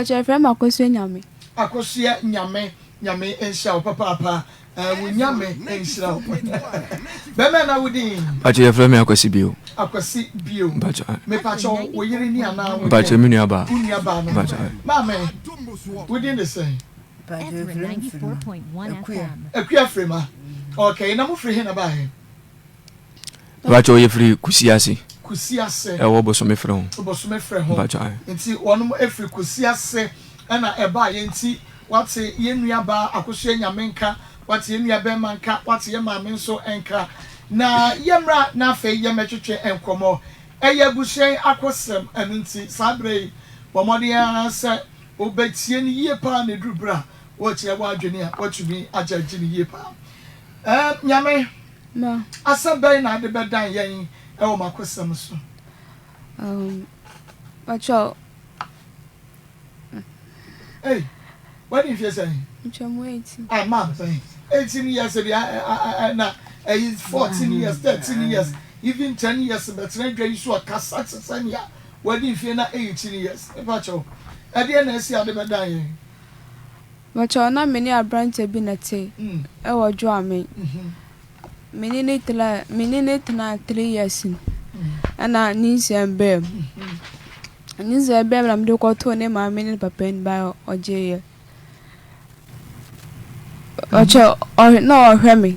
Mpakyɛ yɛfrɛ me Akosua Nyame. Akosua Nyame Nyame nhyira wo papaapa eh, wo Nyame nhyira wo. Bɛmɛ na wo din? Mpakyɛ yɛfrɛ me Akwasi Bio. Akwasi Bio. Mpakyɛ ae. Mepakyɛ wo yere ni anaa wo Mpakyɛ me nua baa. Wo nua baa no. Mpakyɛ ae. Maame, wo din de sɛn? Mpakyɛ yɛfrɛ me Firima. Akua. Akua Firima. Okay, na mo firi he na baeɛ? Mpakyɛ yɛfiri Kusiase. Kusiase. Ɛwɔ Bosome frɛ ho. Bosome frɛ ho. Mpakyɛ ae. Nti wɔnom firi Kusiase ɛna ɛbaeɛ nti wate yɛn nua baa Akosua Nyame nka, wate yɛn nua bɛɛma nka, wate yɛn maame nso nka. Na yɛmmra na afei yɛmmɛtwetwe nkɔmmɔ. Ɛyɛ abusua yi akosɛm ɛno nti saa berɛ yi bɔ mmɔden ara sɛ wobɛtie no yie paa na ɛduru berɛ a worekyerɛ w'adwene a woatumi agyagye no yie paa. Ɛɛm Nyame. Ma. Asɛm bɛn na ade bɛdan yɛn wɔ m'akosɛm so? Um, pakyɛw. Ei, wadi mfie sɛn? Ntwa mu 18. Ah, ma bɛn. 18 years deɛ na ɛyi 14 years, 13 years, even 10 years bɛtena dwa yi so a kasa te sɛ nea wadi mfie na 18 years. Mepakyɛw, ɛdeɛn na asi ade bɛdan yɛn? Mekyɛw na me ne aberantsɛ bi na tse wɔ Dwoamen. Me nye no tsenaa me nye no tsenaa three years no nna nyinsɛn baa mu. Nyinsɛn baa mu na medze kɔtoo ne maame nye ne papa enyim a ɔgyee. Ɔkyɛ ɔhwɛ nna ɔhwɛ me.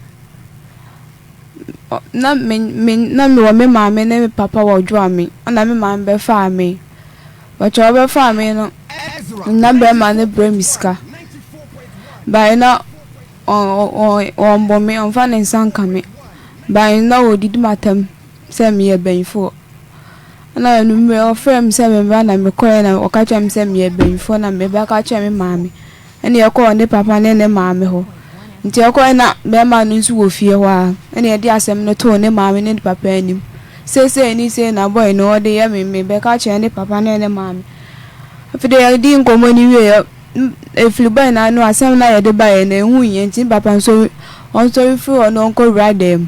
Na me me na mewɔ me maame ne me papa wɔ Dwoamen nna me maame bɛfaa me. Ɔkyɛ ɔbɛfaa me no na bɛrima no brɛ me sika. Bae na ɔmmɔ me, ɔmfa ne nsa nka me. Bae na ɔdidi m'atam sɛ meyɛ bɛnfoɔ. Ɛna anwummerɛ ɔfrɛɛ me sɛ memmra na mekɔeɛ na ɔka kyerɛɛ me sɛ meyɛ bɛnfoɔ na mebɛka akyerɛ me maame. Ɛna yɛkɔɔ ne papa ne ne maame hɔ. Nti yɛkɔeɛ na bɛrima no nso wɔ fie hɔ ara. Ɛna yɛde asɛm no too ne maame ne ne papa anim. Seesei ne sei na boy no ɔde yɛ me, mebɛka akyerɛ ne papa ne ne maame. Afei deɛ yɛdii nkɔmmɔ no wieeɛ, ɛfiri boy no ano asɛm no a yɛde baeɛ no ɛho nhia nti ne papa nso ɔnsɔre mfiri hɔ na ɔnkɔwura dan mu.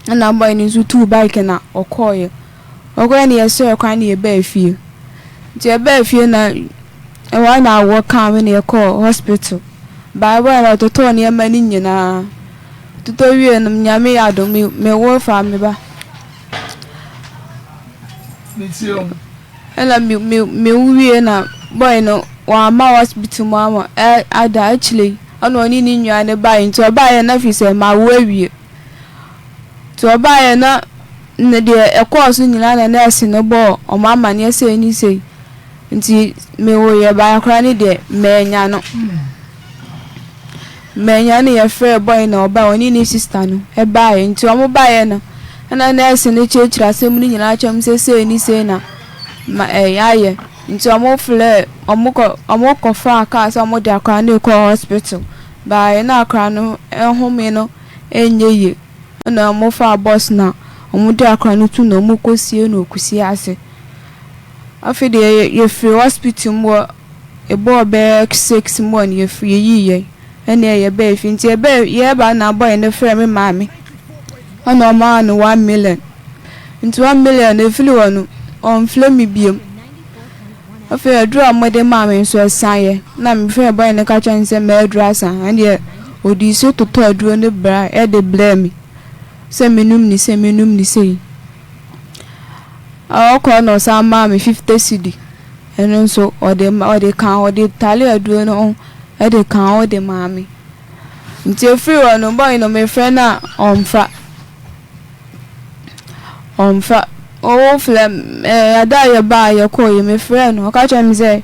Ɛna boy no nso tuu bike na ɔkɔeɛ. Ɔkɔeɛ no yɛsrɛɛ kwan na yɛbaa fie. Nti yɛbaa fie na ɛhɔ ara na awɔ kaa me na yɛkɔɔ hospital. Bae boy no ɔtotɔɔ nneɛma no nyinaa. Totɔ wiee no Nyame yɛ adom me mewo faa me ba. Ɛna me me mewo wie na boy no wamma hospital mu ama ada akyire yi ɛna ɔne ne nua no baeɛ nti ɔbaeɛ na firi sɛ mawo awie. Nti ɔbaeɛ na ne deɛ ɛkɔɔ so nyinaa na nɛɛse no bɔɔ wɔn amaneɛ sei ne sei. Nti mewoeɛ baeɛ koraa ne deɛ mannya no. Mannya no yɛfrɛɛ boy na ɔbaeɛ ɔne ne sister no baeɛ. Nti wɔn baeɛ no ɛna nɛɛse no kyerɛkyerɛ asɛm no nyinaa kyerɛ wɔn sɛ sei ne sei na ma ɛyɛ ayɛ. Nti wɔn frɛɛ wɔn kɔ wɔn kɔfaa kaa sɛ wɔde akwadaa no rekɔ hospital. Baeɛ na akwadaa no home no ɛnyɛ yie. Ɛna ɔmo faa bɔs na ɔmo de akora no tu na ɔmo kɔ sie no kusie ase. Afei deɛ yɛfiri hospital mu hɔ ɛbɔɔ bɛyɛ 6 mu hɔ no yɛfiri yɛyii yɛn ɛna yɛbaa fie. Nti yɛbaa yɛɛba na bɔy no frɛɛ me maame ɛna ɔmaa no 1 million. Nti 1 million no ɛfiri hɔ no ɔnfrɛ me biom. Afei aduru a wɔde maa me nso ɛsaeɛ. Na mefrɛɛ bɔe no ka kyerɛɛ no sɛ m'aduru asa. Ɛndeɛ ɔdii so totɔɔ aduro no bra de brɛɛ me sɛ menum no sei, menum no sei. Ɔkɔ na ɔsan maa me 50 cedi. Ɛno nso ɔde ma ɔde ka ɔde tale aduro no ho de ka ho de maa me. Nti ɛfiri hɔ no bɔe no mefrɛ no a ɔmfa. Ɔmmfa. Ɔwo frɛ me ɛɛ da a yɛbaa yɛkɔɔ yi mefrɛɛ no ɔka kyerɛɛ me sɛ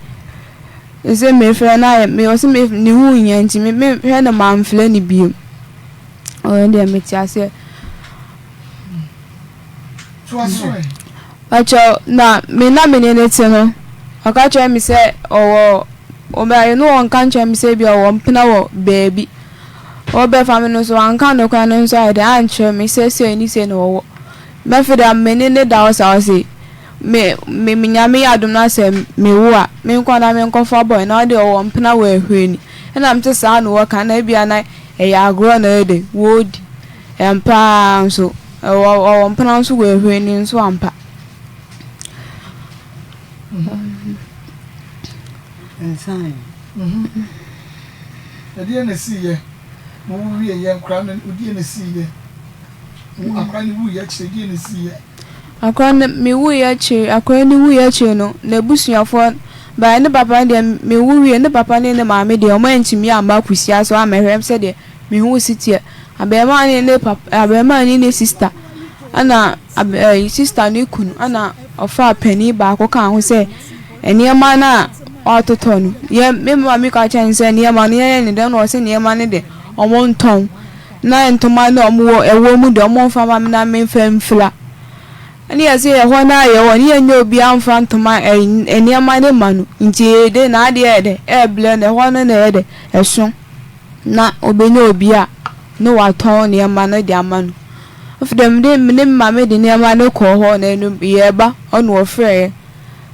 sɛ mefrɛ no ayɛ me ɔse me ne ho nhia nti me mehwɛ no mamfrɛ no bio. Ɔno deɛ mete aseɛ. Ɔkyɛw na me na me ne no te no ɔka kyerɛ me sɛ ɔwɔ ɔbɛyɛ no ɔnka nkyerɛ me sɛ bi ɔwɔ mpena wɔ baabi. Ɔrebɛfa me no nso, wanka nokorɛ no nso ayɛ dɛn ankyerɛ me sɛ sei ne sei na ɔwɔ. Mɛfe da me ne no da hɔ saa ɔse me me me Nyame yɛ adom na sɛ me wo a me nkɔ na me nkɔfa boy na ɔde ɔwɔ mpena wɔ ahwire ni. Ɛna mete saa na wɔka na ebia na ɛyɛ agorɔ na ɛyɛ dɛn wɔredi. Ampa ara nso ɔwɔ ɔwɔ mpena nso wɔ ahwire ni nso ampa. Nsan. Ɛdeɛn na ɛsiiɛ? Mo wo wieɛ, nkwadaa no, deɛn na ɛsiiɛ? Wo akwadaa no wuiɛ akyire, deɛn na ɛsiiɛ? Akwadaa no, me wuiɛ akyire, akwadaa no wuiɛ akyire no, n'abusuafoɔ baeɛ. Ne papa no deɛ, me wu wieɛ, ne papa ne ne maame deɛ, wɔantumi amma Kusia so ammɛhwɛ sɛdeɛ me ho si teɛ. Abarimaa no ne ne papa, abarimaa no ne ne sista, ɛna ab ɛɛ sista no kunu, ɛna ɔfaa panin baako kaa ho sɛ nneɛma no a wɔatotɔ no, yɛ me maame ka kyerɛɛ no sɛ nneɛma no yɛnyɛ no dɛn, ɛna ɔse nneɛma no de wɔntɔn, na ntoma no a wɔwɔ ɛwɔ mu deɛ wɔmfa mma me na memfa mfira. Ɛne yɛse ɛhɔ no a yɛwɔ no yɛnyɛ obiara mfa ntoma ɛɛ nneɛma no mma no, nti yɛde n'adeɛ yɛ dɛ ɛrebrɛ no, ɛhɔ no na ɛyɛ dɛ ɛso. na obenya obi a na ɔatɔn nneɛma no dze ama no. Afei dɛ mede me ne me maame de nneɛma no kɔɔ hɔ na eno yɛreba ɔna ɔfrɛɛ yɛn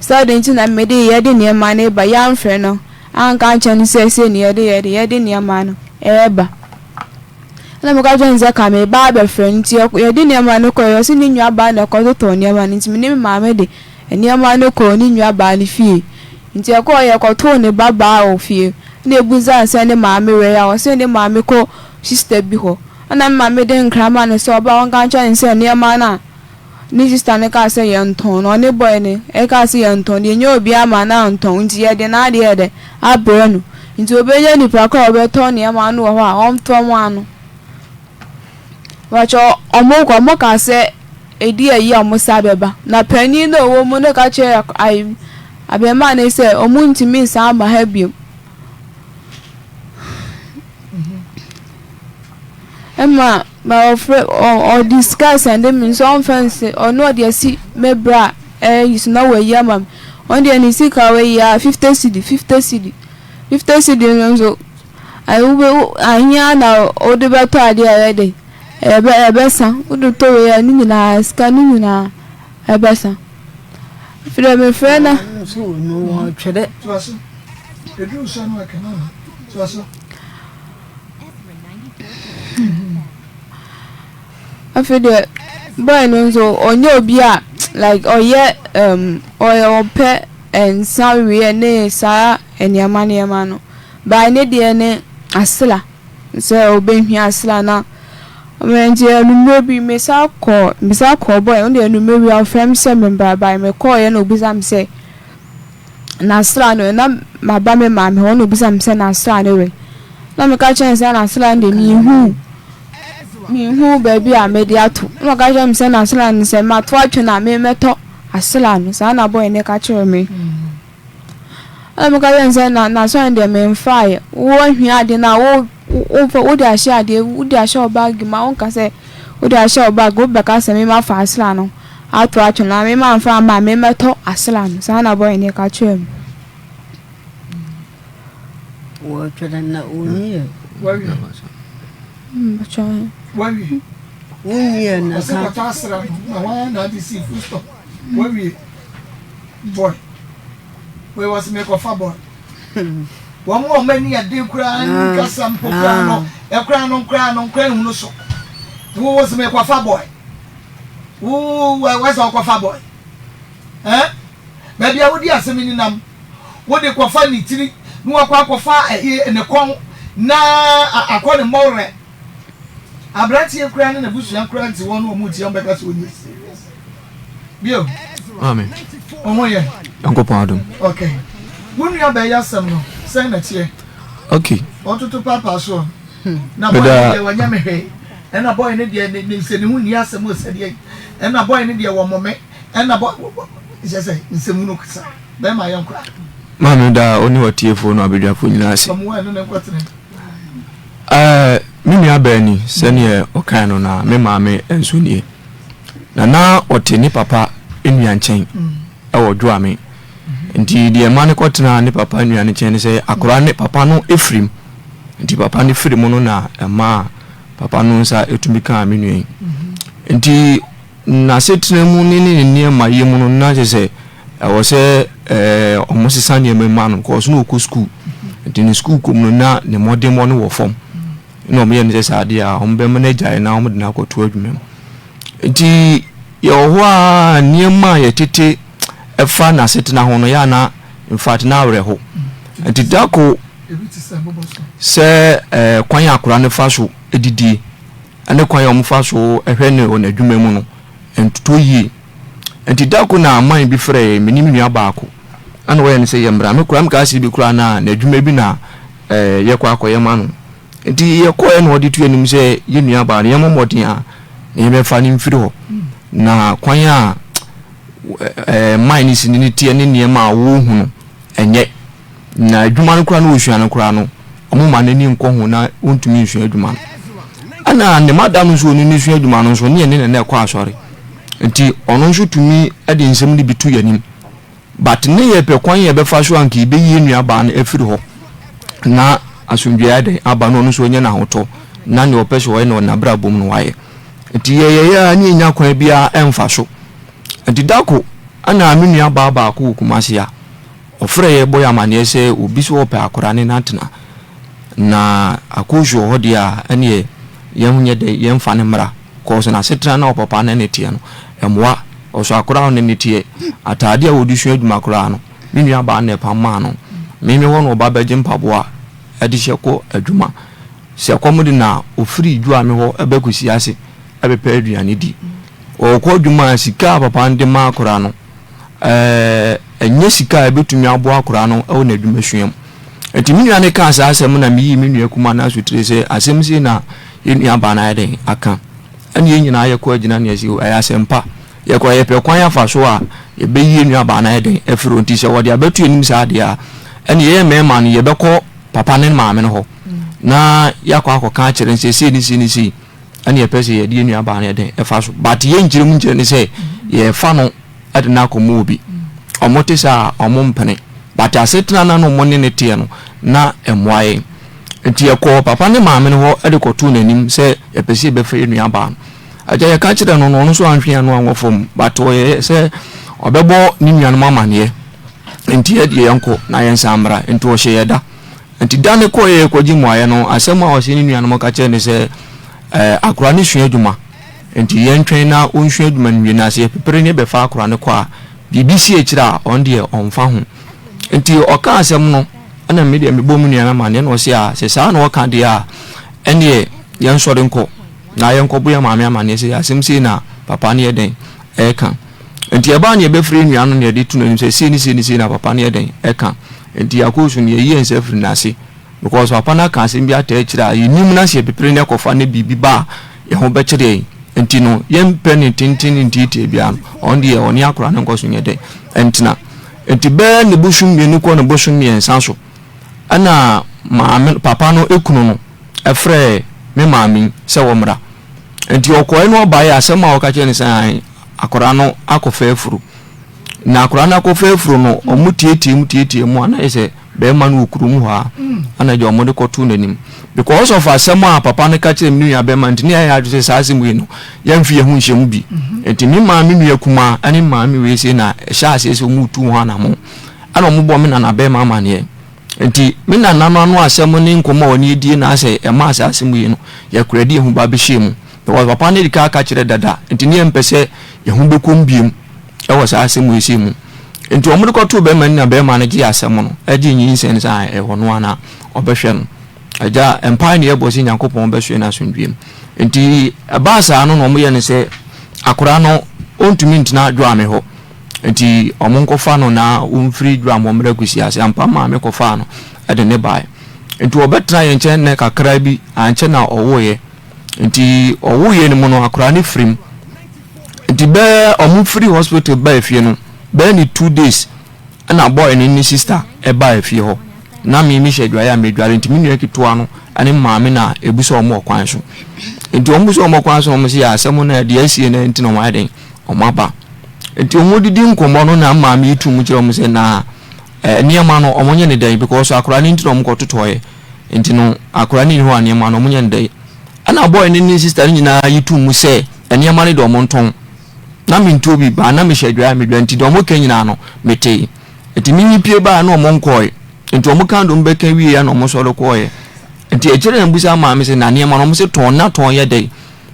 sɛ adɛn nti na mede yɛde nneɛma no reba yɛamfrɛ no anka ankyerɛ no sɛ sei na yɛde yɛde yɛde nneɛma no reba. Ɛna meka kyerɛɛ no sɛ ka mereba abɛfrɛ no nti yɛde nneɛma no kɔe ɔse ne nuabaa na ɛkɔtotɔɔ nneɛma no nti me ne me maame de Nneɛma no kɔɔ ne nuabaa no fie. Nti ɛkɔɔ yɛkɔtoo ne ba baa wɔ fie. Ɛna ebusaa no sɛ ne maame wɔ he a, ɔse ne maame kɔ sista bi hɔ. Ɛna me maame de nkra maa no sɛ ɔba a ɔnka nkyerɛ no sɛ nneɛma no a ne sista no kaa sɛ yɛntɔn no, ɔne boy no kaa sɛ yɛntɔn no, yɛnnya obiara ma no antɔn nti yɛde n'adeɛ yɛ dɛn abrɛ no. Nti obenya nipa korɔ a ɔbɛtɔ nneɛma no wɔ hɔ a ɔntɔ mma no. Mpakyɛw ɔmo kɔ ɔmo ka sɛ edi ayi a ɔmo san bɛba. Na panin no a ɔwɔ mu no ka kyerɛɛ ayi abarimaa no sɛ ɔmo ntumi nsan mma ha bio. Ɛma ma ɔfrɛ ɔ ɔde sika sɛnde me nso ɔmfa nsi ɔno ɔde asi me bra a ɛyi so na wayi ama me. Ɔno deɛ ne sika wayi a 50 cedi 50 cedi 50 cedi no nso. Ae wobɛ wo ahe ara na wode bɛtɔ adeɛ a ɛyɛ dɛ ɛbɛ ɛbɛsa wode tɔ wei a ne nyinaa sika no nyinaa ɛbɛsa afei deɛ mefrɛ na. Nso no wɔtwerɛ. Toa so. Ɛduru so no ɛka no toa so. Afei deɛ boy no nso ɔnyɛ obi a like ɔyɛ um, ɔyɛ ɔpɛ nsa weɛ ne saa nneɛma nneɛma no. By ne deɛ ne asela sɛ ɔbɛhia asela na nti anummerɛ bi me san kɔɔ me san kɔɔ boy no deɛ anummerɛ bi ɔfrɛ me sɛ me mbra by me kɔɔeɛ na ɔbisa me sɛ n'asela no na maba me maame hɔ na ɔbisa me sɛ n'asela no wɛ na meka kyerɛ no sɛ n'asela no deɛ menhu menhu baabi a mede ato na ɔka kyerɛ me sɛ n'asela no sɛ mato atwe no a memmɛtɔ asela no saa na boy no ka kyerɛ me. Ɛna meka kyerɛɛ no sɛ, na n'asɔre no deɛ memfaeɛ. Woahia adeɛ no a, wo womfa wode ahyɛ adeɛ wode ahyɛ wo baage mu a wonka sɛ wode ahyɛ wo baage wobɛka sɛ me mafa asra no ato atwene na me mamfa amma a memmɛtɔ asra no. Saa na bɔyɛ no ka kyerɛɛ me. Wɔtwerɛ na wɔnwie. Wawie. Wawie. Wonwie na ka. Ɔsɛ kɔtɔ asra no na wɔn na ade si full stop. Wawie. Boy. Wei wɔsi mekɔfa boy. Wɔn a wɔn ani yɛ den koraa nkasa mpo koraa no, ɛkoraa no koraa no koraa nhunu so. Wo wɔsi mekɔfa boy. Wo wɔsɛ ɔkɔfa boy. Ɛn baabi a wodi asɛm ni nam. Wode kɔfa ne tiri na wakɔ akɔfa ɛyi ne kɔn na akɔ ne mmɔwerɛ. Aberanteɛ koraa ne n'abusua koraa nte wɔn na wɔn retia wɔn bɛka sɛ ɔnyɛ serious. Bio. Maame. Wo ho yɛ? Nyankopɔn adom. Okay. Wo nua bɛyɛ asɛm no sɛn na ɛteɛ? Okay. Ɔtoto paapaa soɔ. Na boy no deɛ wanyɛ me hwee. Ɛna boy no deɛ ne ne sɛ ne ho nni asɛm o sɛdeɛ. Ɛna boy no deɛ wɔmmɔ me. Ɛna boy kyerɛ sɛ nsɛm hunu saa. Bɛrima yɛ nkora. Maame da wo ne w'atiefoɔ no abadwafoɔ nyinaa ase. Ɔmo ɛno ne nkɔtene. Ɛɛ me nua baa ni sɛdeɛ ɔkae no na me maame nso nie. Na na ɔte ne papa nua nkyɛn wɔ Dwoame. Nti deɛ ɛma no kɔtenaa ne papa nua no nkyɛn ne sɛ akwadaa ne papa no firim. Nti papa no firi mu no na ɛmaa papa no nsa tumi kaa me nua yi. Nti n'asetena mu ne ne nneɛma yɛ mu no na kyerɛ sɛ ɛwɔ sɛ ɛɛ wɔsesa nneɛma ma no kɔɔ so na ɔkɔ sukuu. Nti ne sukuu kɔ mu no na ne mmɔdemmɔ no wɔ fam. na wɔyɛ no sɛ saa adeɛ a wɔbɛma no agyae na wɔde no akɔto adwuma mu. Nti yɛwɔ hɔ a nneɛma a yɛtete ɛfa n'asetena ho no yɛ ana in fact na awerɛho. Nti da ko sɛ ɛɛ kwan a akwadaa no fa so didie ne kwan a wɔfa so hwɛ no wɔ n'adwuma mu no ntotɔ yie. Nti da ko na man bi frɛɛ yɛn, me ne me nua baako, ɛna wɔyɛ no sɛ yɛmmra. Me koraa mekaa sɛ bi koraa na n'adwuma bi na ɛɛ yɛkɔ akɔyɛ ma no. Nti yɛkɔɛ na ɔde to anim sɛ yɛn nua baa no yɛmmɔ mmɔden a na yɛbɛfa no mfiri hɔ. Na kwan a ɛɛ man no si ne ne teɛ ne nneɛma a wɔrehu no ɛnyɛ. Na adwuma no koraa na ɔresua no koraa no, wɔmma n'ani nkɔ ho na ɔntumi nsua adwuma no. Ɛna ne madam nso ɔne no sua adwuma no nso, ne yɛne ne na ɛkɔ asɔre. Nti ɔno nso tumi de nsɛm no bi to yɛn anim. But ne yɛpɛ kwan yɛbɛfa so a nka yɛbɛyi yɛn nuabaa no afiri hɔ na asomdwoeɛ ayɛ dɛn aba na ɔno nso anya n'ahotɔ na nea ɔpɛ sɛ ɔyɛ no n'abrabɔ mu no wayɛ. Nti yɛyɛyɛ a ne yɛnya kwan biara ɛmfa so. Nti dako ɛna me nuabaa baako wɔ Kumasi a ɔfrɛ yɛ bɔ yɛ amaneɛ sɛ obi sɛ ɔpɛ akwadaa ne no atena na akoosu wɔ hɔ deɛ a ɛneɛ yɛn nyɛ dɛ yɛmfa no mmra. Cause n'asetena na ɔpapa ne ne teɛ no ɛmoa. Ɔsɔ akora a ɔne ne teɛ. Ataade a wɔde sua adwuma koraa no, me nua baa na ɛpam maa no. Me me hɔ na ɔba bɛgye mpaboa de hyɛ kɔ adwuma. Sɛ ɛkɔm de no a, ɔfiri Dwoame hɔ ba Kusiase bɛpɛ aduane di. Ɔrekɔ adwuma a, sika a papa no de ma akora no, ɛnyɛ sika a ɛbɛtumi aboa akora no wɔ n'adwumasua mu. Nti me nua no kaa saa asɛm na meyii me nua kumaa no asotire sɛ asɛm sei na yɛn nua baa no ayɛ dɛn aka. Ɛna yɛn nyinaa yɛkɔ agyina ne yɛsi ɛyɛ asɛmpa. Yɛkɔ yɛpɛ kwan afa so a yɛbɛyi yɛn nua baa no ayɛ dɛn afiri hɔ. Nti sɛ wɔde abɛto yɛn anim saa deɛ a, ɛne yɛyɛ mmarima no yɛbɛkɔ papa ne maame no hɔ na yɛakɔ akɔka akyerɛ no sɛ sei ne sei ne sei ɛne yɛpɛ sɛ yɛde yɛn nua baa no yɛ dɛn ɛfa so. But yɛnkyerɛ mu nkyerɛ ne sɛ yɛfa no de no akɔma obi. Wɔn te saa a, wɔn mpene. But asetena no a na wɔn ne no teɛ no, na ɛmmoa yɛn. Nti yɛkɔɔ papa ne maame no hɔ de kɔtoo n'anim sɛ yɛpɛ sɛ yɛbɛfa yɛn nuabaa no. Agya yɛka kyerɛɛ no no, ɔno nso antwe yɛn ano anwɔ fam, but ɔyɛɛ sɛ ɔbɛbɔ ne nuanom amaneɛ. Nti yɛ deɛ yɛnkɔ na yɛnsan mmra. Nti ɔhyɛ yɛn da. Nti da no kɔeɛ yɛkɔgye mmuaeɛ no, asɛm a ɔse ne nuanom ka kyerɛɛ no sɛ, eh, akora no sua adwuma. Enti yɛntwɛn na ɔnsua adwuma no nwie, na sɛ yɛpepere ne bɛfa akora no kɔ a, biribi si akyire a, ɔno deɛ ɔmfa ho. Enti ɔkaa asɛm no, ɛna me deɛ mebɔɔ me nua no amanneɛ, na ɔse a, sɛ saa na ɔka deɛ a, ɛnneɛ yɛnsɔre nkɔ na yɛnkɔbɔ yɛn maame amanneɛ sɛ asɛm sei na papa no yɛ dɛn ɛreka. Enti ɛbaa ne yɛbɛfrɛ nua no na yɛde to n'anim sɛ sei ne sei ne sei na papa no yɛ dɛn ɛka. Enti yɛakɔ so no, yɛyi yɛn nsa afiri n'ase. Because papa no aka asɛm bi ataa akyire a yɛnim na sɛ yɛpepere no kɔfa na biribi ba a, yɛn ho bɛkyere yɛn. Nti no, yɛmpɛ ne tenten ne ntiatia biara no, ɔno deɛ ɔne akwadaa no nkɔ so nyɛ dɛn? Ntena. Nti bɛyɛ ne bosom mmienu kɔ ne bosom mmiɛnsa so, ɛna maame, papa no kunu no frɛɛ me maame yi sɛ ɔmmra. Nti ɔkɔeɛ na ɔbaeɛ asɛm a ɔka kyerɛɛ no sɛ ae, akwadaa no akɔfa afuro. Na akwadaa no akɔfa afuro no, wɔteatea mu teatea mu a na ayɛ sɛ bɛrima no wɔ kurom hɔ a ɛna gya wɔde kɔtoo n'anim because of asɛm a papa no ka kyerɛ me nua bɛrima nti ne yɛayɛ adwene sɛ saa asɛm wei no yɛmfe yɛn ho nhyɛ mu bi nti me maame nua kumaa ne maame wei sei na ɛhyɛ aseɛ sɛ wɔn tu ho anamo ɛna wɔn bɔ me nana bɛrima amaneɛ nti me nana no ano asɛm ne nkɔmɔ a wɔne adie na asɛ ɛma saa asɛm wei no yɛkora di ɛho ba bɛhyɛ mu because papa no de ka aka kyerɛ dada nti ne yɛmpɛ sɛ yɛn ho bɛkɔm biem wɔ saa asɛm wei sei mu. Nti wɔn de kɔtoo bɛrima no na bɛrima no gye asɛm no, gye nyinsɛn no sɛ ae ɛwɔ no a na ɔbɛhwɛ no. Agya, mpae na yɛbɔ sɛ Nyankopɔn bɛsoɛ no asomdwoeɛ mu. Nti ɛbaa saa no na wɔn yɛ no sɛ akwadaa no ɔntumi ntena Dwoame hɔ. Nti wɔn nkɔfa no na wɔmfiri Dwoame hɔ mmra Kusiase. Ampa maame kɔfaa no de ne baeɛ. Nti ɔbɛtena yɛn nkyɛn nnɛ kakra bi, ankyɛ na ɔwoeɛ. Nti ɔwoeɛ no mu no akwadaa no firim. Nti bɛɛ ɔmo firi hospital baa fie no bɛyɛ ne 2 days ɛna boy no ne sister ɛbaa fie hɔ. Na me mehyɛ adwaeɛ a medware nti me nua ketewa no ɛne maame na ebusa ɔmo wɔ kwan so. Nti ɔmo busa ɔmo wɔ kwan so na ɔmo se asɛm no deɛ asie no nti na ɔmo ayɛ den ɔmo aba. Nti ɔmo didi nkɔmmɔ no na maame yi tu mu kyerɛ ɔmo sɛ na nneɛma no ɔmo nyɛ ne dɛn because akwadaa no nti na ɔmo kɔtotɔeɛ. Nti no akwadaa no nni hɔ a nneɛma no ɔmo nyɛ ne dɛn. Ɛna boy no ne sister no nyinaa yi tum mu sɛ nneɛma no deɛ ɔmo ntɔn. Na mentuo bi baa na mehyɛ adwae a medwa nti deɛ ɔmo ka nyinaa no metee. Nti me pie baa na ɔmo nkɔɔe. Nti ɔmo ka deɛ ɔmo bɛka wieɛ na ɔmo sɔre kɔɔeɛ. Nti akyire na mebisa maame sɛ na nneɛma no ɔmo se tɔn na tɔn yɛ dɛn?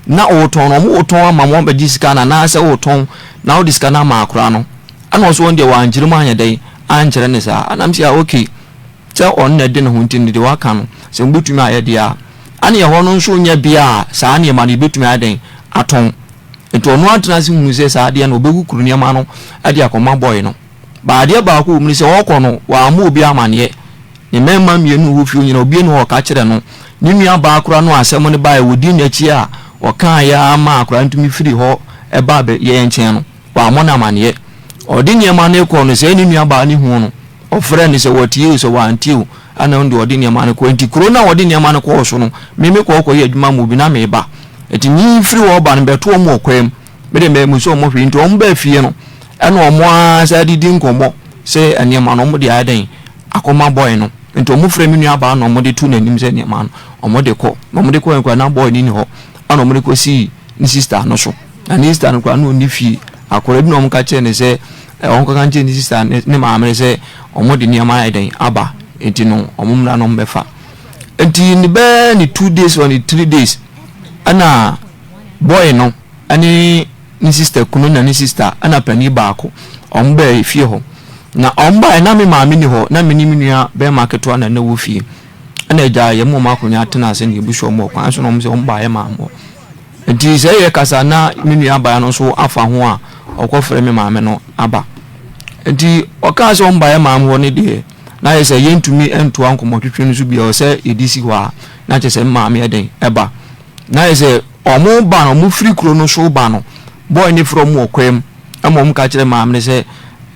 Na ɔretɔn no ɔmo retɔn ama mo abɛgye sika no anaasɛ woretɔn na wode sika no ama akwadaa no? Ɛna ɔse wɔn deɛ wankyerɛ mu anyɛ dɛn ankyerɛ ne saa. Ɛna mese ah okay. Sɛ ɔno na ɛde ne ho nti no deɛ waka no, sɛ mobɛtumi ayɛ deɛ a, ɛne ɛhɔ no nso nyɛ bea a saa nneɛma no yɛbɛtumi ayɛ dɛn atɔn. Nti ɔno atena ase hunu sɛ saa adeɛ no ɔbɛkukuru nneɛma no de akɔma bɔe no. Ba adeɛ baako wɔ mu ne sɛ ɔrekɔ no wammɔ obi amaneɛ. Ne mmarima mmienu wɔ fie nyinaa obi nni hɔ a ɔka kyerɛ no. Ne nua baa koraa no a asɛm no baeɛ wɔdi n'akyi a ɔkaeɛ ara maa akwadaa no tumi firi hɔ baa yɛn nkyɛn no, wammɔ no amaneɛ. Ɔde nneɛma no rekɔ no sɛ ne nua baa no hu no, ɔfrɛɛ no sɛ watie o sɛ wantie o, ɛna ɔno deɛ ɔde nneɛma no kɔ. Nti kuro no a ɔde nneɛma no kɔɔ so no, me mekɔ kɔyɛ adwuma ma obi na meba. Nti me firi hɔ ba no bɛto wɔn wɔ kwan mu. Me de mammu sɛ wɔn hwee. Nti wɔn baa fie no, ɛna wɔn ara san didi nkɔmmɔ sɛ nneɛma no wɔn de ayɛ dɛn akɔma bɔe no. Nti wɔn frɛ me nua baa na wɔn de to n'anim sɛ nneɛma no wɔn de kɔ. Na wɔn de kɔɛ koraa na bɔe no nni hɔ. Ɛna wɔn de kɔsii ne sista no so. Na ne sista no koraa na ɔnni fie. Akwadaa bi na wɔn ka kyerɛɛ no sɛ ɔnkɔka nkyerɛ ne sista ne maame no sɛ wɔn de nneɛma ayɛ dɛn aba. Nti no wɔn mmra na wɔn bɛfa. Nti ne bɛyɛ ne 2 days or ne 3 days ɛna boy no ɛne ne sister kunu na ne sister ɛna panin baako wɔn baa fie hɔ. Na wɔn baeɛ na me maame ni hɔ na me ne me nua bɛrima ketewa na na ɛwɔ fie. Ɛna agya yɛn mu wɔn akonnwa tena ase na yɛbu so wɔn wɔ kwan so na wɔn sɛ wɔn baeɛ maa mo. Nti sɛ yɛ kasa na me nua baa no nso afa ho a ɔkɔfrɛ me maame no aba. Nti ɔkaa sɛ wɔn baeɛ maa mo hɔ no deɛ na ayɛ sɛ yɛntumi ntoa nkɔmmɔtwetwe no so bio sɛ yɛde si hɔ a na kyerɛ sɛ me maame yɛ den ɛba. Na ayɛ sɛ wɔn ba no wɔn firi kuro no so ba no boy no frɛ wɔn wɔ kwan mu ɛma wɔn ka kyerɛ maame no sɛ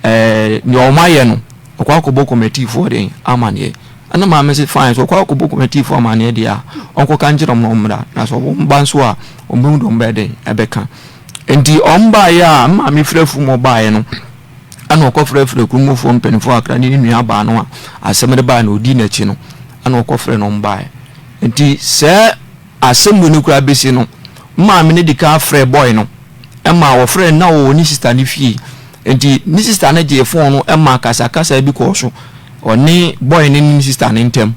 ɛɛ nea wɔn ayɛ no ɔkɔ akɔbɔ kɔmɛtiifoɔ den amaneɛ. Ɛna maame se fine sɛ ɔkɔ akɔbɔ kɔmɛtiifoɔ amaneɛ deɛ a ɔnkɔka nkyerɛ wɔn na wɔn mmra na sɛ wɔn ba nso a wɔn bɛhu deɛ wɔn bɛyɛ den ɛbɛka. Nti wɔn baeɛ a me maame frɛ fum ɔbaeɛ no ɛna ɔkɔfrɛfrɛ kuromfoɔ mpanimfoɔ akra ne ne nua baa no a asɛm no baeɛ na ɔdi n'akyi no ɛna ɔkɔfrɛ no wɔn baeɛ. Nti sɛ asɛm wei no koraa bɛsi no maame no di kan frɛ boy no ɛma wɔfrɛ no na ɔwɔ ne sister no fie. Nti ne sister no gyee phone no ɛma kasakasa bi kɔɔ so ɔne boy no ne ne sister no ntam.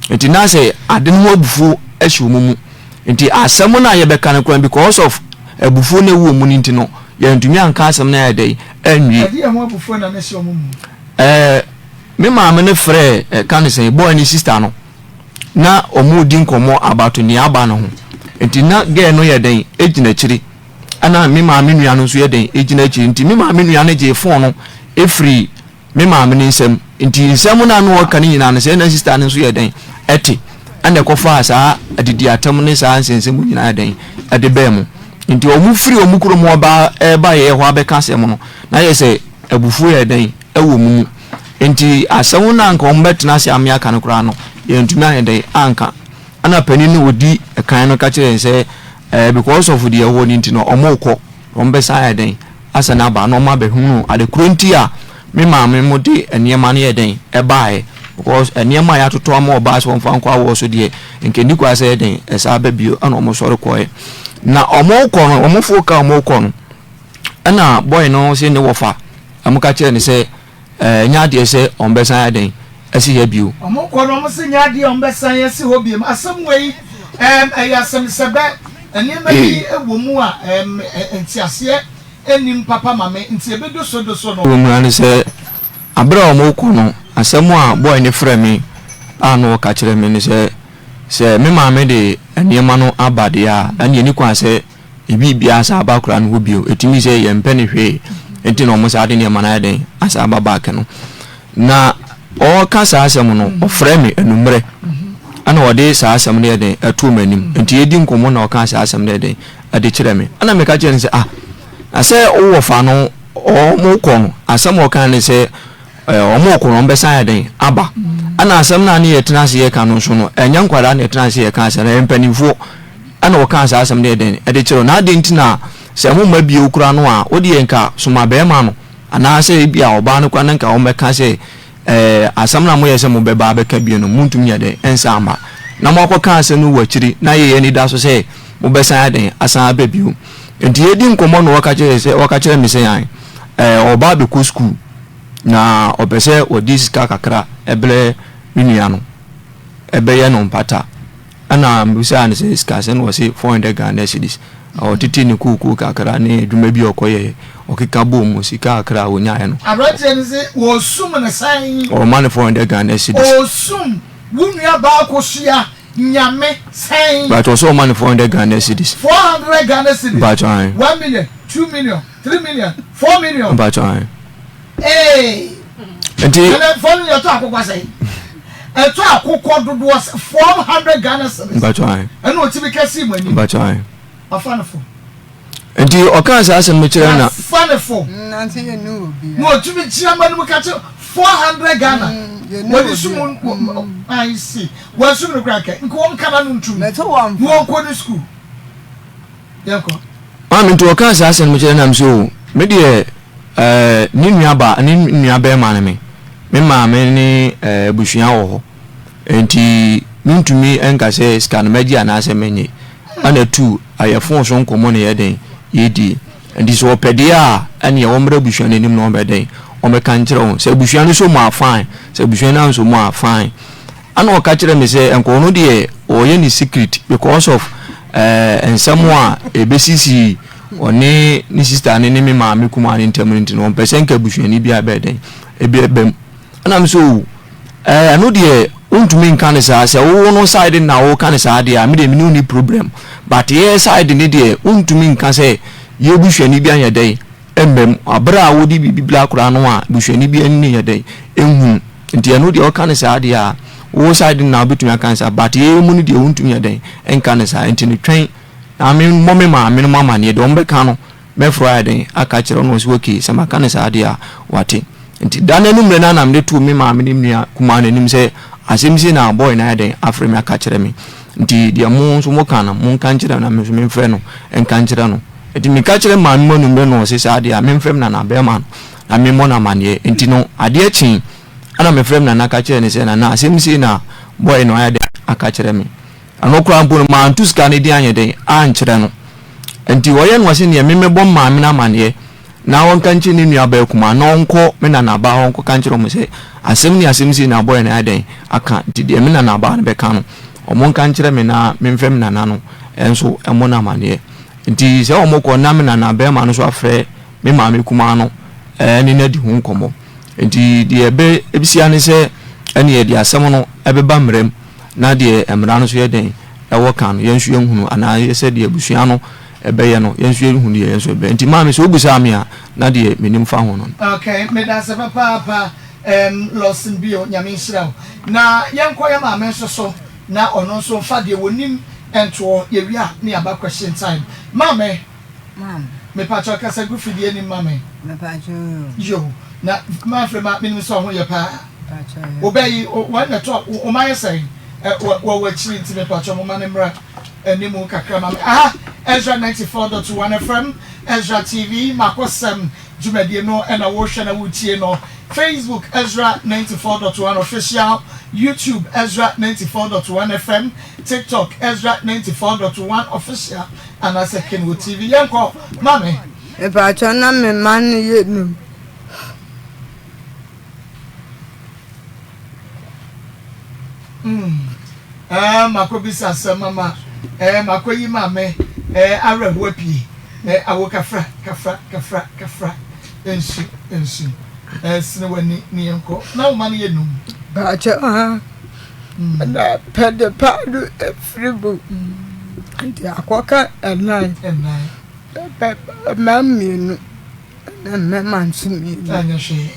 Nti na sɛ ade no ho abufuo ahyɛ wɔn mu. Nti asɛm no a yɛbɛka no koraa because of abufuo no ɛwɔ mu no nti no yɛntumi anka asɛm no ayɛ dɛn anwie. Ɛdeɛn ho abufuo na na ɛhyɛ wɔn mu? Ɛɛ me maame no frɛɛ ɛka ne sɛn boy ne sister no na wɔn redi nkɔmmɔ about nea aba no ho. Nti na girl no yɛ dɛn egyina akyiri ɛna me maame nua no nso yɛ dɛn egyina akyiri. Nti me maame nua no gyee phone no efiri me maame no nsam. Nti nsɛm no a na ɔreka no nyinaa no sɛ na sista no nso yɛ dɛn ɛte ɛna ɛkɔfaa saa adidi atam ne saa nsɛnsɛm nyinaa yɛ dɛn ɛde bɛɛ mu. Nti wɔn firi wɔn kurom hɔ ba ɛreba yɛ hɔ abɛka asɛm no na yɛ sɛ abufuo yɛ dɛn ɛwɔ mu mu. Nti asɛm no a nka wɔn bɛtena ase ame aka no koraa no yɛntumi ayɛ dɛn anka. Ɛna panin no ɔdi kan no ka kyerɛ yɛn sɛ ɛɛ because of deɛ ɛwɔ no nti no wɔn rekɔ wɔn bɛsan ayɛ dɛn asan aba na wɔn abɛhunu ade koro nti a me maame mo de nneɛma no yɛ dɛn ɛbaeɛ because nneɛma a yɛatoto ama ɔbaa sɛ wɔmfa nkɔ awoɔ so deɛ nka ɛni kwa sɛ yɛ dɛn ɛsan aba bio. Ɛna wɔn sɔre kɔɛ na wɔn kɔ no wɔn fo ka wɔn kɔ no ɛna boy no sɛ ne wɔfa wɔn ka kyerɛ ne sɛ ɛnyɛ adeɛ sɛ wɔn bɛsan ayɛ dɛn asi ha bio. Wɔn kɔ no wɔn se nyɛ adeɛ a wɔn bɛsan asi hɔ bio. Asɛm wei ɛɛm ɛyɛ asɛm sɛbɛ nneɛma bi wɔ mu a ɛɛm nteaseɛ nnim papa ma me nti ebi do so do so no. Wɔ mu ara ne sɛ aberɛ a wɔn rekɔ no asɛm a boy no frɛ me a na ɔka kyerɛ me ne sɛ sɛ me maame de nneɛma no aba deɛ a ɛnneɛ ɛni kwan sɛ biribiara san aba akwadaa no hɔ bio. Ɛtumi sɛ yɛmpɛ no hwee nti na wɔn saa de nneɛma no ayɛ dɛn asan aba back no. Na ɔreka saa asɛm no, ɔfrɛ me anummerɛ ɛna ɔde saa asɛm no yɛ dɛn ɛtoo m'anim. Nti yɛdi nkɔmmɔ na ɔka saa asɛm no yɛ dɛn ɛde kyerɛ me. Ɛna meka kyerɛ no sɛ ah, na sɛ wowɔ fa no wɔn kɔ no asɛm a ɔka ne sɛ wɔn kɔ no wɔn bɛsan ayɛ dɛn aba. Ɛna asɛm no a ne yɛtena ase yɛka no nso no ɛnyɛ nkwadaa na yɛtena ase yɛka asɛm no, ɛyɛ mpanimfoɔ. Ɛna ɔkaa saa asɛm no yɛ dɛn de kyerɛ wo? Na adɛn nti na sɛ momma bio koraa no a, wo deɛ nka soma barima no, anaasɛ ebia ɔbaa no koraa na nka wɔmmɛka sɛ, Ɛɛ, asɛm no a moyɛ sɛ mobɛba abɛka bio no, montumi nyɛ dɛn nsan mma. Na moakɔka asɛm no wɔ akyiri, na yɛn ani da so sɛ mobɛsan ayɛ dɛn asan aba bio. Enti yɛredi nkɔmmɔ na ɔka kyerɛɛ sɛ, ɔka kyerɛɛ me sɛ, Ae, ɛɛ, ɔreba abɛkɔ sukuu, na ɔpɛ sɛ ɔde sika kakra brɛ me nua no, ɛbɛyɛ no mpata. Ɛna mebisaa no sɛ sika sɛn na ɔse 400 Ghana cedis. Ɔtete ne kookoo kakra ne adwuma bi a ɔkɔyɛɛ, ɔkeka bɔɔ mu, sika kakra a ɔnyaeɛ no. Aberanteɛ no se wɔresum no sɛn? Ɔrema no 400 Ghana cedis. Ɔresum wo nua baa Akosua Nyame sɛn? Mpakyɛ ɔsɛ ɔma no 400 Ghana cedis. 400 Ghana cedis? Mpakyɛ ae. 1 million, 2 million, 3 million, 4 million. Mpakyɛ ae. Ee. Nti. Ɛnɛ 4 million ɛtɔ akokɔ sɛn? Ɛtɔ akokɔ dodoɔ sɛ 400 Ghana cedis. Mpakyɛ ae. Ɛna ɔtumi kɛse mu anim. Mpakyɛ ae. Afa no fo. Nti ɔkaa saa asɛm no kyerɛ na. Afa no fo. Nanso yɛnni obiara. Na ɔtumi gyina mu anim ka kyerɛ 400 Ghana. Wɔde sum I see. Wɔasum no koraa kɛ. Nka wɔnka n'ano ntom. Mɛto wɔn Na wɔnkɔ ne sukuu. Yɛnkɔ. Maame nti ɔkaa saa asɛm no kyerɛ nam sɛ o me deɛ ɛɛ ne nua ba ne nua bɛrima ne me me maame ne ɛɛ abusua wɔ hɔ nti mentumi nka sɛ sika no mɛgye anaasɛ mennye ɛna tu ayɛ fon so nkɔmmɔ na yɛ dɛn yɛdie nti sɛ ɔpɛ deɛ a ɛneɛ ɔmmra abusua no anim na ɔmmɛ dɛn ɔmmɛka nkyerɛ wɔn sɛ abusua no sɔ mu a fine sɛ abusua no ansɔ mu a fine Ɛna ɔka kyerɛɛ me sɛ nka ɔno deɛ ɔyɛ ne secret because of eh, nsɛm a ɛbɛsisi ɔne ne sister ne ne me maame kumaa no ntam no nti no ɔmpɛ sɛ nka abusuani bi a bɛyɛ dɛn ebi ɛbɛm ɛna me sɛ o eh, ɛno deɛ wontumi nka ne saa sɛ wowo no side na woka ne saa deɛ a me deɛ me ne wo ni problem but yɛ side ne deɛ wontumi nka sɛ yɛ busuani bi anyɛ dɛn ɛmmam abere a wode biribi bla koraa no a busuani bi ani yɛ dɛn ɛnhunu Nti ɛno deɛ ɔka no saa deɛ a, wo side no na wobɛtumi aka no saa but yɛn mu no deɛ wontumi yɛ dɛn nka no saa nti no twɛn na me mmɔ me maame nom amaneɛ deɛ wɔbɛka no mɛfrɛ ayɛ dɛn aka kyerɛ no ɔsɛ okay sɛ maka no saa deɛ a wate nti da no anummerɛ no na mede too me maame ne nua kumaa no anim sɛ asɛm sei na boy no ayɛ dɛn afrɛ me aka kyerɛ me nti deɛ mo nso moka no monka nkyerɛ no na me nso memfrɛ no nka nkyerɛ no nti meka kyerɛ maame mu anummerɛ no ɔse saa deɛ a memfrɛ me nana bɛrima no na memmɔ no amaneɛ. Nti no, adeɛ kyee, ɛna mefrɛɛ me nana ka kyerɛɛ no sɛ, Nana, asɛm sei na boy no ayɛ dɛn aka kyerɛ me. Ɛno koraa mpo no, manto sika no din anyɛ dɛn ankyerɛ no. Nti ɔyɛ no ɔse neɛ memmɛbɔ me maame no amaneɛ na ɔnka nkyerɛ ne nuabaa kumaa na ɔnkɔ me nanabaa hɔ nkɔka nkyerɛ wɔn sɛ asɛm ne asɛm sei na boy no ayɛ dɛn aka. Nti deɛ me nanabaa no bɛka no, wɔn nka nkyerɛ me na memfrɛ me nana no nso mmɔ no amaneɛ. Nti sɛ wɔkɔ na me nana bɛrima no nso afrɛ me maame kumaa no ne no adi ho nkɔmmɔ. Enti deɛ ɛbɛsia ne sɛ ɛne yɛde asɛm no ɛbɛba mmara mu na deɛ mmara no nso yɛ dɛn ɛwɔ ka no yɛn nso yɛhunu anaa sɛ deɛ abusua no ɛbɛyɛ no yɛn nso yɛhunu deɛ yɛn nso ɛbɛyɛ. Nti maame sɛ wobisaa me a na deɛ menim fa ho no. Okay, medase papaapa um, Lawson Bio, Nyame nhyira wo. Na yɛnkɔ yɛ maame nso so na ɔno nso mfa deɛ wɔnim ntoɔ, yɛwie a ne yɛaba question time. Maame. Maame. Mepakyɛw kasa gu fidie nim ma me. Mepakyɛw yoo. Yoo na mafre ma menim sɛ ɔho yɛ paa. Mepakyɛw yoo. Wo bɛ yi wɔn na ɛtɔ wɔn ayɛ sɛn wɔ wɔ akyiri nti mepakyɛw mo ma ne mmra animu kakra ma me. Aha Ezra 94.1 FM Ezra TV makɔsɛm dwumadie no ɛna wohwɛ na wotie no Facebook Ezra 94.1 official YouTube Ezra 94.1 FM TikTok Ezra 94.1 official Anasɛ ken wɔ TV yɛnkɔ ma me. Mepakyɛw na me mma no yɛ num. Mm eh makɔ bisa asɛm ama eh makɔ yi maame eh awerɛhoɔ apue eh awo kafra kafra kafra kafra nsu nsu eh sene w'ani ne yɛnkɔ na wo ma no yɛ num. Pakyɛw haa. Na pɛde paado efiri mu de akɔka ɛnan. Mmaa mmienu na mmarima nso mmienu. Anyɛ hwee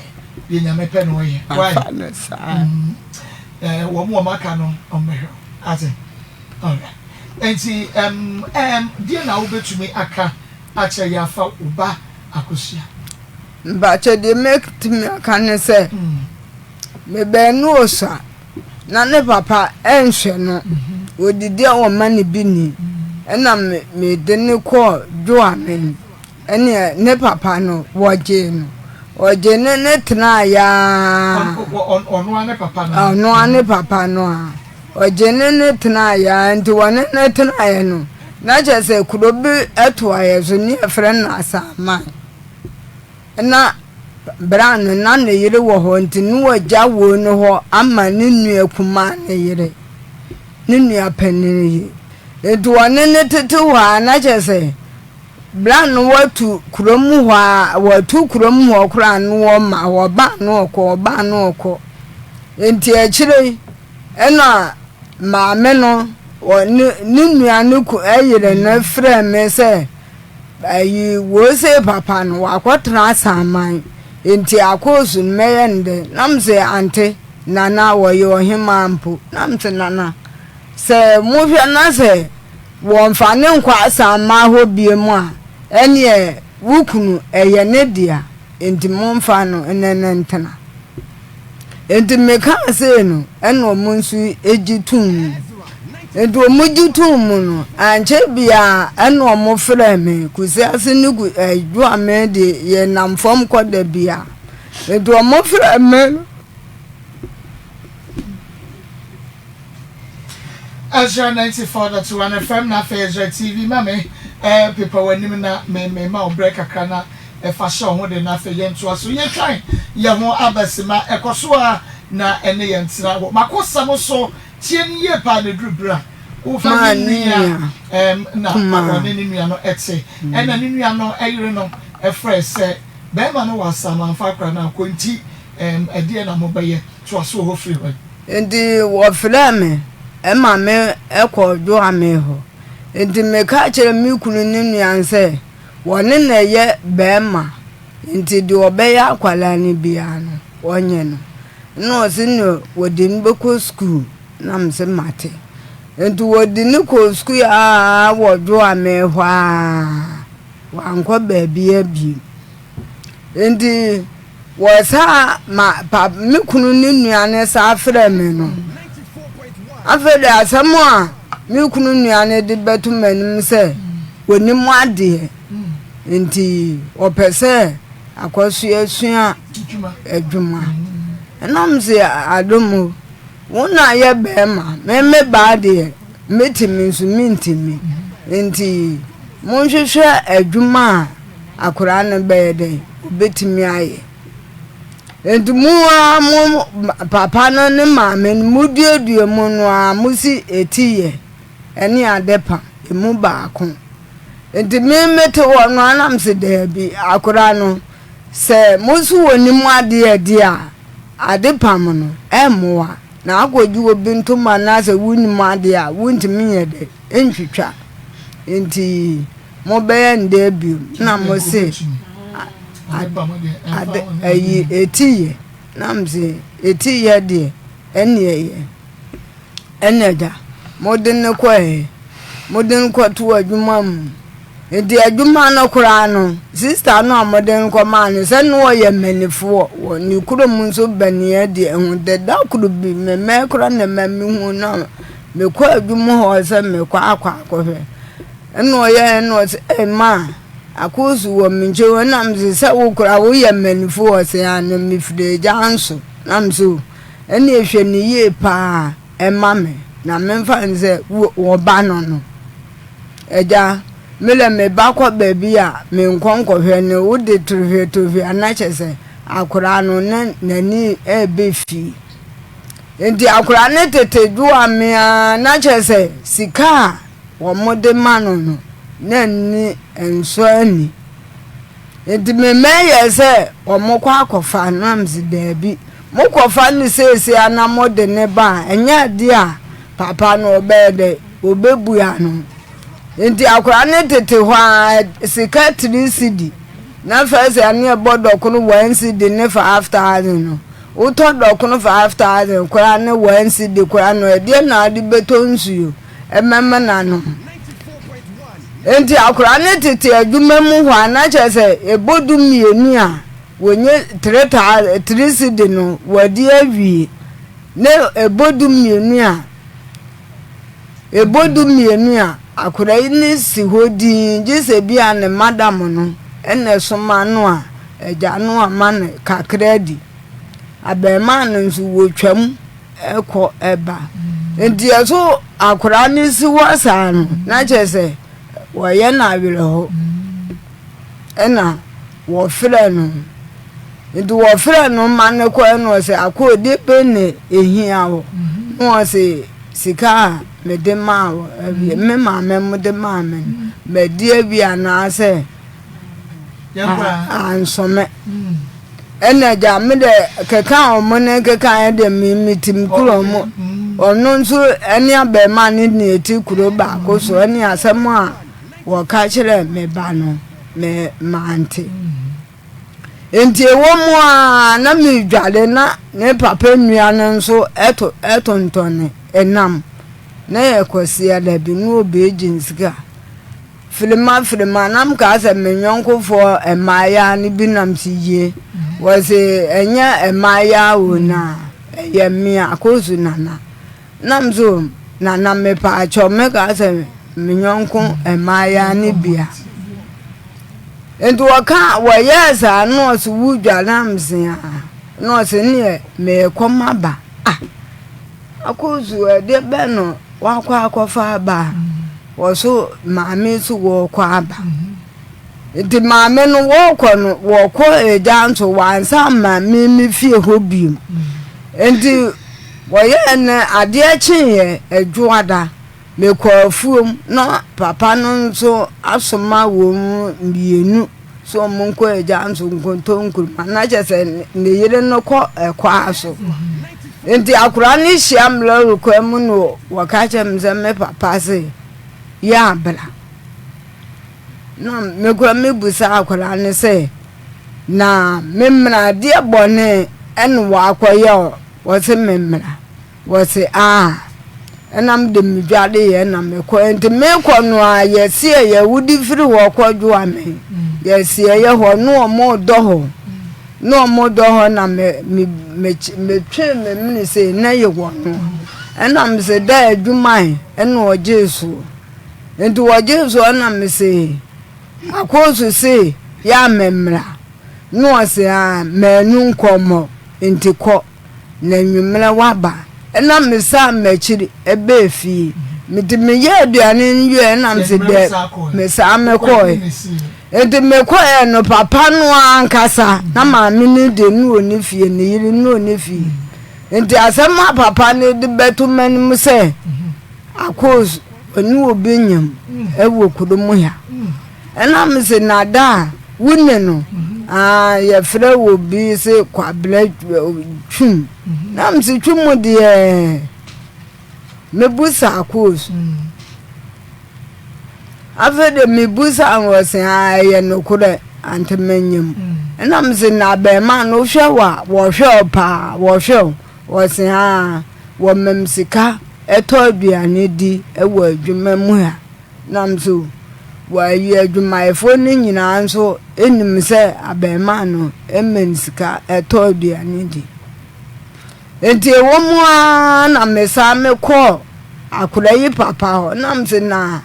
deɛ nyame pɛ na ɔyɛ. Afa no saa. Wɔn wɔn aka no wɔn bɛhwɛ ate. Alright. Nti ɛm ɛm deɛ na wobɛtumi aka akyerɛ yɛ afa wo ba Akosua. Mpakyɛ deɛ mɛtumi aka ne sɛ. Mebɛn no osua, na ne papa nhwɛ no, odidi a wɔma no bi nni. Ɛnna mede no kɔɔ Joamin, ɛnneɛ ne papa no, wɔgyee no. Wɔgyee no ne tenaeɛ ara. Ɔno ara ne papa no. Ɔno ara ne papa no ara. Wɔgyee no ne tenaeɛ ara, nti wɔne no tenaeɛ no, na kyerɛ sɛ kuro bi toa yɛn so, ne yɛfrɛ no Asaman. Na berɛ a no na ne yere wɔ hɔ nti, na wagya woi no hɔ ama ne nua kumaa ne yere, ne nua panin yi. Nti wɔne no tete hɔ a, na kyerɛ sɛ. Bra no watu kurom hɔ a, watu kurom hɔ koraa no wɔma ɔba no ɔkɔ, ɔba no ɔkɔ. Nti akyire yi, ɛna maame no, ɔne ne nua no ku yere no frɛɛ me sɛ, ayi wose papa no wakɔtena asaman, nti akoosu no mɛyɛ no dɛn? Na mese ante, Nana wɔyɛ ɔhemaa mpo. Na mese Nana, sɛ mohwɛ na sɛ wɔmfa no nkɔ asaman hɔ biom a, ɛneɛ wo kunu ɛyɛ ne dea, enti momfa no ne no ntena. Enti mekaa sei no, ɛna wɔn nso gye too mu. Enti wɔn gye too mu no, ankyɛ biara ɛna wɔn frɛɛ me, Kusiase ne Ku Dwoame de yɛnam fam kɔ da biara. Enti wɔn frɛɛ me no. Ezra 94.1 FM na afei Ezra TV ma me eh, pepa w'anim na me me ma wo brɛ kakra na fa hyɛ wo ho den na afei yɛntoa so. Yɛtwan yɛn ho aba simma. Ɛkɔ so ara na ɛne yɛn tena wɔ m'akosɛm so. Tie no yie paa na ɛduru berɛ a wofa ne nua na ɔne ne nua no te. Ɛna ne nua no yere no frɛɛ sɛ barima no wɔ asamanfa akora no ankɔ nti ɛdeɛn na mobɛyɛ? Toa so wɔ hɔ firi hɔ. Enti wɔfrɛɛ me ma me kɔɔ Joame hɔ. Enti meka kyerɛɛ me kunu ne nua no sɛ, Wɔne no yɛ barima, nti deɛ ɔbɛyɛ akwadaa no biara no, ɔnyɛ no. Ɛna ɔse ne wɔde no bɛkɔ sukuu, na mese mate. Nti wɔde no kɔɔ sukuu aa wɔ Dwoame hɔ aa, wankɔ baabiara bio. Nti wɔsaa ma pa me kunu ne nua no saa frɛɛ me no. Afei de asɛm a me kunu nua no de bɛto m'anim sɛ ɔnim adeɛ nti ɔpɛ sɛ akɔsoa sua adwuma. Ɛna mese adom o, wo na yɛ bɛrima, me me baa deɛ mɛtumi nso mentumi. Nti monhwehwɛ adwuma a akwadaa no bɛyɛ dɛn, ɔbɛtumi ayɛ. Enti mo ara mo papa no ne maame no moduadua mu no ara mosi eti yɛ ɛne adepa emu baako. Enti me mete hɔ no ara na mese daabi akora no sɛ mo nso wɔnim adeɛ adi a adepam no ɛmmoa na akɔgye obi ntoma na sɛ wonim adeɛ a wontumi nyɛ dɛ ntwitwa nti Mobɛyɛ no dɛn bio? Na mose, Ade, ayi, eti yɛ. Na mese, Eti yɛ deɛ, ɛnneɛ yɛ. Ɛnna agya, mode no kɔɛ, mode no kɔtoo adwuma mu. Nti adwuma no koraa no, sista no a mode no kɔmaa no, sɛ na ɔyɛ manifoɔ wɔ ne kurom nso bɛneɛ deɛ ɛho dɛ. Da koro bi, memmɛn koraa na ɛma mehu no a, mekɔ adwuma hɔ sɛ mekɔ akɔ akɔhwɛ. Ɛna ɔyɛɛ na ɔse ei ma akoosu wɔ me nkyɛn o ɛna mese sɛ wo koraa woyɛ mmanifo ɔse aane mefiri agya nso na mese o ɛne hwɛ ne yie paa ɛma me na memfa ne sɛ wɔba no no agya me lɛ me ba kɔ baabi a menkɔ nkɔhwɛ no wode torehwɛ torehwɛ a na kyɛ sɛ akoraa no na n'ani ɛɛbɛ fie nti akoraa no tete dwoa me a na kyɛ sɛ sika a wɔde ma no no, na nni nsɔ ani. Enti me mma yɛɛ sɛ wɔkɔ akɔfa no, na mese daabi. Mokɔfa no seesei ara na mode no ba a, ɛnyɛ adeɛ a papa no ɔbɛyɛ dɛ, ɔbɛbua no. Enti akwadaa no tete hɔ ara, sika three cedi, na first ɛne ɛbɔ dɔkono one cedi ne 5,000 no, wotɔ dɔkono 5,000 koraa ne one cedi koraa no, ɛdeɛ na wode bɛtɔ nsuo? mmɛmena no. Enti akwadaa no tete adwuma mu hɔ a na kyerɛ sɛ ɛbɔ 12 a wɔnyɛ three cedi no wɔde awie ne ɛbɔ 12 a ɛbɔ 12 a akwadaa yi ne si hɔ dinn gye sɛ bi a ne madam no ɛna ɛsoma no a agya no ama no kakra di abarimaa no nso wɔtwam kɔ ba. Nti ɛso akwadaa no si hɔ saa no, na kyerɛ sɛ wɔyɛ no awerɛho. Ɛna wɔfrɛ no. Nti wɔfrɛ no ma no kɔɛ no ɔsɛ akɔ de bɛ na ehia wo. Na ɔsɛ sika a mede maa wo, me maame mo de maa me no. madi awie anaasɛ ansɔ me. Ɛna agya me dɛ keka a ɔmo ne keka yɛ deɛ me me tim kuro ɔmo ɔno nso ɛne abɛɛma ne ne ti kuro baako so ɛne asɛm a wɔka kyerɛ me ba no me mante. Nti ɛwɔ mu a na medware na ne papa nua no nso ɛto ɛtontɔn ɛnam na yɛ kwasiada bi na ɔbɛgye nsika. Firima firima na mekaa sɛ me yɔnkofoɔ mmaayaa no bi nam se yie. Wɔse ɛnyɛ mmaayaa o na ɛyɛ me Akoosu Nana. Nam so Nana mepaakyɛw mekaa sɛ me yɔnko mmaayaa no bi a. Nti wɔka wɔyɛɛ saa na ɔse wodwa na mese aa na ɔse neɛ meekɔ maba. Ah Akoosu ɛdeɛ bɛn no wakɔ akɔfa aba a wɔso maame so wɔrekɔ aba. Nti maame no wɔrekɔ no wɔkɔ agya nso wansa ma me me fie hɔ bio. Nti wɔyɛɛ no adeɛ kyeeɛ adwoada mekɔ afuom na papa no nso asoma wɔn mmienu. sɛ wɔnkɔ agya nso nkɔtɔ nkuruma na kyerɛ sɛ ne yere no kɔ ɛkwaa so nti akwadaa no hyia me lɔre kwan mu no wɔka kyerɛ me sɛ me papa se yɛ abra na mekura mebusa akwadaa no sɛ na me mmara adeɛ bɔne ɛna wakɔyɛ wɔse me mmara Wɔse aah ɛna mede me dware yɛ na mekɔ nti mekɔ no a yɛseɛ yɛ wode firi hɔ kɔ dwoame yɛseɛ yɛ hɔ ne ɔmo dɔ hɔ ne ɔmo dɔ hɔ na me me me metwe me mene sei na yɛ wɔ no ɛna mese da adwuma ɛna ɔgyee soɔ nti ɔgyee soɔ ɛna mese akɔɔso se yɛ a memmra ne ɔse aa manu nkɔmmɔ nti kɔ. Na anwummerɛ waba. Ɛna mesan m'akyiri bɛɛ fie. Mede meyɛɛ aduane no wieɛ ɛna mese dɛ mesan mekɔɛ. Nti mekɔɛ no papa no ankasa na maame no de no wɔ ne fie ne yere no wɔ ne fie. Nti asɛm a papa no de bɛto m'anim sɛ akos ɔne obi nyam wɔ kurom ha. Ɛna mese na da a wo ne no ah, yɛfrɛ wɔ bi se Kwabena Twum. Na mese Twum deɛ mebu saa koos. Afei de mebu saa wɔ se ah, ɛyɛ nokorɛ ante manyam. Ɛna mese na abɛɛma no wohwɛ wɔ a wɔhwɛ wo paa wɔhwɛ wo wɔ se ah, wɔmam sika ɛtɔ aduane di wɔ adwuma mu ha. Nam so, wɔayi adwumayɛfoɔ no nyinaa nso nim sɛ abarimaa no mma sika tɔ aduane di. Nti ɛwɔ mu ara na mesan mekɔɔ akwadaa yi papa hɔ na mese na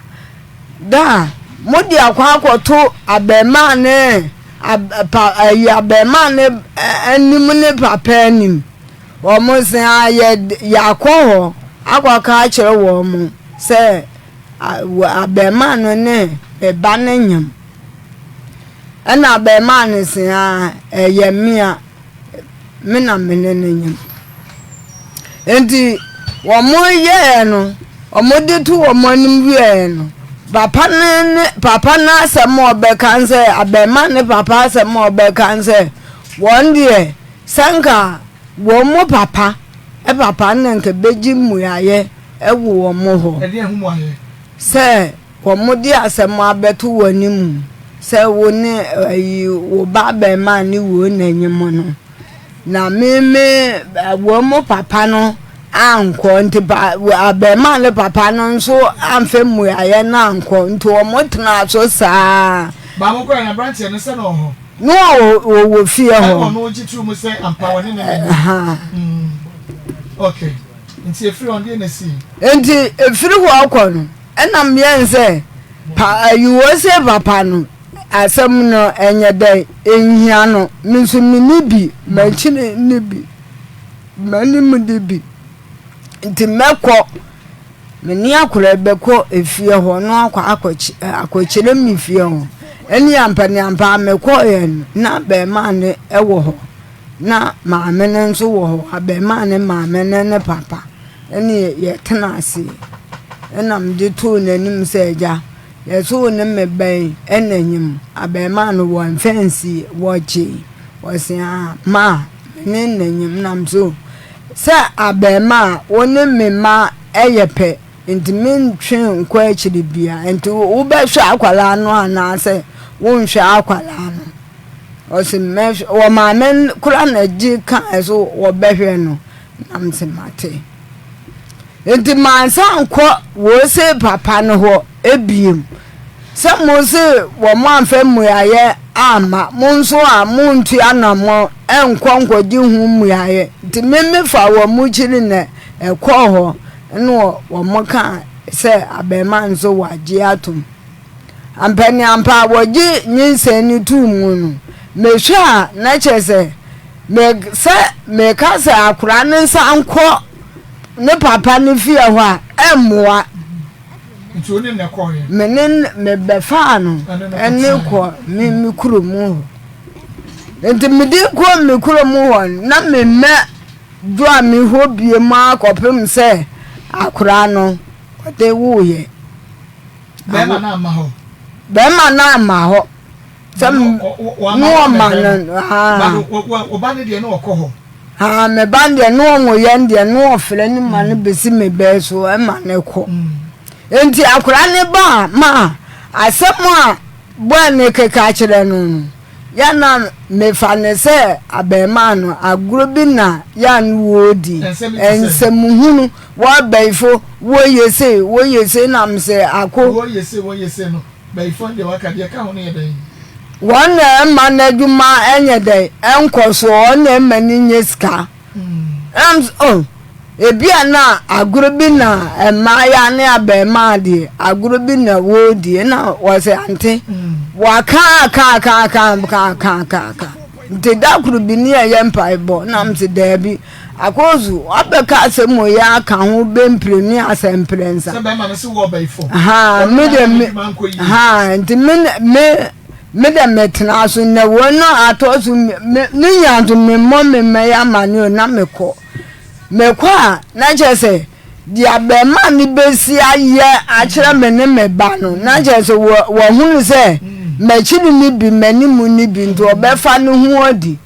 da a mode akɔ akɔto abarimaa ne pa ayi abarimaa ne anim ne papa anim. Wɔn se yɛ yɛakɔ hɔ akɔka akyerɛ wɔn sɛ Abarimaa no ne ne ba no nyem. Ɛna abarimaa no se, Aa, ɛyɛ me a, me na me ne no nyem. Enti wɔyɛɛ no, wɔde to wɔn anim wieɛ no, papa no ne papa no asɛm a ɔbɛka sɛ, abarimaa ne papa asɛm a ɔbɛka sɛ, wɔn deɛ sɛ nka wɔn mu papa papa no na nka bɛgye mmuaeɛ wɔ wɔn hɔ sɛ wɔde asɛm abɛto wɔn anim sɛ wo ne ayi wo ba abarimaa ne wei na nyem no na me me wɔn mo papa no ankɔ nti pa abarimaa ne papa no nso amfɛ mmuaeɛ no ankɔ nti wɔn tena so saa. Baako koraa na aberanteɛ no sɛ na ɔwɔ hɔ. No a wɔwɔ fie hɔ. Ɛna ɔno gye too mu sɛ ampa wɔne ne na nyem. Okay. Nti efiri hɔ no deɛ na esii? Nti efiri hɔ kɔ no, ɛna meyɛn sɛ pa ayi wɔ sɛ papa no asɛm no ɛnyɛ dɛn enhia no, me nso menni bi, m'akyiri nni bi, m'anim de bi, nti mɛkɔ me ne akwadaa bɛkɔ efie hɔ na wakɔ akɔkye akɔkyerɛ me fie hɔ. Ɛne ampa ne ampa mekɔeɛ no na abarimaa no wɔ hɔ. Na maame no nso wɔ hɔ, abarimaa no maame ne ne papa ne yɛtena ase. Ɛna mede too n'anim sɛ, Agya, Yɛse wo ne me ba yi na nyem. Abarimaa no wɔmfa nsie, wɔgyee. Ɔse aa ma me ne no nyem. Na mese o sɛ abarimaa wo ne me mma yɛ pɛ nti mentwe nkɔ akyiri bia. Nti wobɛhwɛ akwadaa no anaasɛ wonhwɛ akwadaa no? Ɔse mɛhwɛ. Wɔmaa me koraa na gye kae so wɔbɛhwɛ no. Na mese mate. Enti mansan ankɔ wose papa no hɔ bio. Sɛ mose wɔamfa mmuaeɛ amma mo nso a, montu anammɔn nkɔ nkɔgye ho mmuaeɛ. Nti me mefaa wɔn kyiri na ɛkɔɔ hɔ, ɛna wɔkaa sɛ abarimaa no nso wɔagye atom. Ampaniampa a wɔgye nyinsɛn no too mu no, mehwɛ a na kyerɛ sɛ me sɛ meka sɛ akwadaa no nsa nkɔ ne papa no fie hɔ a, ɛmmoa. Nti wo ne no kɔeɛ? Me ne no mebɛfaa no ne kɔ me me kurom hɔ. Nti mede kɔ me kurom hɔ no, na memmɛ dwoa me hɔ bio mu ara kɔpem sɛ akwadaa no ɔde woeɛ. Bɛrima no amma hɔ. Bɛrima no amma hɔ. Sɛ ne ɔma no haa. Ɔba no deɛ ne ɔkɔ hɔ. Haa me ba deɛ ne ɔnwo yɛn deɛ ne ɔfrɛ ne ma no bɛsi me bɛɛ so ɛma ne kɔ. Nti akwadaa ne ba a ma asɛm a bɔɛ ne keka kyerɛ no no. Yɛ na mefa no sɛ abarimaa no, agorɔ bi na yɛ a ne wɔredi, nsɛmhunu, wɔ bayifo, wɔyɛ sei, wɔyɛ sei, na mesɛ ako. Wɔyɛ sei, wɔyɛ sei no, bayifoɔ no deɛ waka, deɛ ɛka ho no yɛ dɛn? Wɔn na ɛma n'adwuma nyɛ dɛn, ɛnkɔ soɔ, wɔn na ɛma no nya sika. Ɛna mesɛ oh. Ebia na agorɔ bi na mmaayaa ne abarimaa deɛ agorɔ bi na wɔredi ɛna wɔsɛ ante wɔaka aka aka aka aka aka aka aka nti da koro bi ne ɛyɛ mpaebɔ na m sɛ daabi akɔsu wabɛka asɛm wɔ yɛ aka ho bɛmpire ne asɛmprɛnsa sɛ bɛrima no sɛ wɔ ɔbɛyifo ha me de me ha nti me me me de metena so na wɔn no atɔ so me ne nyinaa nso memmɔ me mmɛyɛ amane o na mekɔ Mekɔ a, na kyerɛ sɛ deɛ abarimaa no bɛsi ayɛ akyerɛ me ne me ba no, na kyerɛ sɛ wahunu sɛ m'akyiri no bi, m'anim no bi, nti ɔbɛfa ne ho adi.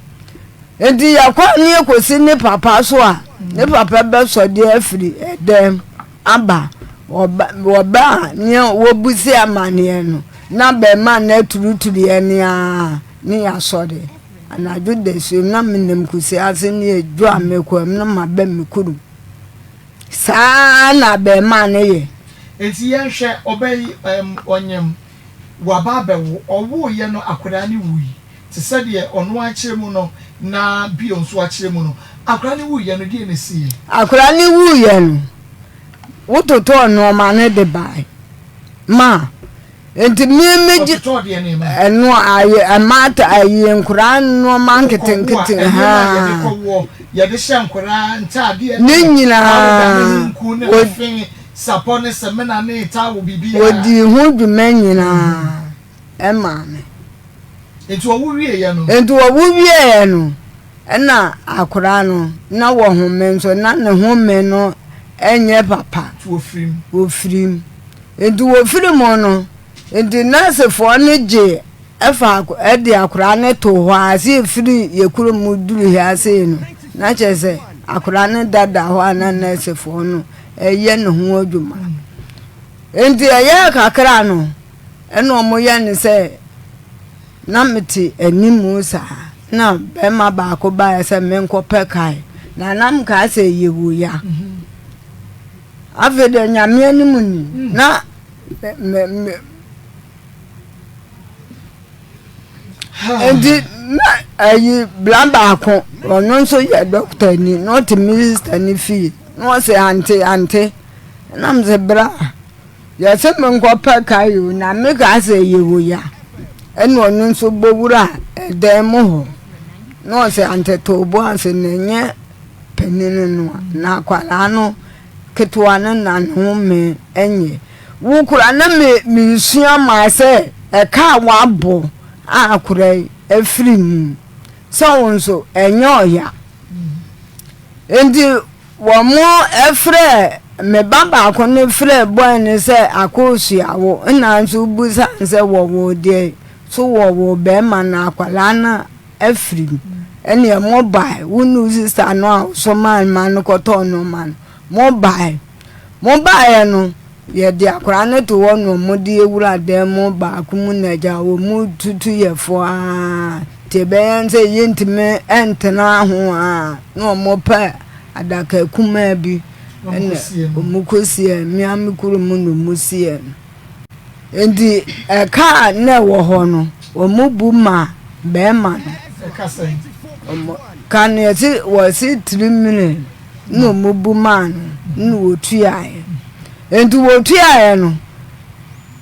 Nti yɛkɔ ne yɛkɔsi ne papa so a, ne papa bɛsɔ deɛ afiri ɛdɛm aba. Wɔba a, ne wɔbusi amaneɛ no, na abarimaa no aturuturu yɛn ara ne yɛasɔre. Anadwo dasuom na menam kusiase ne adwo a mekɔ mu na maba me kurom. Saa ara na abarimaa no yɛ. Enti yɛnhwɛ, ɔbaa yi, ɛɛm, ɔnyem, waba abɛwo. Ɔwoeɛ no, akwadaa no wui. Te sɛ deɛ ɔno ara kyerɛ mu no, na bio nso akyerɛ mu no. Akwadaa no wuiɛ no, deɛn na ɛsiiɛ? Akwadaa no wuiɛ no, wototɔɔ nnoɔma no de baeɛ maa Nti me me gye ɛno ayɛ ɛma ayi nkoraa nneɛma nketenkete haa yɛde hyɛ nkoraa ntaadeɛ ne nyinaa sapɔ ne sɛmina ne taawo biribi wɔdi ho dwuma nyinaa ɛmaa me. Nti wɔwo wieɛ no. Nti wɔwo wieɛ no ɛna akoraa no na wɔhome nso na ne home no ɛnyɛ papa. Nti wɔfirim. Wɔfirim. Enti wɔfiri mu no, enti nɛɛsefoɔ no gye fa de akwadaa no too hɔ ara sɛ yɛfiri yɛ kurom mu duru ha sei no, na kyerɛ sɛ akwadaa no dada hɔ a na nɛɛsefoɔ no ɛyɛ ne ho adwuma. Enti ɛyɛɛ kakra no, ɛna wɔyɛ no sɛ na mete anim saa na bɛrima baako baeɛ sɛ menkɔpɛ kae na na mekaa sɛ yɛwɔ ya. Afei deɛ Nyame anim ni na me me nti na ayi bla baako ɔno nso yɛ dɔkta ni na ɔte minista ne fie na ɔsɛ ante ante na m sɛ bra yɛsɛ me nkɔpɛ kae o na me ka sɛ yɛwɔ ya ɛna ɔno nso bɔwura ɛdan mu hɔ na ɔsɛ ante too bo ase na ɛnyɛ panin no a, na akwadaa no ketewa no na ne ho me nyɛ. Wo kora na me mensua maa sɛ ɛka a wabɔ a akora yi afiri mu sɛ wo nso ɛnyɛ ɔya. Nti wɔn frɛ me ba baako no frɛɛ bɔe no sɛ akɔɔsua wo nna nso wobusa no sɛ wɔwoo deɛ so wɔwoo bɛrima na akwadaa no afiri mu. Ɛneɛ mo bae, wo ne wo sista no a wosomaa ma no kɔtɔɔ nnoɔma no, mo bae. Mo baeɛ no, yɛde akwadaa no to hɔ na wɔde yɛ wura dan mu baako mu na agya wɔn tutu yɛ fo ara nti ɛbɛyɛ sɛ yɛntumi ntena ho a na wɔpɛ adaka kumaa bi ɛna wɔn kɔsiɛ mmea me kuro mu na wɔn siɛ no. Nti ɛka a na ɛwɔ hɔ no wɔn bu ma bɛrima no. Wɔn ka no yɛsi wɔsi 3 million. Na wɔbu maa no na wɔtuaeɛ. Nti wɔtuaeɛ no,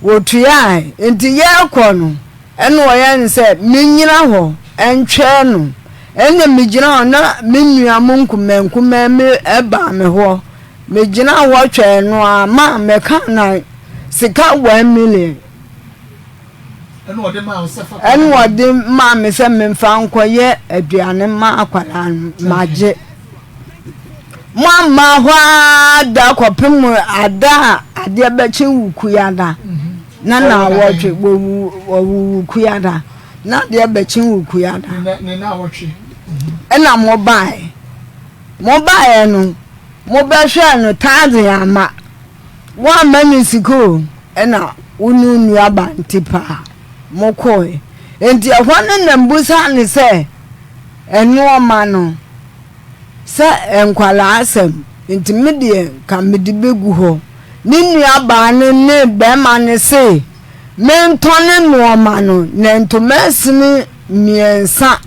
wɔtuaeɛ. Nti yɛrekɔ no, ɛna ɔyɛ no sɛ menyina hɔ ntwɛn no. Ɛna megyina hɔ na me nua mo nkumaa nkumaa mi baa me hɔ. Megyina hɔ twɛn no ara ma meka na sika 1 million. Ɛna ɔde maa wo sɛ fa Ɛna ɔde maa me sɛ memfa nkɔyɛ aduane ma akwadaa no magye. Moamma hɔ ara da kɔpem ada a adeɛ bɛkye Wukuada na naawɔtwe wɔwu wɔwu Wukuada na adeɛ bɛkye Wukuada. Ne naawɔtwe. Ɛna mobaeɛ mobaeɛ no mobɛhwɛɛ no taadze ama. Woamma me sika o, ɛna wo ne wo nua ba nti paa mokɔe. Enti ɛhɔ no na mbusa no sɛ nnoɔma no sɛ nkwadaa asɛm nti me deɛ nka mede bɛgu hɔ. Ne nua baa no ne bɛrima no se mentɔne nnoɔma no na ntoma sini mmiɛnsa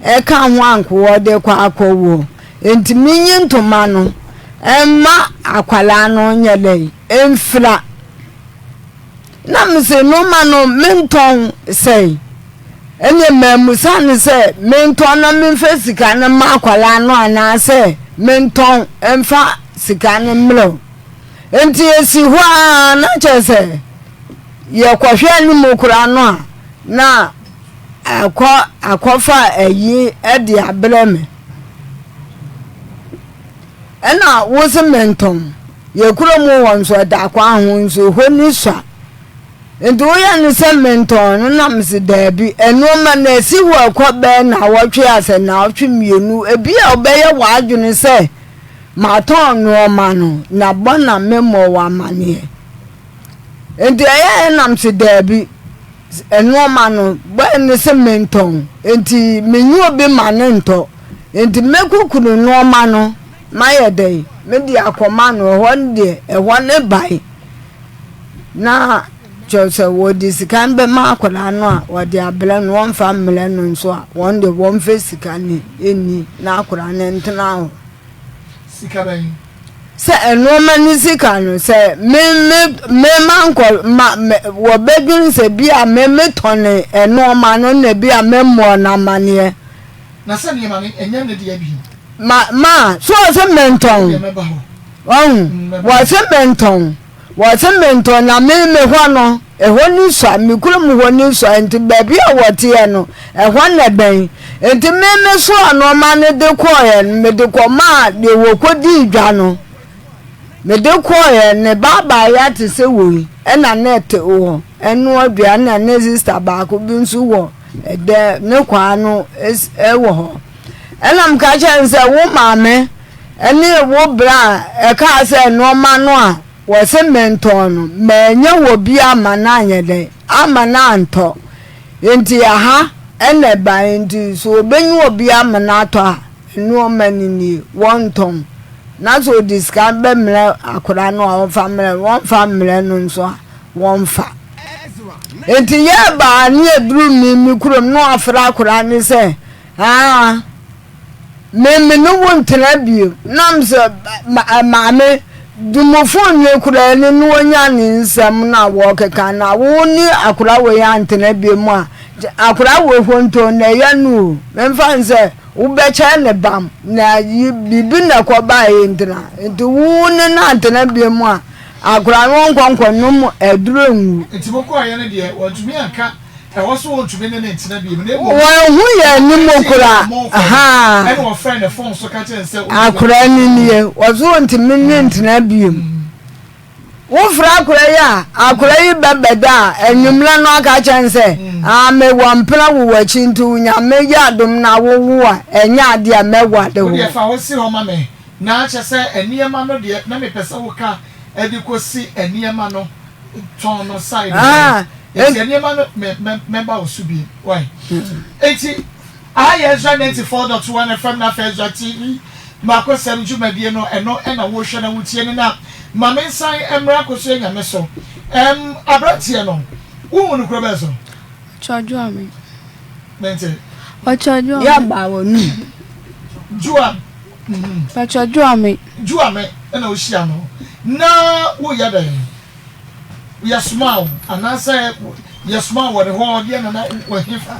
ɛka ho anka wɔde kɔ akɔwoɔ. Enti menyi ntoma no mma akwadaa no nyɛ dɛn mfira. Na mese nnoɔma no mentɔn sɛn? Ɛnneɛ mammusa no sɛ mentɔn na memfa sika no mma akwadaa no anaasɛ mentɔn mfa sika no mmerɛ o. Enti ɛsi hɔ ara na kyerɛ sɛ yɛkɔhwɛ anim koraa no a na akɔ akɔfa ayi de abrɛ me. Ɛna wo se mentɔn. Yɛ kurom hɔ nso ɛda kwan ho nso hɔ ni sua. Nti woyɛ no sɛ mentɔn no na mese daabi. Nnoɔma no asi hɔ ɛkɔ bɛyɛ naawɔtwe asɛ naawɔtwe mmienu. Ebi a wobɛyɛ w'adwene sɛ matɔn nnoɔma no na bɔ na memmɔ wo amaneɛ. Nti ɛyɛɛ na mese daabi. Nnoɔma no, bɔe ne se mentɔn, enti menyi obi ma no ntɔ. Enti mɛkukuru nnoɔma no mayɛ dɛn? Mede akɔma no, ɛhɔ no deɛ, ɛhɔ ne bae. Na kyerɛ sɛ wɔde sika no bɛma akwadaa no a, wɔde abrɛ no, wɔmfa mmrɛ no nso a, wɔn deɛ wɔmfa sika no nni na akwadaa no ntena hɔ. Sika bɛn? Sɛ nnoɔma no sika no, sɛ me me me mankɔ ma me wɔbɛdwene sɛ bi a me metɔne nnoɔma no na bi a memmɔɔ no amaneɛ. Na sɛ nneɛma no ɛnyɛ ne dea bio. Ma ma so wɔse mentɔn. Deɛ mɛba hɔ. Wahu? Wɔse mentɔn. Wɔse mentɔn na me me hɔ no, ɛhɔ ni sua, me kurom hɔ ni sua, nti baabi a wɔteɛ no, ɛhɔ na ɛbɛn. Nti me me soa nnoɔma no de kɔeɛ no, mede kɔmaa deɛ wɔkɔdii dwa no. Mede kɔeɛ, ne ba abaayewa te sɛ wei, ɛna na ɛte hɔ, ɛnoa aduane, na ne sista baako bi nso wɔ ɛdɛ, ne kwaa no wɔ hɔ. Ɛna meka kyerɛɛ no sɛ, wo maame ne wo bra a ɛkaa sɛ nnoɔma no a wɔse mentɔn no, manyɛ wɔ bi amma no anyɛ dɛn, amma no antɔ. Nti ɛha na ɛbaeɛ nti sɛ ɔbɛnya obi ama no atɔ a, nnoɔma no nie, wɔntɔn. Na sɛ ɔde sika no bɛmrɛ akwadaa no a, ɔmfa mmrɛ no, wɔmfa mmrɛ no nso a, wɔmfa. Nti yɛbaa ne yɛduru me me kurom na wafrɛ akwadaa no sɛ, aa, Me me ne wo ntena bio. Nam sɛ maame dumufo nni koraa ni na onya ne nsɛm na wɔkeka na wo ne akora wei antena bio mu a, akora wei honto na ɛyɛ no o. Memfa nsɛ wobɛkyɛ ne bam na biribi na ɛkɔbaeɛ ntina. Nti wo ne no antena bio mu a, akora no ɔnkɔ nkɔnom aduro nwu. Nti mokɔeɛ no deɛ wantumi anka Ɛhɔ so wɔntumi ne no ntena bio, na mmom Wɔanhu yɛn anim koraa. Ahaa. Ɛna ɔfrɛɛ ne fon so ka kyerɛɛ no sɛ Akwadaa no nie, ɔse ɔntumi ne ntena bio. Wofrɛ akwadaa yi a, akwadaa yi bɛbɛda a, anwummerɛ no aka akyerɛ no sɛ, ah, mewɔ mpena wɔ w'akyi nti Nyame yɛ adom na wowo a, ɛnyɛ adeɛ a mɛware wo. Wo deɛ fa wo si hɔ ma me. Na kyerɛ sɛ nneɛma no deɛ na mepɛ sɛ woka de kɔsi nneɛma no tɔn no side hɔ no. Nti nneɛma no me mɛ mɛba wo so bio. Wai? Nti. Aha yɛ Ezra 94.1 FM na afei Ezra TV Makosɛm dwumadie no ɛno na wohwɛ na wotie no na ma me nsan mmra Akosua Nyame so ɛm abranteɛ no wohu no kuro bɛn so? Ɔkyerɛ Juame. Mente. Ɔkyerɛ Juame. Yɛ ba wɔ num. Juam. Ɔkyerɛ Juame. Juame ɛna wohyia no na woyɛ dɛn? Yɛsomaa wo anaasɛ yɛsomaa wɔ ne hɔ deɛ na na wɔ hefa?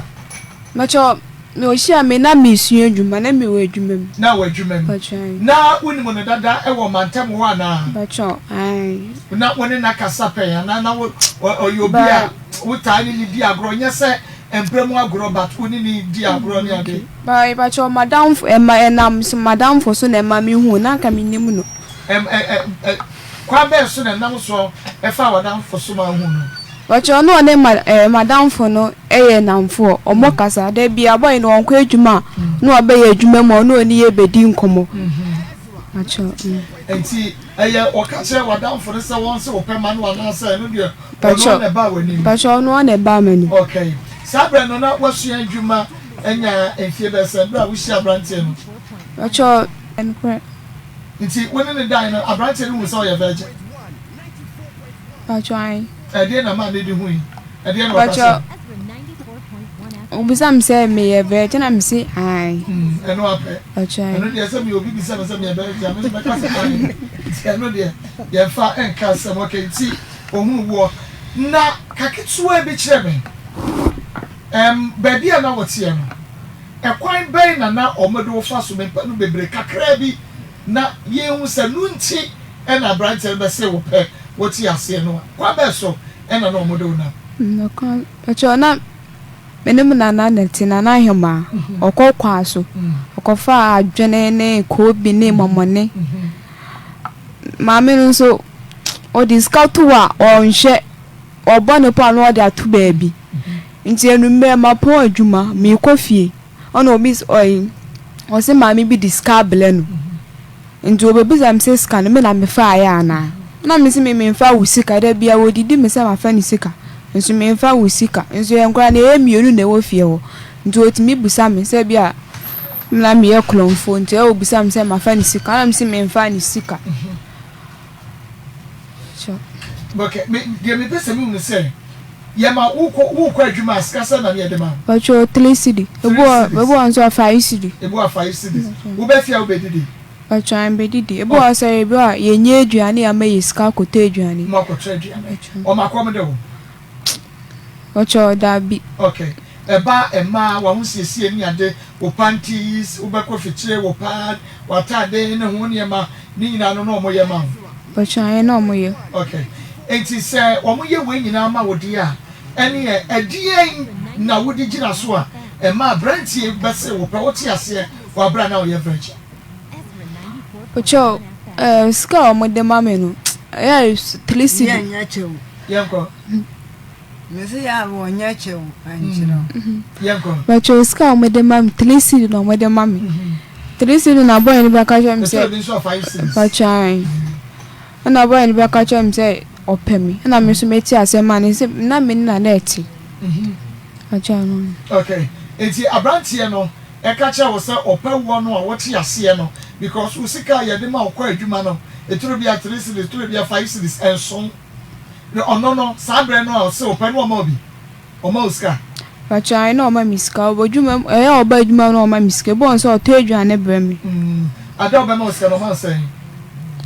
Mpakyɛw, me ohyia me na mesua adwuma, na mewɔ adwuma mu. Na wɔ adwuma mu. Mpakyɛw. Na wonim no dada wɔ mantam hɔ anaa? Mpakyɛw, ae. Na wo ne no akasa pɛn anaa? Na wo, ɔyɛ obi a wotaa ne no di agorɔ, nyɛ sɛ mpra mu agorɔ but wo ne no di agorɔ ne ade? Mpakyɛw, m'adamfo, ɛma, ɛnam m'adamfo so na ɛma mehuu no, na anka mennim no. Ɛm, ɛ, ɛ, ɛ, kwan bɛn so na ɛnam so faa w'adamfo so ma wohuu no? Ɔkyerɛ ɔno ɔne ma ɛɛ madamfo no yɛ nnamfoɔ. Ɔmo kasa. Da biara boy no ɔnkɔ adwuma a na wabɛyɛ adwuma mu a ɔne ɔne yɛ bɛdi nkɔmmɔ. Ɔkyerɛ mm. Nti ɛyɛ ɔka kyerɛ w'adamfo no sɛ wɔnse wo pɛ ma no anaasɛ ɛno deɛ ɔno ara na ɛbaa w'anim? Mpakyɛ ɔno ara na ɛbaa m'anim. Okay. Saa berɛ no na woasua adwuma anya mfie bɛyɛ sɛn berɛ a wohyia aberanteɛ no? Mpakyɛ nokorɛ. Nti wo ne no dae no aberanteɛ no hu sɛ ɔyɛ virgin? Mpakyɛ ae. Ɛdeɛn na maa n'ani hui? Ɛdeɛn na ɔka sɛ? Mpakyɛ obisa me sɛ meyɛ virgin na mese ae. Ɛno apɛ. Mpakyɛ ae. Ɛno deɛ sɛ meyɛ obi bisa me sɛ meyɛ virgin a me nso mɛka sɛ ae. Nti ɛno deɛ yɛmfa nka asɛm. Okay, nti ohunu woɔ. Na ka ketewa bi kyerɛ me. Ɛm, baabi a na woteɛ no, ɛkwan bɛn na na wɔde wo fa so? Mempɛ no bebree, kakraa bi na yɛnhu sɛ ɛno nti na aberanteɛ no bɛsee wo pɛ, wote aseɛ no a, kwan bɛn so na na wɔde wo nam? Ɛkwan, pakyɛ na me ne me nana na ɛte, Nana Ahemaa, ɔkɔ kwa so, ɔkɔfa adwene ne koobi ne mɔmɔne. Maame no nso, ɔde sika to hɔ a, ɔnhwɛ, ɔbɔ ne pɔ a na ɔde ato baabi. Nti anwummerɛ mapɔn adwuma, merekɔ fie, ɛna obi ɔyi, ɔse maame bi de sika abrɛ no. Nti obebisa me sɛ sika no me na mefaeɛ anaa? Na mese me memfa wo sika, da biara wɔdidi me sɛ mafa ne sika, nso memfa wo sika. Nso yɛn koraa no yɛyɛ mmienu na ɛwɔ fie hɔ, nti ɔtumi bisa me sɛ bi a me na meyɛ korɔmfoɔ nti ɛwɔ bisa me sɛ mafa ne sika, na mese memfa ne sika. So. Okay, me deɛ mepɛ sɛ mehu ne sɛ yɛma wokɔ wokɔ adwuma a sika sɛ na ne yɛde ma wo? Ɔtwerɛ three cedi. Three Ebi wɔ cedis. ebi wɔ nso a five cedi. Ebi wɔ a five cedis. Wobɛ fie a wobɛdidi? Ɔtwerɛ mbɛdidi. Ebi wɔ sɛ ebi wɔ a yɛnyɛ aduane a ama yɛ sika akɔtɔ aduane. Mo akɔtɔ aduane. Ɔma kɔm de wo? Ɔtwerɛ dabi. Okay. Ɛba mmaa w'ahosiesie ne ade, wo panties, wobɛkɔ fikyire, wo pad, w'ataade ne ho nneɛma ne nyinaa no na wɔyɛ ma wo? Ɔtwerɛ ae na wɔyɛ. Okay. Enti sɛ wɔyɛ wei nyinaa ma wo deɛ a, ɛneɛ ɛdeɛn na wode gyina so a ɛma aberanteɛ yi bɛse wo pɛ, wote aseɛ wɔ aberɛ a na woyɛ virgin? Ɔtwerɛ ɛɛ sika a wɔde ma me no ɛyɛ three cedi. Yɛnkɔ. Mese yɛ a wɔnyɛ kyɛw nkyerɛ wo. Bɛkyɛw sika a wɔde ma me three cedi na wɔde ma me three cedi na boy no bɛka kyerɛ me sɛ bɛkyɛw ae ɛna boy no bɛka kyerɛ me sɛ ɔpɛ me ɛna me nso mete asɛm ma no sɛ na me ne na na ɛte bɛkyɛw no. Okay nti abranteɛ no ɛka kyerɛ wo sɛ ɔpɛ woɔ no a wote aseɛ no because wo sika a yɛde ma wo kɔ adwuma no ɛturo bi a three cedis ɛturo bi a five cedis ɛnso. Na ɔno no, saa berɛ no a ɔse ɔpɛ no ɔma wo bi? Ɔma wo sika? Mpakyɛw ae na ɔma me sika, ɔba adwuma mu, ɛyɛ a ɔba adwuma mu na ɔma me sika, ebi wɔ hɔ nso a ɔtɔ aduane brɛ me. Mm, ada a ɔbɛma wo sika no ɔma wo sɛn?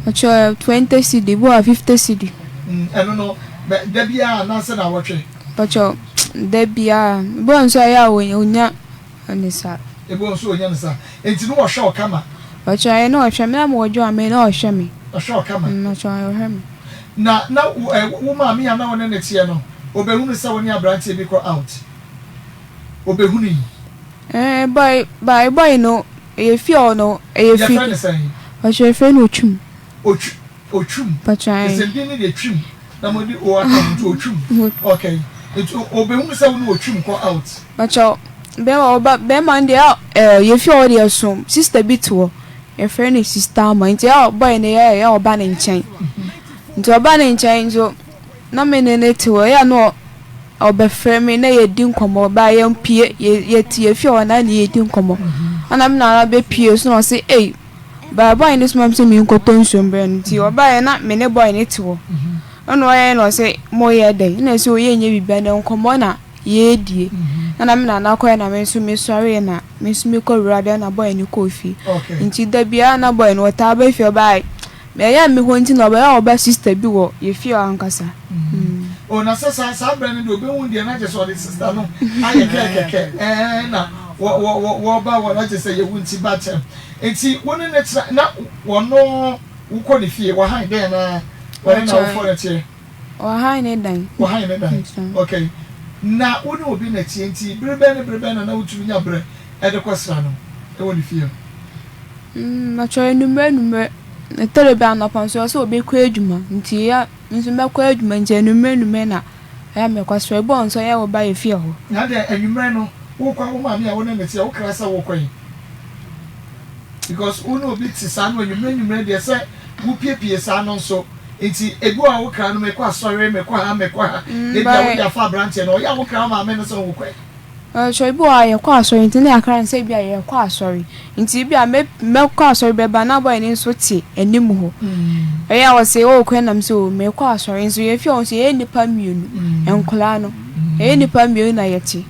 Mpakyɛw 20 cedi, ebi wɔ hɔ a 50 cedi. Mm, ɛno no, bɛ, da biara anaasɛ naawɔtwe? Mpakyɛw, da biara, ebi wɔ hɔ nso a ɛyɛ a ɔnya. ne sa. Ebi wɔ nso ɔnya ne sa. Nti no ɔhwɛ wo kama. Ɔkyerɛ ayɛ na ɔhwɛ me na mewɔ dwo a me na ɔhwɛ me. Ɔhwɛ wo kama. Mm ɔkyerɛ ayɛ ɔhwɛ me. Na na wo ɛ wo maame a na wo ne no teɛ no ɔbɛhunu sɛ wo ne abranteɛ bi kɔ out? Ɔbɛhunui? Ɛɛ boy by boy no ɛyɛ fie hɔ no ɛyɛ fi. Yɛfrɛ no sɛn? Ɔkyerɛ yɛfrɛ no Otwum. Otwu. Otwum. Kyerɛ sɛ din no deɛ twim na mo de o aka ho nti otwum. Okay. Nti obehunu sɛ wo ne otwum kɔ out. Pakyɛw, bɛrima ɔba bɛrima no deɛ ɛɛ yɛfi hɔ deɛ so sister bi te hɔ yɛfrɛ no sister Ama nti ɛyɛ boy no yɛ yɛ ɔba ne nkyɛn nti ɔba ne nkyɛn nso na me ne no te hɔ ɛyɛ na ɔbɛfrɛ me na yɛdi nkɔmmɔ ba yɛmpie yɛ yɛte yɛfi hɔ na ne yɛdi nkɔmmɔ ɛna me nana bɛpie so na ɔse ei Baa boy no soma me sɛ menkɔtɔ nsuo mbrɛ no nti ɔbaeɛ na me ne boy no te hɔ ɛna ɔyɛ na ɔsɛ moyɛ dɛn ɛna ɛsɛ ɔyɛ nyɛ biribi na nkɔmmɔ na yɛredie ɛna me nana kɔɛ na me nso mesɔreɛ na me nso mekɔ wura dɛm na boy no kɔɔ fie nti da biara na boy no ɔtaa ba fie ɔbaeɛ Ɛyɛ a me hɔ nti na ɔbɛyɛ a ɔba sister bi wɔ yɛ fie hɔ ankasa. Oh na sɛ saa saa berɛ no deɛ ɔbɛhu deɛ na kyerɛ sɛ ɔde sister no ayɛ kɛɛ kɛkɛ ɛɛ na wɔ wɔ wɔ wɔba wɔ na kyerɛ sɛ yɛwu nti ba kyɛm nti wo ne ne tena na wɔno wokɔ ne fie wɔhan dɛn anaa wɔne n'awofoɔ na teɛ? Wɔhan ne dan. Wɔhan ne dan okay na wo ne obi na teɛ nti bere bɛn ne bere bɛn na na wotumi nya berɛ ɛde kɔ sra no ɛwɔ ne fie hɔ? Mpakyɛw anwummerɛ anwummerɛ, ɛtɔ da bi a anɔpa nso ɛwɔ sɛ obi kɔ adwuma nti ɛyɛ a me nso mɛkɔ adwuma nti anwummerɛ anwummerɛ na ɛyɛ a mekɔ sra. Ebi wɔ hɔ nso ɛyɛ a wɔba yɛ fie hɔ. Na adɛn anwummerɛ no wokɔ a wo maame a wo ne no te a wokra sɛ wokɔ he? Because wo ne obi te saa no anwummerɛ anwummerɛ deɛ sɛ wopiepie saa no nso nti ebi wɔ hɔ a wokra no mekɔ asɔre mekɔ ha mekɔ ha ebia wode afa aberanteɛ no ɔyɛ a wokra wo maame no sɛ wokɔ he? Mpakyɛw ebi wɔ hɔ a yɛkɔ asɔre ntsi na yɛakra no sɛ bi a yɛkɔ asɔre ntsi bi a mɛ mɛkɔ asɔre bɛba na boy no nso tse anim hɔ ɛyɛ a ɔse oh kɔ na mese oh mekɔ asɔre nso yɛfie hɔ nso yɛyɛ nnipa mmienu nkɔlaa no yɛyɛ nnipa mmienu na yɛte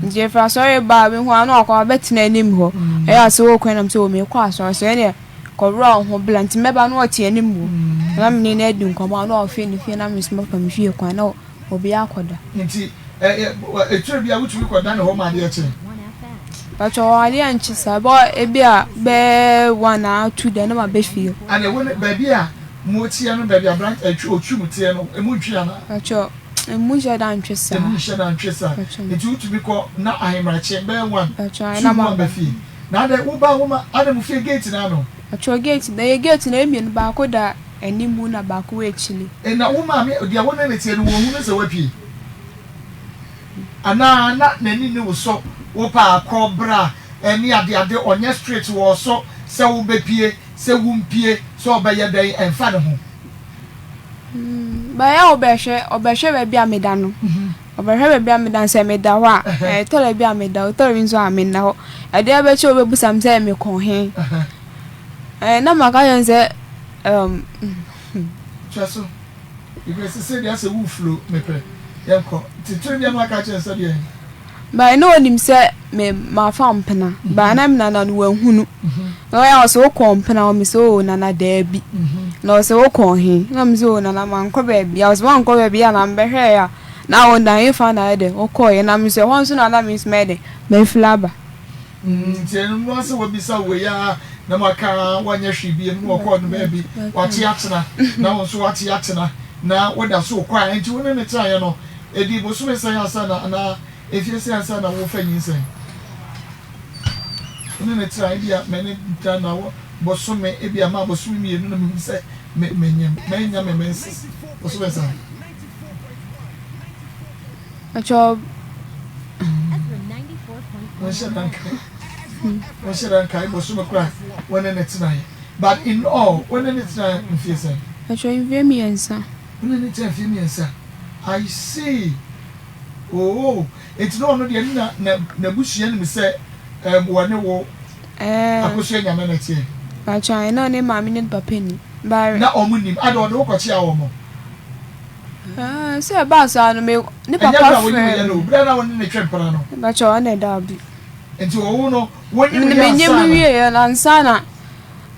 nti yɛfiri asɔre ba a mehu a na wakɔ abɛtena anim hɔ ɛyɛ a ɔse oh kɔ na mese oh mekɔ asɔre so ɛneɛ kɔworɔ wo ho bla nti mɛba na ɔte anim hɔ na mene no adi nkɔmmɔ a na ɔfee ne fie na me nso mafa me fie kwan na Obiara kɔda. Nti etire bi a wotumi kɔda ne hɔ ma adeɛ kye? Pakyɛ wɔ adeɛ nkye saa bɔ ebi a bɛɛ one anaa two deɛ na ma bɛ fie. Ɛna wo ne baabi a mo teɛ no baabi abrant ɛtwi otwi mo teɛ no emu ntwi anaa? Pakyɛ emu nhyɛ da ntwe saa. Emu nhyɛ da ntwe saa. Nti wotumi kɔ na ahemrakye bɛyɛ one two mo aba fie. Na adɛ wo ba wo ma adɛ mo fie gate no ano? Pakyɛ gate no ɛyɛ gate no ɛyɛ mmienu baako da Animu na baako wɔ akyire. Na wo maame, deɛ wo ne no teɛ no, wɔnhunu sɛ woapue? Anaa na n'ani nni wo so, wopɛ a kɔ, bra, ne adeade, ɔnyɛ strict wɔ wo so sɛ wobɛpue, sɛ wompue, sɛ ɔbɛyɛ dɛn, ɛmfa ne ho. Bɛyɛ a ɔbɛhwɛ, ɔbɛhwɛ baabi a meda no. Ɔbɛhwɛ baabi a meda no, sɛ meda hɔ a, ɛtɔ da bi a meda hɔ, ɛtɔ da bi nso a menna hɔ. Adeɛ bɛkye a ɔbɛbisa me sɛ mekɔ he. Na maka kyerɛ no sɛ um. Kyerɛ so, because sese deɛ asɛ wo flow mepɛ yɛnkɔ nti tiri deɛ no aka kyerɛ sɛ deɛ. But na onim sɛ me mafa mpena but na me nana no wahunu na ɔyɛ a ɔsɛ wokɔ mpena hɔ me sɛ oh nana daabi na ɔsɛ wokɔ he na me sɛ oh nana mankɔ baabi a ɔsɛ wankɔ baabi a na mebɛhwɛɛ a na wo na hefa na ayɛ dɛ wokɔɔyɛ na me sɛ ɛhɔ nso na na me nso mɛyɛ dɛ mafiri aba. Nti ɛno no ara sɛ wabisa wei ara na waka ara wanyɛ hwee biom na ɔkɔɔ no baabi wate atena na wo nso wate atena na woda so rekɔ a nti wo ne no tenaeɛ no ɛdii bosome sɛn ansa na anaa mfie sɛn ansa na worefa nyinsɛn? Wo ne no tenaeɛ ebia me ne no tena na bosome ebia maa bosome mmienu na mehu sɛ me menyem manya me menses bosome sɛn? Ɔkyɛ Wɔnhyɛ da nkae. Wɔnhyɛ da nkae bosome koraa wɔne no tenaeɛ. But in all, wo ne no tenaeɛ mfie sɛn? Ɔkyɛ mfie mmiɛnsa. Wo ne no tenaa mfie mmiɛnsa. I see. Oh, enti na ɔno deɛ na na n'abusua nim sɛ ɛɛm wɔne wo Ɛɛ. Akosua Nyame na ɛteɛ? Mpakyɛ ae, na ɔne maame ne papa nim. But. Na wɔn nim. Adɛn ɔde wo kɔkyeaa wɔn? Ɛɛ, sɛ ɛbaa saa no, me ne Ɛnyɛ papa berɛ a wonyim frɛɛ yɛ no o, me. berɛ a na wo ne no twe mpena no. Mpakyɛ ɔne dabi. Nti ɔwo no, wonyim yɛ Menyim ansa na. wieɛ no ansa na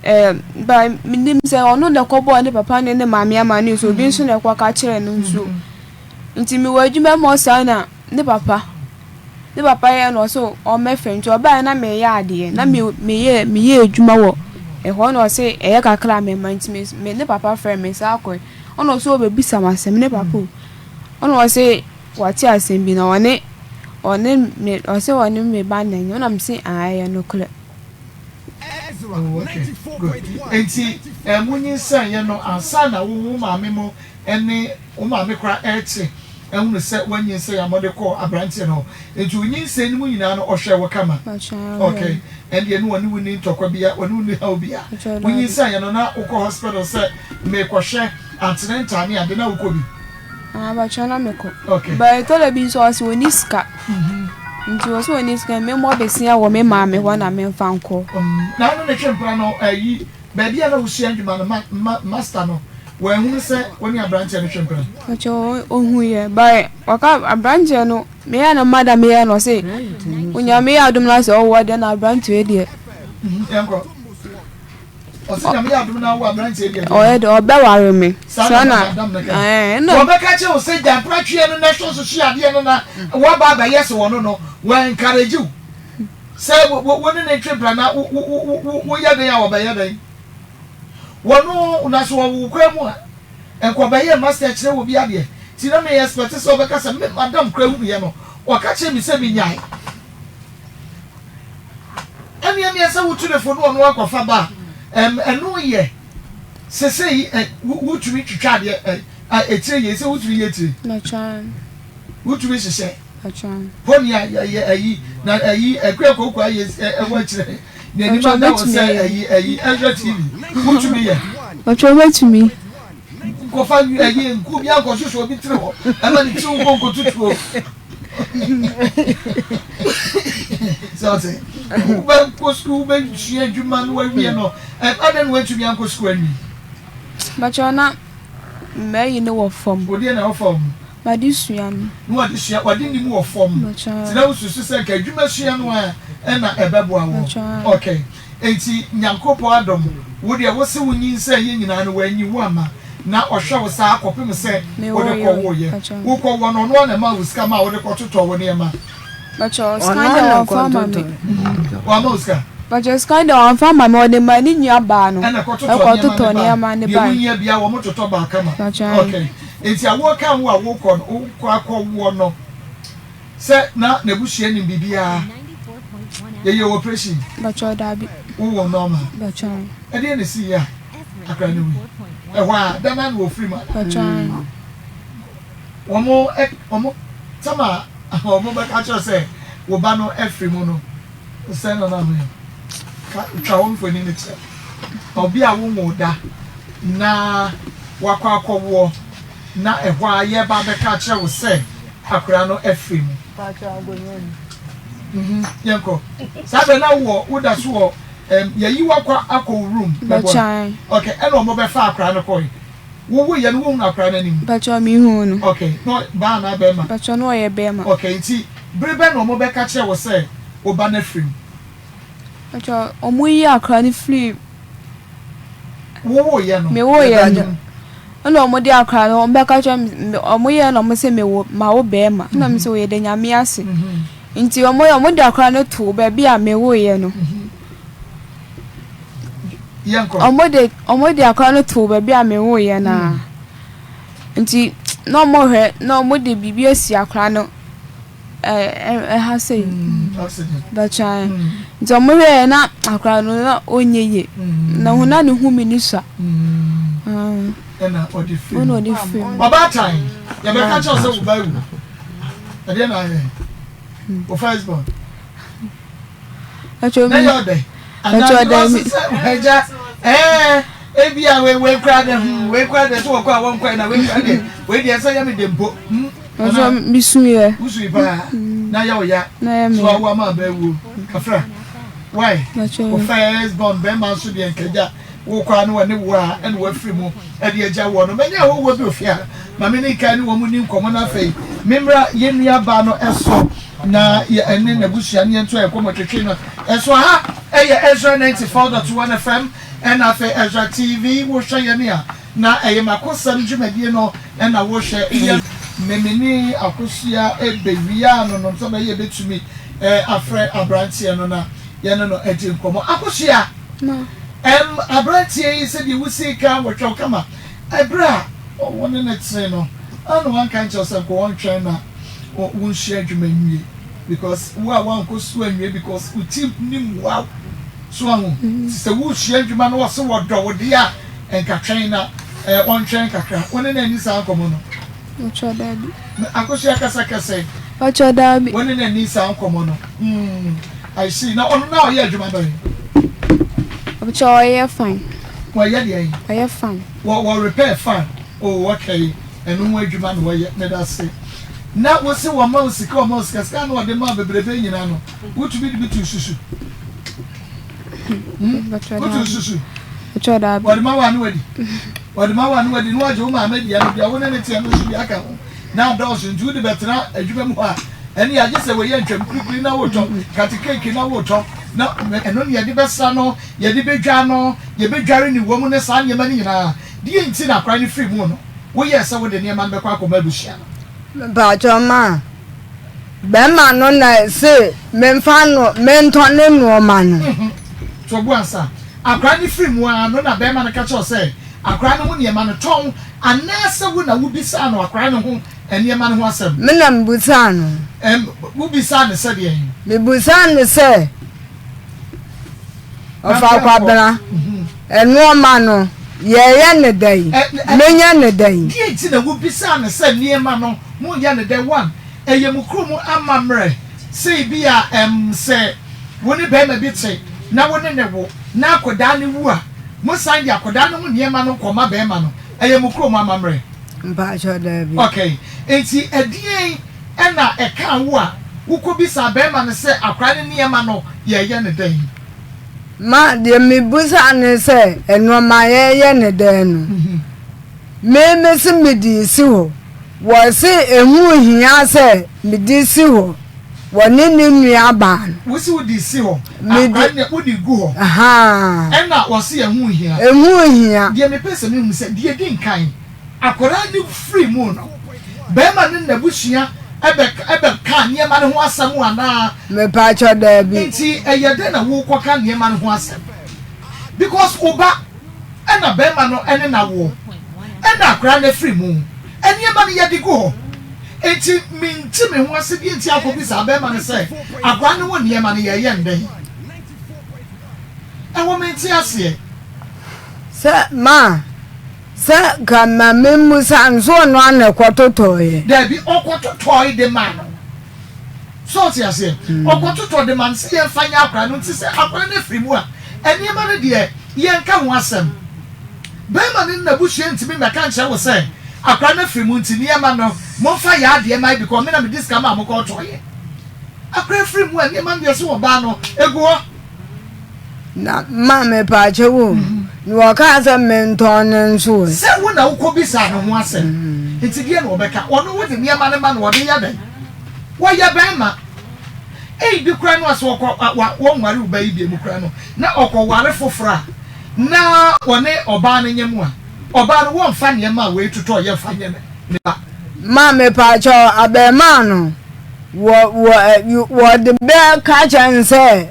ɛɛ ba menim sɛ ɔno na ɛkɔbɔɔ ne papa ne ne maame amanneɛ nso obi nso na ɛkɔka kyerɛɛ no nso. Nti mewɔ adwuma mu hɔ saa na ne papa ne papa yɛ na ɔsɛ ɔmmɛfrɛ nti ɔbaeɛ na meyɛ adeɛ na me meyɛ meyɛ adwuma wɔ ɛhɔ na ɔsɛ ɛyɛ kakra a mɛma nti me me ne papa frɛ me saa kɔe. Ɔna ɔse ɔbɛbisa me asɛm ne papa o ɔna ɔse wate asɛm bi na ɔne ɔne me ɔse ɔne me ba na ɛnyɛ ɔna me se ae ɛyɛ nokorɛ. Oh okay good nti. Ɛɛ monyinsɛneeɛ no ansa na wo wo maame mo ne wo maame koraa rete ahunu sɛ woanyinsɛn a mode kɔɔ aberanteɛ no hɔ. Nti wo nyinsɛn no mu nyinaa no ɔhwɛɛ wo kama? Ok, ɛndeɛ ne ɔne wo nni ntɔkwa biara, ɔne wo nni haw biara. Wonyinsɛneeɛ no na wokɔ hospital sɛ merekɔhwɛ antenatal ne ade na wokɔ bi? Ah, bàtchɛ na mekɔ. Okay. But ɛtɔ da bi nso ɔsɛ ɔni sika. Nti ɔsɛ ɔni sika memmɔ besia wɔ me maame hɔ na memfa nkɔ. Na ɛno ne twe mpena no ayi baabi a na wosua adwuma no ma ma master no wanhunu sɛ wo ne aberanteɛ no twe mpena? Bàtchɛ ɔhu yɛ but ɔka aberanteɛ no meyɛ no madam yɛ no ɔse Onyame yɛ adom na sɛ ɔwɔ deɛ na aberanteɛ deɛ. Yɛnkɔ. Ɔse Nyame yɛ adom na awo abranteɛ bi a. Ɔyɛ dɛ ɔbɛware me. Saa na madam no ka. Wɔbɛka kyerɛ wo sɛ gya mpratweɛ no na hwɛ so sua adeɛ no na woaba abɛyɛ se wɔno no wɔ encourage wo sɛ wo ne no ntwe mpra na woyɛ dɛn a wɔbɛyɛ dɛn wɔno na so wɔwo kora mu a nka ɔbɛyɛ master kyerɛ wɔ bi adeɛ nti na me expect sɛ ɔbɛka sɛ me madam kora hunuiɛ no ɔka kyerɛ me sɛ menyae. Ɛneɛ neɛ sɛ wotu ne fo ne ɔno akɔfa ba a, ɛm ɛno yɛ sesei ɛ wo wotumi twitwa adeɛ ɛ a etire yie sɛ wotumi yɛ tire Mɛtwan. wotumi hyehyɛ Mɛtwan. pɔni a yɛ yɛ ɛyi na ɛyi ɛkua kooko ayɛ ɛ ɛwɔ akyire n'anim Mɛtwan ada wɔ mɛtumi sɛ ayɛ. ɛyi ɛyi Ezra TV wotumi yɛ. Mɛtwan mɛtumi. Nkɔfa ɛyi nku bi ankɔhyehyɛ obi tiri hɔ ɛma ne tiri nkɔ nkɔtutuo. Sɛ ɔte wobɛkɔ sukuu wobɛsua adwuma no wawie no adɛn na woantumi ankɔ sukuu anwie? Bàkyɛ na mmayi no wɔ fam. Wodeɛ na ɛwɔ fam. Made sua no. Na wade sua wade nim wɔ fam. Nti na wosusu sɛ nka adwuma sua no a ɛna ɛbɛboa wo. Okay. Enti Nyankopɔn adom, wo deɛ wose wo nyinsɛn yɛ nyinaa no wanyi wo amma, na ɔhwɛ wo saa kɔpem sɛ wode kɔ woeɛ. Wo kɔ woɔ no ɔno ara na ɛmaa wo sika maa wode kɔ totɔɔ wo nneɛma. Mpakyɛw sika deɛ wamfa ama me. Wamma wo sika? Mpakyɛw sika deɛ wamfa ama me, ɔde maa ne nua baa no. Ɛna ɛkɔ totɔɔ nneɛma no bae. Deɛ wohia biara wɔn totɔ baa kama. Okay. Enti awoɔ kaa wo a wokɔ no, wokɔ akɔ woɔ no. Sɛ na n'abusua nim biribiara. Yɛyɛ wo operation? Mpakyɛw daabi. Wo wo normal? Mpakyɛw. Ɛdeɛn na ɛsii yɛ a akora no wui? Ɛhɔ a da no ara na wɔfiri mu anaa? Mpakyɛw. Wɔn wɔn tam a wɔn bɛka kyerɛ sɛ wo ba no afiri mu no sɛn na na ano yɛ? Ka twa wo mfoni no kyerɛ. Obi a wonwoo da na wakɔ akɔwoɔ. Na ɛhɔ ara yɛreba abɛka akyerɛ wo sɛ akwadaa no afiri mu. Mhm, yɛnkɔ. Saa berɛ na wowɔ, woda so wɔ, ɛm, yɛayi wo akɔ akɔ wo room, mɛboa? Bɛkyae. Okay, ɛna wɔn bɛfaa akwadaa no kɔe. Wowoeɛ no, wohunu akwadaa no anim? Mpakyɛw, mehuu no. Okay, na ɔyɛ baa anaa bɛrima? Mpakyɛw, na ɔyɛ bɛrima. Okay, nti bere bɛn na wɔbɛka kyerɛɛ wo sɛ wo ba no afiri mu? Mpakyɛw, wɔyii akwadaa no firii. Wowoeɛ no? Mewoeɛ no. Ɛna ɔmo de akora no ɔmo bɛka kyerɛ me ɔmo yɛ na ɔmo se mewo mawo bɛɛma ɛna me se o yɛda Nyame ase nti ɔmo yɛ ɔmo de akora no too baabi a mewoeɛ no ɔmo de ɔmo de akora no too baabi a mewoeɛ no a nti na ɔmo hwɛ na ɔmo de biribi asi akora no. Ɛha sei bɛtwɛn nti ɔmo hwɛɛ na akwadaa no na ɔnyɛ yie na ho na ne ho mi ni sua. Ɛna ɔde firi mu. Ɔde firi mu. Ɔbaatan yɛbɛka kyerɛ sɛ wo ba awu ɛdeɛ na ayɛ wo first born. Ɛtwa Na yɛ ɔdɛ. Ɛtwa ɔdɛ mi. Ɛgya ɛɛ ebi a wei wei kura de hmm wei kura de so wɔkɔ a wɔnkɔ na wei kura de wei deɛ sɛ yɛ mi de mpo hmm. Ɛtwa mi sun yɛ. Wusu yi paa na yɛ ɔya so awo ama abɛ wuo kafra why wo first born bɛrima nso deɛ nkagya wo kɔ a na wɔne wo a ɛna wafiri mu ɛde agya woɔ no manya ahɔhoɔ bi ofie a ma me ne nkae ne wɔn ni nkɔmmɔ na afei memmra yɛn nua baa no ɛso na yɛ ɛne n'abusua ne yɛnto yɛn nkɔmmɔ twetwe no ɛso aha ɛyɛ Ezra 94.1 FM ɛna afei Ezra TV wohwɛ yɛn a na ɛyɛ makosɛm dwumadie no ɛna wohwɛ yɛ memene akosua ɛbɛwia no nom sɛ bɛyɛ bɛtumi afrɛ aberanteɛ no na yɛne no adi nkɔmmɔ akosua Ɛm, aberanteɛ yi, sɛdeɛ wosii ka wɔtwa wo kama ɛberɛ a wo ne no tene no, ana wanka ankyerɛ wo sɛ nka ɔntwɛn na wonsua adwuma nwie because wo a woankɔ sukuu anwie because wo ti nni mmoa wo. So wahu? Nti sɛ wosua adwuma na wɔse wɔdɔ wo deɛ a, nka twɛn na eh, ɔntwɛn kakra. Wo ne no anni saa nkɔmmɔ no? Mpakyɛw daabi. Akosua kasa kɛsɛ. Mpakyɛw daabi. Wo ne no anni saa nkɔmmɔ no? Hmm, I see. Na ɔno na ɔyɛ adwuma bɛn? Mpakyɛw ɔyɛ fan. Ɔyɛ deɛn? Ɔyɛ fan. Wɔ wɔ repair fan. Oh, okay. Ɛno ho adwuma na ɔyɛ. Meda ase. Na wo se wɔma wo sika, wɔma wo sika, sika na ɔde ma wo bebrebe nyinaa no, wotumi de bi tu susu? Hmm? Wotu susu? Wɔde ma wo a ne wadi. Wɔde ma wo a ne wadi na wɔagye wo maame deɛ no deɛ wo ne ne teɛ no nso bi aka ho na adɔɔso nti wode bɛtena adwuma mu hɔ a ɛne agye sɛ wɔyɛ ntwam kurikuri na wotɔ kate keeki na wotɔ na ɛno ne yɛde bɛsra no yɛde bɛdwa no yɛbɛdware ne wɔ mu ne saa nneɛma no nyinaa. Deɛ nti na akora no firi mu no woyɛɛ sɛ wode nneɛma no bɛkɔ akɔma abusua no? Mpakyɛw ma Bɛrima no na se memfa no mentɔ ne nnoɔma no. To bo ansa. Akwadaa no firi mu ara no na bɛrima no ka kyerɛ wo sɛ akwadaa no ho nneɛma no tɔn anaasɛ wo na wobisaa no akwadaa no ho nneɛma no ho asɛm? Me na mebisaa no. Ɛm, wobisaa no sɛ deɛn? Mebisaa no sɛ, Ɔfa Kwabena, nnoɔma no, yɛreyɛ no dɛn? Menyɛ no dɛn? Deɛn nti na wobisaa no sɛ nneɛma no, moreyɛ no dɛn? One, Ɛyɛ mo kurom amammerɛ sɛ ebia ɛm sɛ wo ne barima bi te na wo ne no wo na akwadaa no wu a, mosan de akwadaa no ho nneɛma no kɔma barima no. Ɛyɛ mo kurom amammerɛ? Mpakyɛw, daabi. Okay. Enti ɛdeɛn na ɛkaa wo a wokɔbisaa barima no sɛ akwadaa no nneɛma no yɛreyɛ no dɛn? Ma, deɛ mebisaa ne sɛ nnoɔma yɛreyɛ no dɛn no, me mese mede resi hɔ. Wɔse ɛho hia sɛ mede si hɔ, wɔne ne nua baa no. Wose wode si hɔ, akora no deɛ wode gu hɔ, ɛna wɔse ɛho hia. Ɛho hia. Deɛ mepɛ sɛ mehu sɛ, deɛ ɛdi nkan, akwadaa no firi mu no, barima no ne n'abusua bɛkaa nneɛma no ho asɛm anaa? Mepaakyɛw, daabi. Nti ɛyɛ dɛn na worekɔka nneɛma no ho asɛm? Because wo ba. Ɛna bɛɛma no ne no awoɔ ɛna akwadaa no afiri mu nneɛma no yɛde gu hɔ nti mente me ho ase deɛ nti akɔ bisaa bɛɛma no sɛ akwadaa no ho nneɛma no yɛyɛ no dɛn ɛhɔ mente aseɛ. Sɛ ma sɛ ka ma me mmusa nso ɔno ara na ɛkɔtotɔeɛ. Daabi ɔkɔtotɔe de maa no. So ɔte aseɛ? Ɔkɔtotɔ de ma no sɛ yɛmfa nyɛ akwadaa no nti sɛ akwadaa no afiri mu a, nneɛma no deɛ yɛnka ho asɛm. Barima no ne n'abusua ntumi mmɛka nkyerɛ wo sɛ akwadaa no afiri mu nti nneɛma no momfa yɛ adeɛ mma because me na mede sika maa mo kɔtɔeɛ. Akwadaa afiri mu a nneɛma no deɛ sɛ ɔbaa no ɛgu hɔ. Na ma mepaakyɛw o, na wɔkaa sɛ mentɔn no nso ɛ. Sɛ wo na wokɔbisaa ne ho asɛm nti deɛ na ɔbɛka? Ɔno wode nneɛma no ma no ɔde yɛ dɛn? Wɔyɛ bɛrima. Eyi bi koraa no a sɛ ɔkɔ wa wɔnware wo ba yi biom koraa no na ɔkɔware foforɔ a na ɔne ɔbaa no nyɛ mu a, ɔbaa no wɔnfa nneɛma a wei totɔɔ yɛ mfa nyɛ ne ba. Ma mepaakyɛw abarimaa no wɔ wɔ wɔde bɛ ka kyerɛ no sɛ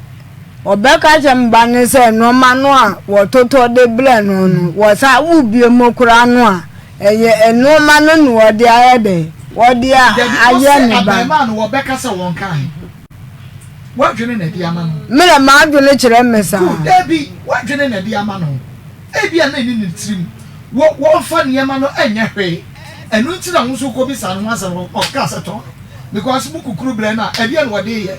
ɔbɛka kyerɛ me ba no sɛ nneɛma no a wɔtotɔ de brɛ no no wɔsan wo biom koraa no a Ɛyɛ nnoɔma no na wɔde ayɛ dɛn? Wɔde Dabi, ayɛ ɔse ne ba. abarimaa no wɔbɛka sɛ wɔnka he? W'adwene na ɛde ama no. Me na m'adwene kyerɛ me saa. Good, dabi, w'adwene na ɛde ama no. Ebia na ɛnni ne tirim. Wɔ, wɔmfa nneɛma no nyɛ hwee. Ɛno nti na wo nso wokɔbisaa no ho asɛm no, ɔkaa sɛ tɔn no. Because mo kukuru brɛ no a, ɛdeɛn na ɔde reyɛ?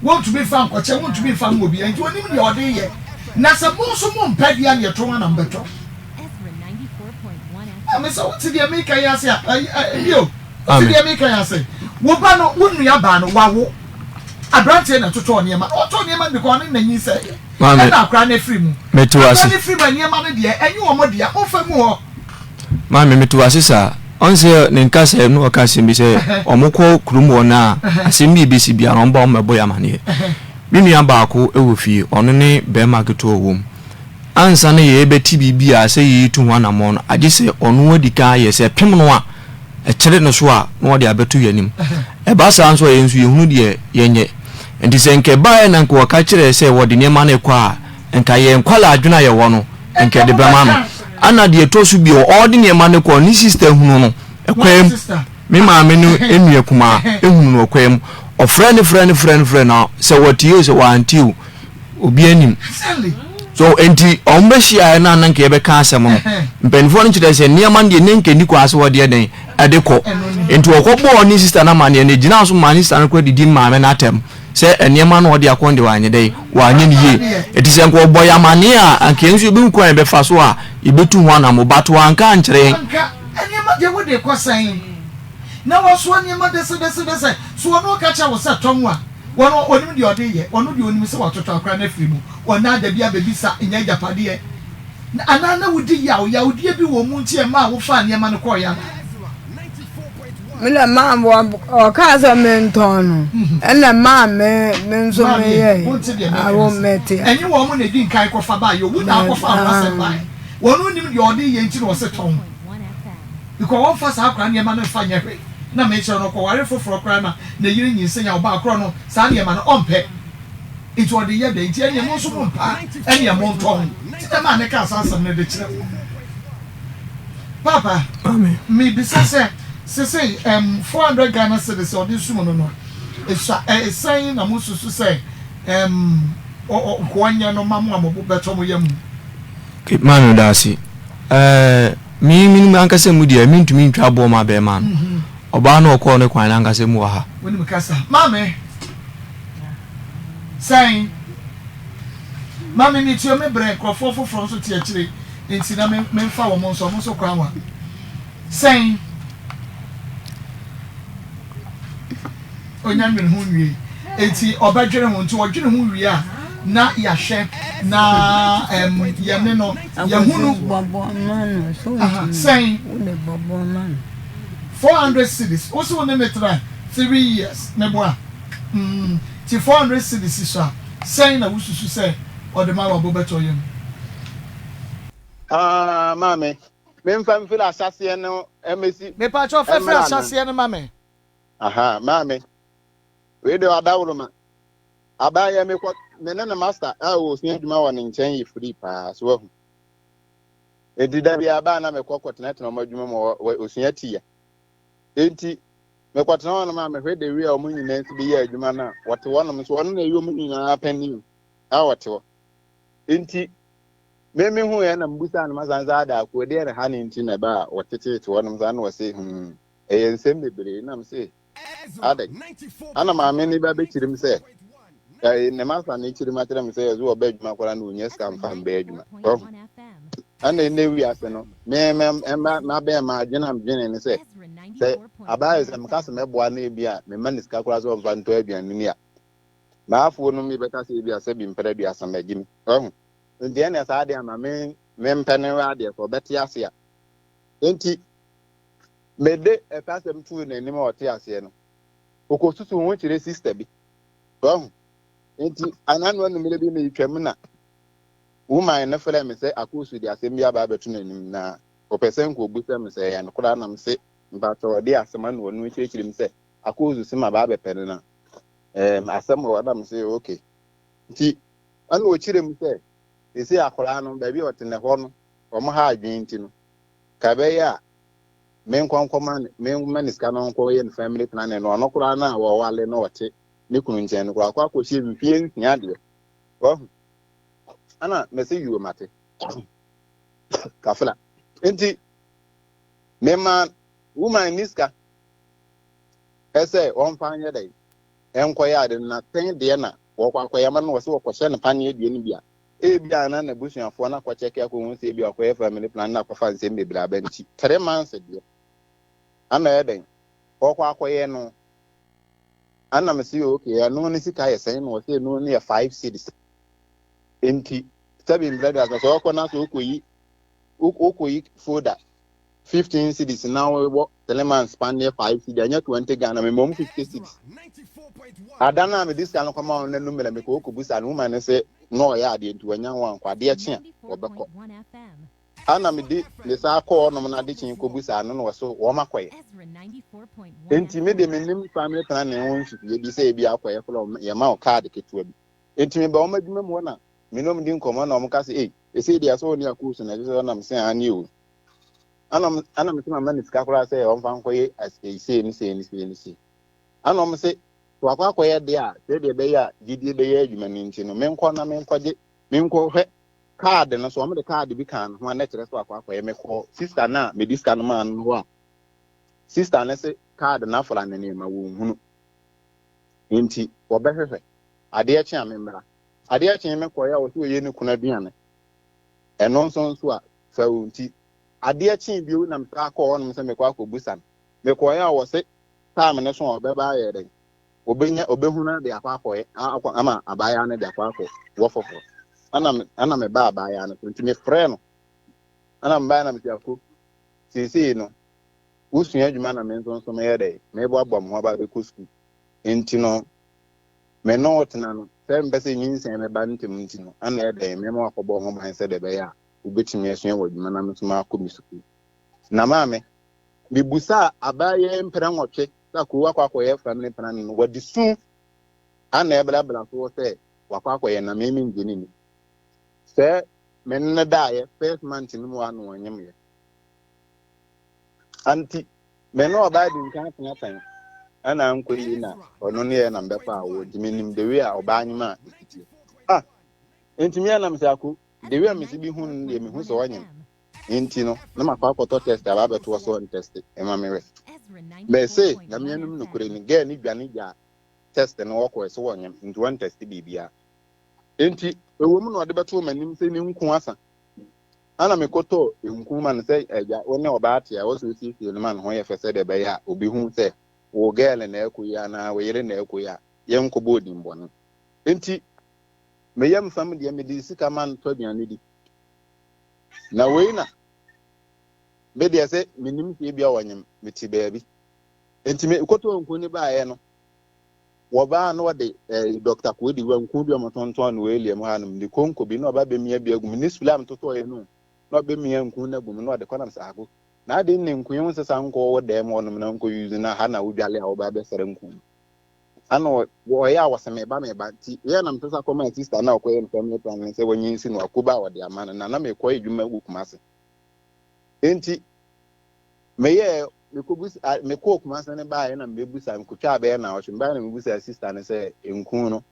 Wontumi mfa nkɔkyɛ, wontumi mfa mma obiara, nti ɔnim deɛ ɔde reyɛ. Na sɛ mo nso mompɛ deɛ a, neɛ tɔn ara na mobɛtɔ. Maame, sɛ wote deɛ meka yi ase a, bio, wote deɛ meka yi ase. Wo ba no, wo nua baa no, wawo. Aberanteɛ na ɛtotɔɔ nneɛma. Ɔtɔɔ nneɛma no because ɔne na nyinsɛeɛ. Maame, Ɛna akwadaa no afiri mu. mete wo Akwadaa ase. no firi mu a, nneɛma no deɛ, ɛnyɛ wɔn dea. Momfa ngu hɔ. Maame, mete wo ase saa. Ɔn sɛ ne nkasa mu na ɔka asɛm bi sɛ wɔkɔ kurom hɔ no a, asɛm bi a ɛbɛsi biara no, wɔba wɔn bɛbɔ yɛn amaneɛ. Me nua baako wɔ fie, ɔno ne barima ketewa a ɔwɔ mu. Ansa na yɛrebɛte biribi a sɛ yɛretu ho anammɔn no, agye sɛ ɔno adi kan ayɛ. Sɛ ɛpem no a, ɛkyere no so a, na ɔde abɛto yɛn anim. Ɛba saa nso a, yɛn nso yɛhunu deɛ yɛnyɛ. Nti sɛ nka ɛbaeɛ na nka wɔka kyerɛɛ sɛ wɔde nneɛma no rekɔ a, nka yɛn nkwadaa adwene a yɛwɔ no, nka yɛde bɛma no. Ana deɛ ɛtɔ so bio, ɔde nneɛma no kɔ, ne sista hunu no ɛkwan mu. Me maame no nua kumaa hunu no ɔkwan mu. Ɔfrɛ no frɛ no frɛ no frɛ no, sɛ wɔtie o, sɛ wɔantie o, Obiara nim. So enti wɔn bɛhyiaeɛ no a na nka yɛbɛka asɛm no, mpanimfoɔ no kyerɛ sɛ nneɛma no deɛ ne nka nni kwan sɛ wɔde ɛdɛn ɛde kɔ. Enti wɔkɔbɔɔ ne sista no amanneɛ no, ɛgyinaa so maa ne sista no koraa didi maame no atɛm sɛ nneɛma no ɔde akɔ no deɛ wanyɛ dɛn, wanyɛ no yie. Enti sɛ nka ɔbɔ yɛn amanneɛ a, anka yɛn nso yɛbɛhu kwan a yɛbɛfa so a yɛbɛtu ho anammɔn, but wanka ankyerɛ yɛn. Anka nneɛma deɛ wode kɔ sɛn na wasoa nneɛma dɛsɛdɛsɛdɛsɛ so ɔno ɔka kyerɛ wo sɛ tɔn a Wɔn ɔnim deɛ ɔde yɛ, ɔno deɛ ɔnim sɛ watotɔ akora no afiri mu, ɔnaa dabi abɛbisa, nyɛ agyapadeɛ, na anaa na wodi yaw, yawdeɛ bi wɔ mu nti ɛmaa wofaa nneɛma no kɔeɛ anaa? Me na maa ɔkaa sɛ mentɔn no, ɛna maa me me nso meyɛe. Awo mete. Ɛnyɛ wɔn na edi nkan kɔfa baeɛ, owu na akɔfa wɔn asɛm baeɛ. Wɔn nim deɛ ɔde yɛ nti na ɔse tɔn. Because wɔmfa saa akora nneɛma no mfa nyɛ hwee. Na mekyerɛ no ɔkɔware foforɔ koraa na ne yere nyinsɛn a ɔbaa korɔ no saa nneɛma no ɔmpɛ. Nti ɔde yɛ dɛn? Nti ɛneɛ mo nso mompa a ɛneɛ montɔn. Nti na ɛmaa mekaa saa asɛm no de kyerɛ wo. Paapa, mebisa sɛ sesei ɛm 400 Ghana cedis a ɔde sum no no esua ɛ sɛn na mosusu sɛ ɛm ɔ ɔ nkoa nyɛ no ma mo a mo bo bɛtɔ mo yam? Okay, maame meda ase. Ɛɛ me me ankasa mu deɛ mentumi ntwa boɔ ma bɛrima no. Ɔbaa no ɔkɔɔ ne kwan no ankasa mu wɔ ha. Wonim kasa. Maame, sɛn? Maame metua me brɛ nkurɔfoɔ foforɔ nso te akyire nti na me memfa wɔn nso wɔn nso kwan wa. Sɛn? Onya nwene ho nwie nti ɔbɛdwene ho nti ɔdwene ho wie a na yɛahwɛ na ɛm yɛne no yɛhunu. Sɛn? 400 cedis wo se wo ne me tra 3 years meboa mm ti 400 cedis so a sɛn na wosusu sɛ ɔde ma wabo bɛtɔ yam. Ah maame memfa mfiri ahyɛaseɛ no mmɛsi Mepakyɛw fɛfiri mmra no. ahyɛaseɛ no ma me. Aha maame wei deɛ ɔdaworo Abaayɛ mekɔ me ne ne master a ɔsua adwuma wɔ ne nkyɛn yɛ free paa so wahu. Enti da bi abaa na mekɔ kɔtenatena wɔn adwuma mu ɔsua ti yɛ. Enti mekɔtena hɔnom a mehwɛ de wi a wɔn nyinaa nsi bi yɛ adwuma no a wɔte hɔnom nso ɔno na ɛyɛ wɔn nyinaa panin a wɔte hɔ. Enti me me hu yɛ na mbusa no masan sɛ ada ako deɛ ne ha ne nti na ɛba a wɔteteete hɔnom saa na wɔse hmm ɛyɛ nsɛm bebree na mese Adɛn? Ana maame no ba bɛkyerɛ mu sɛ ɛɛ ne masa no kyerɛ mu akyerɛ me sɛ yɛdze ɔba adwuma koraa na onya sika mfa mbɛ adwuma. Ɔho. Ɛna ɛnɛ wiase no, me me mma mabɛn ma adwene a medwene ne sɛ sɛ abaayɛ sɛ meka sɛ mɛboa no ebi a mema ne sika koraa sɛ ɔmfa ntɔ aduane ni a maafoɔ no mi bɛka sɛ ebi a sɛ bi mpɛrɛ aduasa magye mi. Ɔho. Nti ɛna saa adeɛ ama me mempɛ ne adeɛ sɛ ɔbɛte ase a. Nti Mede ɛpɛ asɛm too n'anim a ɔte aseɛ no, ɔkɔsusu ho kyerɛ sista bi. Wahu? Nti anano anummerɛ bi meretwam na woman no frɛ me sɛ Akoosu de asɛm bi aba abɛto n'anim na ɔpɛ sɛ nka ɔbusa me sɛ ɛyɛ nokorɛ a na mese mpakyɛ ɔde asɛm ano ɔno kyerɛkyerɛ mu sɛ Akoosu se maba abɛpɛ no na ɛɛm asɛm wɔ hɔ na mese okay. Nti ɛna ɔkyerɛ mu sɛ ɛsei akwaraa no baabi a ɔte no hɔ no wɔn ha adwene nti no ka ɛbɛyɛ a menkɔ nkɔma no memma ne sika no nkɔyɛ ne family planning no ɔno koraa no a wɔwale no ɔte ne kunu nkyɛn no koraa akɔ akɔhyɛ mfie nsia deɛ wahu ana mɛsɛ yuo mate kafla nti mema woman ne sika ɛsɛ wɔmfa nyɛ dɛn ɛnkɔyɛ ade no na tɛn deɛ na wɔkɔ akɔyɛ ma no wɔ sɛ wɔkɔhyɛ no paneɛ deɛ no bi a Ebia na n'abusuafoɔ no akɔkyɛke akɔhu sɛ ebia ɔkɔyɛ family plan na akɔfa nsɛm bebree aba nti, 3 months deɛ, ana ɛyɛ dɛn? Ɔkɔ akɔyɛ no. Ana mese okay, ɛno ne sika yɛ sɛn? Na ɔsɛ ɛno no yɛ 5 cedis. Nti, sɛbi mbrɛ de asɛ sɛ ɔkɔ na sɛ ɔkɔyi wokɔyi folder 15 cedis na wobɔ 3 months pan yɛ 5 cedis, ɛnyɛ 20 Ghana, memmom 50 cedis. Ada no a mede sika no kɔma wɔn no anum na mekɔ kɔbusa no, woman no sɛ na ɔyɛ adeɛ nti wanya ho ankɔ, adeɛ kye a wɔbɛkɔ. Ana mede ne saa kɔɔ hɔnom no ade kye kɔbusa no na wɔso wɔn akɔyɛ. Nti me de menim family planning ho nsusuiɛ bi sɛ ebi akɔyɛ korɔ yɛma wo kaade ketewa bi. Nti meba wɔn adwuma mu hɔ na me ne wɔn di nkɔmmɔ na wɔn ka sɛ ei ɛsei deɛ sɛ wɔne akuu so na ɛsɛ sɛ ɔnam sɛ aane o. Ana ana mese mama ne sika koraa sɛ ɔmfa nkɔyɛ sei ne sei ne sei ne sei. Ana wɔn se wakɔ akɔyɛ deɛ a sɛdeɛ ɛbɛyɛ a gyidie bɛyɛ adwuma no nti no menkɔ na menkɔgye menkɔhwɛ. Kaade no so, wɔde kaade bi kaa ne ho a na ɛkyerɛ sɛ wakɔ akɔyɛ. Mekɔɔ sista no a mede sika no maa no no hɔ a, sista no se kaade no afra ne nneɛma, wɔnhunu. Nti wɔbɛhwehwɛ. Adeɛ kye a memmra. Adeɛ kyee mekɔeɛ a wɔse wɔyɛ ne kunu aduane. Ɛno nso nso a, fa o nti adeɛ kyee bio na mesan kɔɔ hɔnom sɛ mekɔ akɔbusa no. Mekɔeɛ a wɔse time no so a ɔbɛba ayɛ dɛn? Ɔbɛnya ɔbɛhunu de akɔ akɔyɛ akɔ ama abaayewa no de akɔ akɔ wɔ foforɔ. Ɛna ɛna mebaa abaayewa no so nti mefrɛɛ no. Ɛna mebaeɛ na mese ako seesei no wosua adwuma na me nso nso meyɛ dɛn meboaboa me ho aba abɛkɔ sukuu. Nti no me ne wo tena no sɛ mpɛ sɛ nyinsɛn bɛba ntɛm nti no ɛna ɛyɛ dɛn mema wakɔbɔ ho ban sɛdeɛ ɛbɛyɛ a wobɛtumi asua wɔ adwuma na me nso makɔ me sukuu. Na maame mebusaa abaayewa yi mprɛ nwɔtwe sɛ akoo wakɔ akɔyɛ family planning no, wɔde su ana ɛbrabra soɔ sɛ wakɔ akɔyɛ na me mengye ne ni. Sɛ me ne no daeɛ first month no mu a na ɔnyemyɛ. Anti me ne ɔbaa di nkan atena pɛn ɛna ankɔ yie na ɔno ne yɛ na mbɛfa awoɔ nti menim the way a ɔbaa nyem a ɛsiteɛ. Ah, nti me anam sɛ ako the way a mesi bi hu no deɛ mehu sɛ ɔnyem. Nti no, na makɔ akɔtɔ test aba abɛto hɔ sɛ ɔntɛste mma me hwɛ. Mese, Nyame anom nokorɛ ni, girl no dwane gyaa test no hɔ kɔɛ sɛ ɔnyem, nti ɔntɛste biribiara. Nti, ɛwɔ mu na ɔde bɛtoo m'anim sɛ ne nku asa. Ana mekɔtɔɔ nku ma no sɛ, agya, wo ne ɔbaa te a, ɛwɔ sɛ wosiesie no ma ne ho yɛ fɛ sɛdeɛ ɛbɛyɛ a obi hu sɛ wo girl na ɛrekɔ yi anaa wo yere na ɛrekɔ yi a, yɛnkɔbɔ odin bɔne. Nti, me yam fam deɛ, mede sika ma no tɔ aduane di. Na wei na me deɛ sɛ menim sɛ ebia wɔnyem mete baabi nti me kɔtɔ nku ne baeɛ no wɔbaa na wɔde eh, dɔkta koodi wa nku bi a wɔtontɔn no wɔ elia mu hanom ne konko bi na ɔba bɛmia bi agu mu ne sula a metotɔeɛ no na ɔbɛmia nku no agu mu na ɔde kɔ nam sɛ ago na ade ne nku yi ho sesa nkɔ wɔ dɛm hɔnom na nkɔ yuzu na ha na wodwale a wɔba bɛsrɛ nku no Ana wɔyɛ a wɔsɛ meba meba nti yɛ na mesesa kɔmaa sista na ɔkɔyɛ no family planning sɛ wɔnyi nsi no akoba a wɔde ama no na na mekɔ adwuma wɔ Kumase nti meyɛ mekɔbusa mekɔɔ Kumase no baeɛ na mebusa mekɔtwaa bɛyɛ na ɔtwe mebaeɛ na mebusa sista no sɛ nku no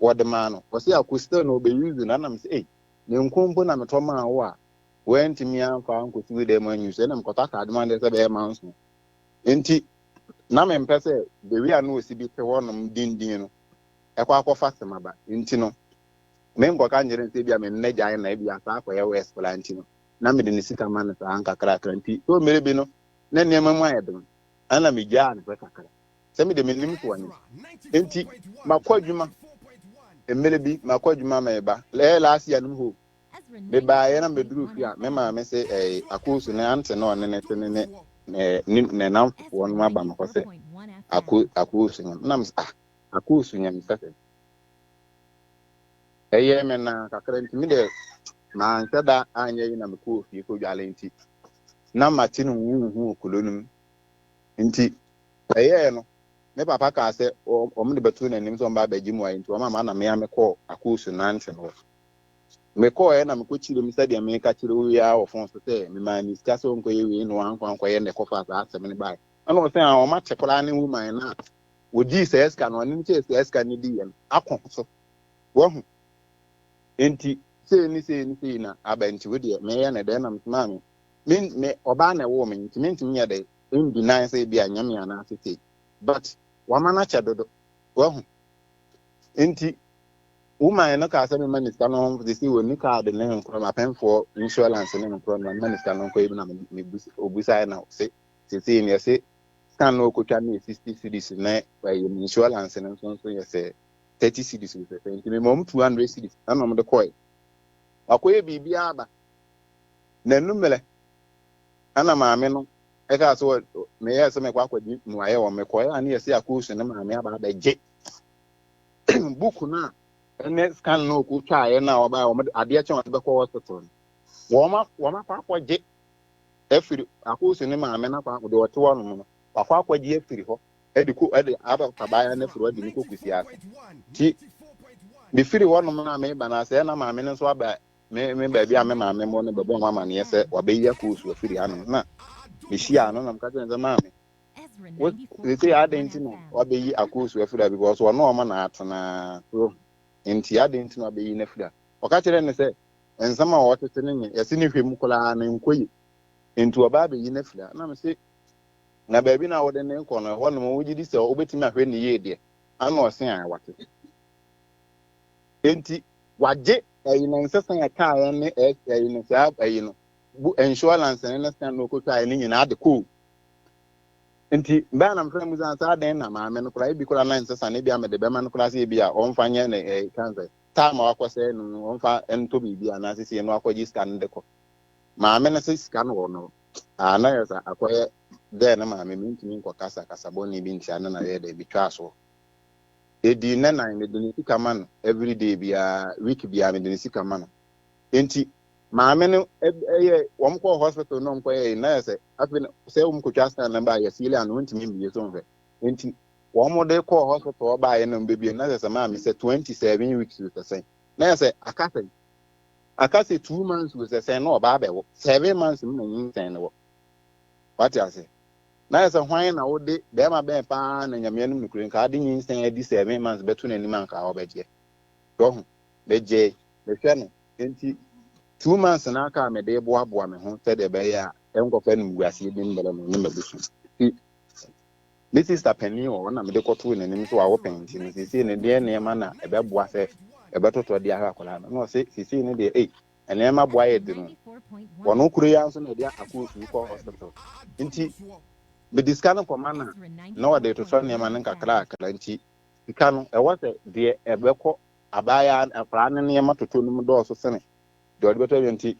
wɔde maa no wɔsɛ ako still na ɔbɛuse no anam sɛ ei me nku mpo na metɔ maa wo a wɔantumi amfa ankɔsi wo dɛm anyu sɛ na mekɔtɔ ataade ma no sɛ bɛyɛ manso nti na mempɛ sɛ baabi a na osi bi te hɔnom dindin no ɛkɔ akɔfa asɛm aba nti no, menkɔka nkyerɛ no sɛ ebia me ne no agyae na ebia saa akɔyɛ worse koraa nti no, na mede ne sika ma no saa nkakrakra nti so mmere bi no na nneɛma mu ayɛ den ɛna megyaa no pɛ kakra sɛ mede menim so ɔnyɛ nti makɔ adwuma mmere bi makɔ adwuma meba ɛyɛ last year no mu hɔ Mebaeɛ na mebɛduruu fie a, me maame se ɛɛ Akoosu ne ante na ɔne ne te ne ne ne ne namfofoɔ no aba me hɔ sɛ Ako Akoosu nyam. Na mese ah Akoosu nyam sɛ sɛ. Ɛyɛɛ me naa kakra nti me deɛ manhyɛ da anyɛ yi na mekɔɔ fie kɔdwale nti na mate no huhuhu wɔ kuro no mu nti ɛyɛɛ no me papa kaa sɛ wɔn de bɛto n'anim sɛ wɔn ba abɛgye mu ayɛ nti wɔn ama na me a mekɔɔ Akoosu nante no hɔ. Mekɔeɛ na mekɔkyerɛɛ mu sɛdeɛ mereka kyerɛ wo yi ara wɔ fon so sɛ memaa no sika sɛ ɔnkɔyɛ wei na wankɔ ankɔyɛ na ɛkɔfaa saa asɛm no baeɛ. Ɛna ɔsɛ a wɔate koraa ne woman no a wɔgyee saa sika no, ɔne no kyɛɛ saa sika no diiɛ no ako so. Wahu? Enti sei ne sei ne sei na aba nti wo deɛ meyɛ no dɛn na mesomaa me me me ɔbaa na ɛwoo me nti mentumi nyɛ dɛ ndi nan sɛ ebi a nyɛ me anaasɛ sei but wama no akyɛ dodo. Wahu? Enti Woman no kaa sɛ mema ne sika no de sɛ wɔnni kaade ne nkorɔ mapɛnfoɔ insurance ne nkorɔ no mema ne sika no nkɔ ebi na mebusaeɛ na se sesei no yɛse scan no ɔkɔtwa no yɛ 60 cedis na ɛyɛ insurance no nso nso yɛ sɛ 30 cedis o sɛ nti mema ɔm 200 cedis ɛna ɔm de kɔe wakɔyɛ biribiara aba na nummerɛ ɛna maame no ɛkaa sɛ meyɛɛ sɛ mekɔ akɔgye mmuaeɛ wɔ mekɔɛ a ne yɛse akɔɔsu ne maame aba abɛgye book no a ɛne scan no ɔkɔ twaeɛ no a wɔbaeɛ wɔn adeɛ kyɛn wɔde bɛkɔ hospital no wɔn wɔn akɔ akɔgye afiri akɔɔsu ne maame no akɔ akɔ deɛ ɔte hɔ nom no wakɔ akɔgye afiri hɔ ɛde ko ɛde aba abaayewa no afiri hɔ de no kɔ kusi ase ti mefiri hɔ nom na meba na sɛ na maame no nso aba me me baabi a me maame mmɔ no bɛbɔ ho amaneɛ sɛ wabɛyi akɔɔsu afiri hanom na mehyia no na meka kyerɛ no sɛ maame Wo sese adɛn nti na wabɛyi Akoosu afiri ha because ɔne ɔmo na atena so nti adɛn nti na wabɛyi no afiri ha. Ɔka kyerɛ no sɛ Nsɛm a wɔtete no nye, yɛse ne hwɛ mu koraa no nkɔ yie. Nti ɔbaa bɛyi no afiri ha. Na mese, na baabi no a wode no rekɔ no, ɛhɔ nom wogye di sɛ wobɛtumi ahwɛ no yie deɛ? Ana ɔse ae, wate. Enti wagye ɛyi no nsesa a ɛkaeɛ ne ɛyi no saa ɛyi no bu insurance ne ne scan na ɔkɔtwaeɛ no nyinaa de kɔɔ. Nti bɛɛ na mefrɛ mu sɛ saa dɛn na maame no koraa ebi koraa na nsesa no ebi a mede bɛma no koraa sɛ ebi a ɔmfa nyɛ ne ɛyi kan sɛ time a wakɔsɛe no no ɔmfa ntɔ biribi anaasɛ sie no akɔgye sika no de kɔ. Maame no sɛ sika no wɔ no a na yɛ sɛ akɔyɛ dɛ no maame mentumi nkɔ kasa kasa bɔne bi ntia no na yɛ dɛ bitwaa soɔ. Ɛdii nnɛ nan mede ne sika ma no everyday biara week biara mede ne sika ma no. Nti maame no ɛyɛ wɔn kɔɔ hospital na wɔn kɔyɛ na yɛ sɛ afei sɛ wɔn kɔtwa scan no baa yɛ siili ano wɔntumi mbie so nhwɛ. Nti wɔn de kɔɔ hospital hɔ baeɛ na wɔn bɛbie na sɛ sɛ maame sɛ 27 weeks sɛ sɛn na yɛ sɛ aka sɛn aka sɛ 2 months sɛ sɛn na ɔbaa bɛwɔ 7 months mu na nyinsɛn no wɔ wate ase na yɛ sɛ hwan na wode bɛrima bɛn paa na Nyame anim nokorɛ nka ade nyinsɛn adi 7 months bɛto n'anim anka ɔbɛgyeɛ dɔho bɛgye mehwɛ no. Nti 2 months na aka a mede boaboa me ho sɛdeɛ ɛbɛyɛ a ɛnkɔfa animguaseɛ bi mbrɛ me ne m'abusua. Nti me sister panin wɔ hɔ na mede kɔtoo n'anim sɛ wawo pɛn nti no seesei no deɛ nneɛma na ɛbɛboa sɛ ɛbɛtotɔ de ahwɛ akwadaa no na ɔse seesei no deɛ ei nneɛma boa yɛ dene o. Ɔno koro yi ara nso na ɛde akɔɔsu kɔ hospital nti mede sika no kɔma no a na ɔde totɔ nneɛma no nkakrakra nti sika no ɛwɔ sɛ deɛ ɛbɛkɔ abaayewa akwadaa no nneɛma totɔ no mu dɔɔso sene deɛ ɔde bɛtɔ aduane nti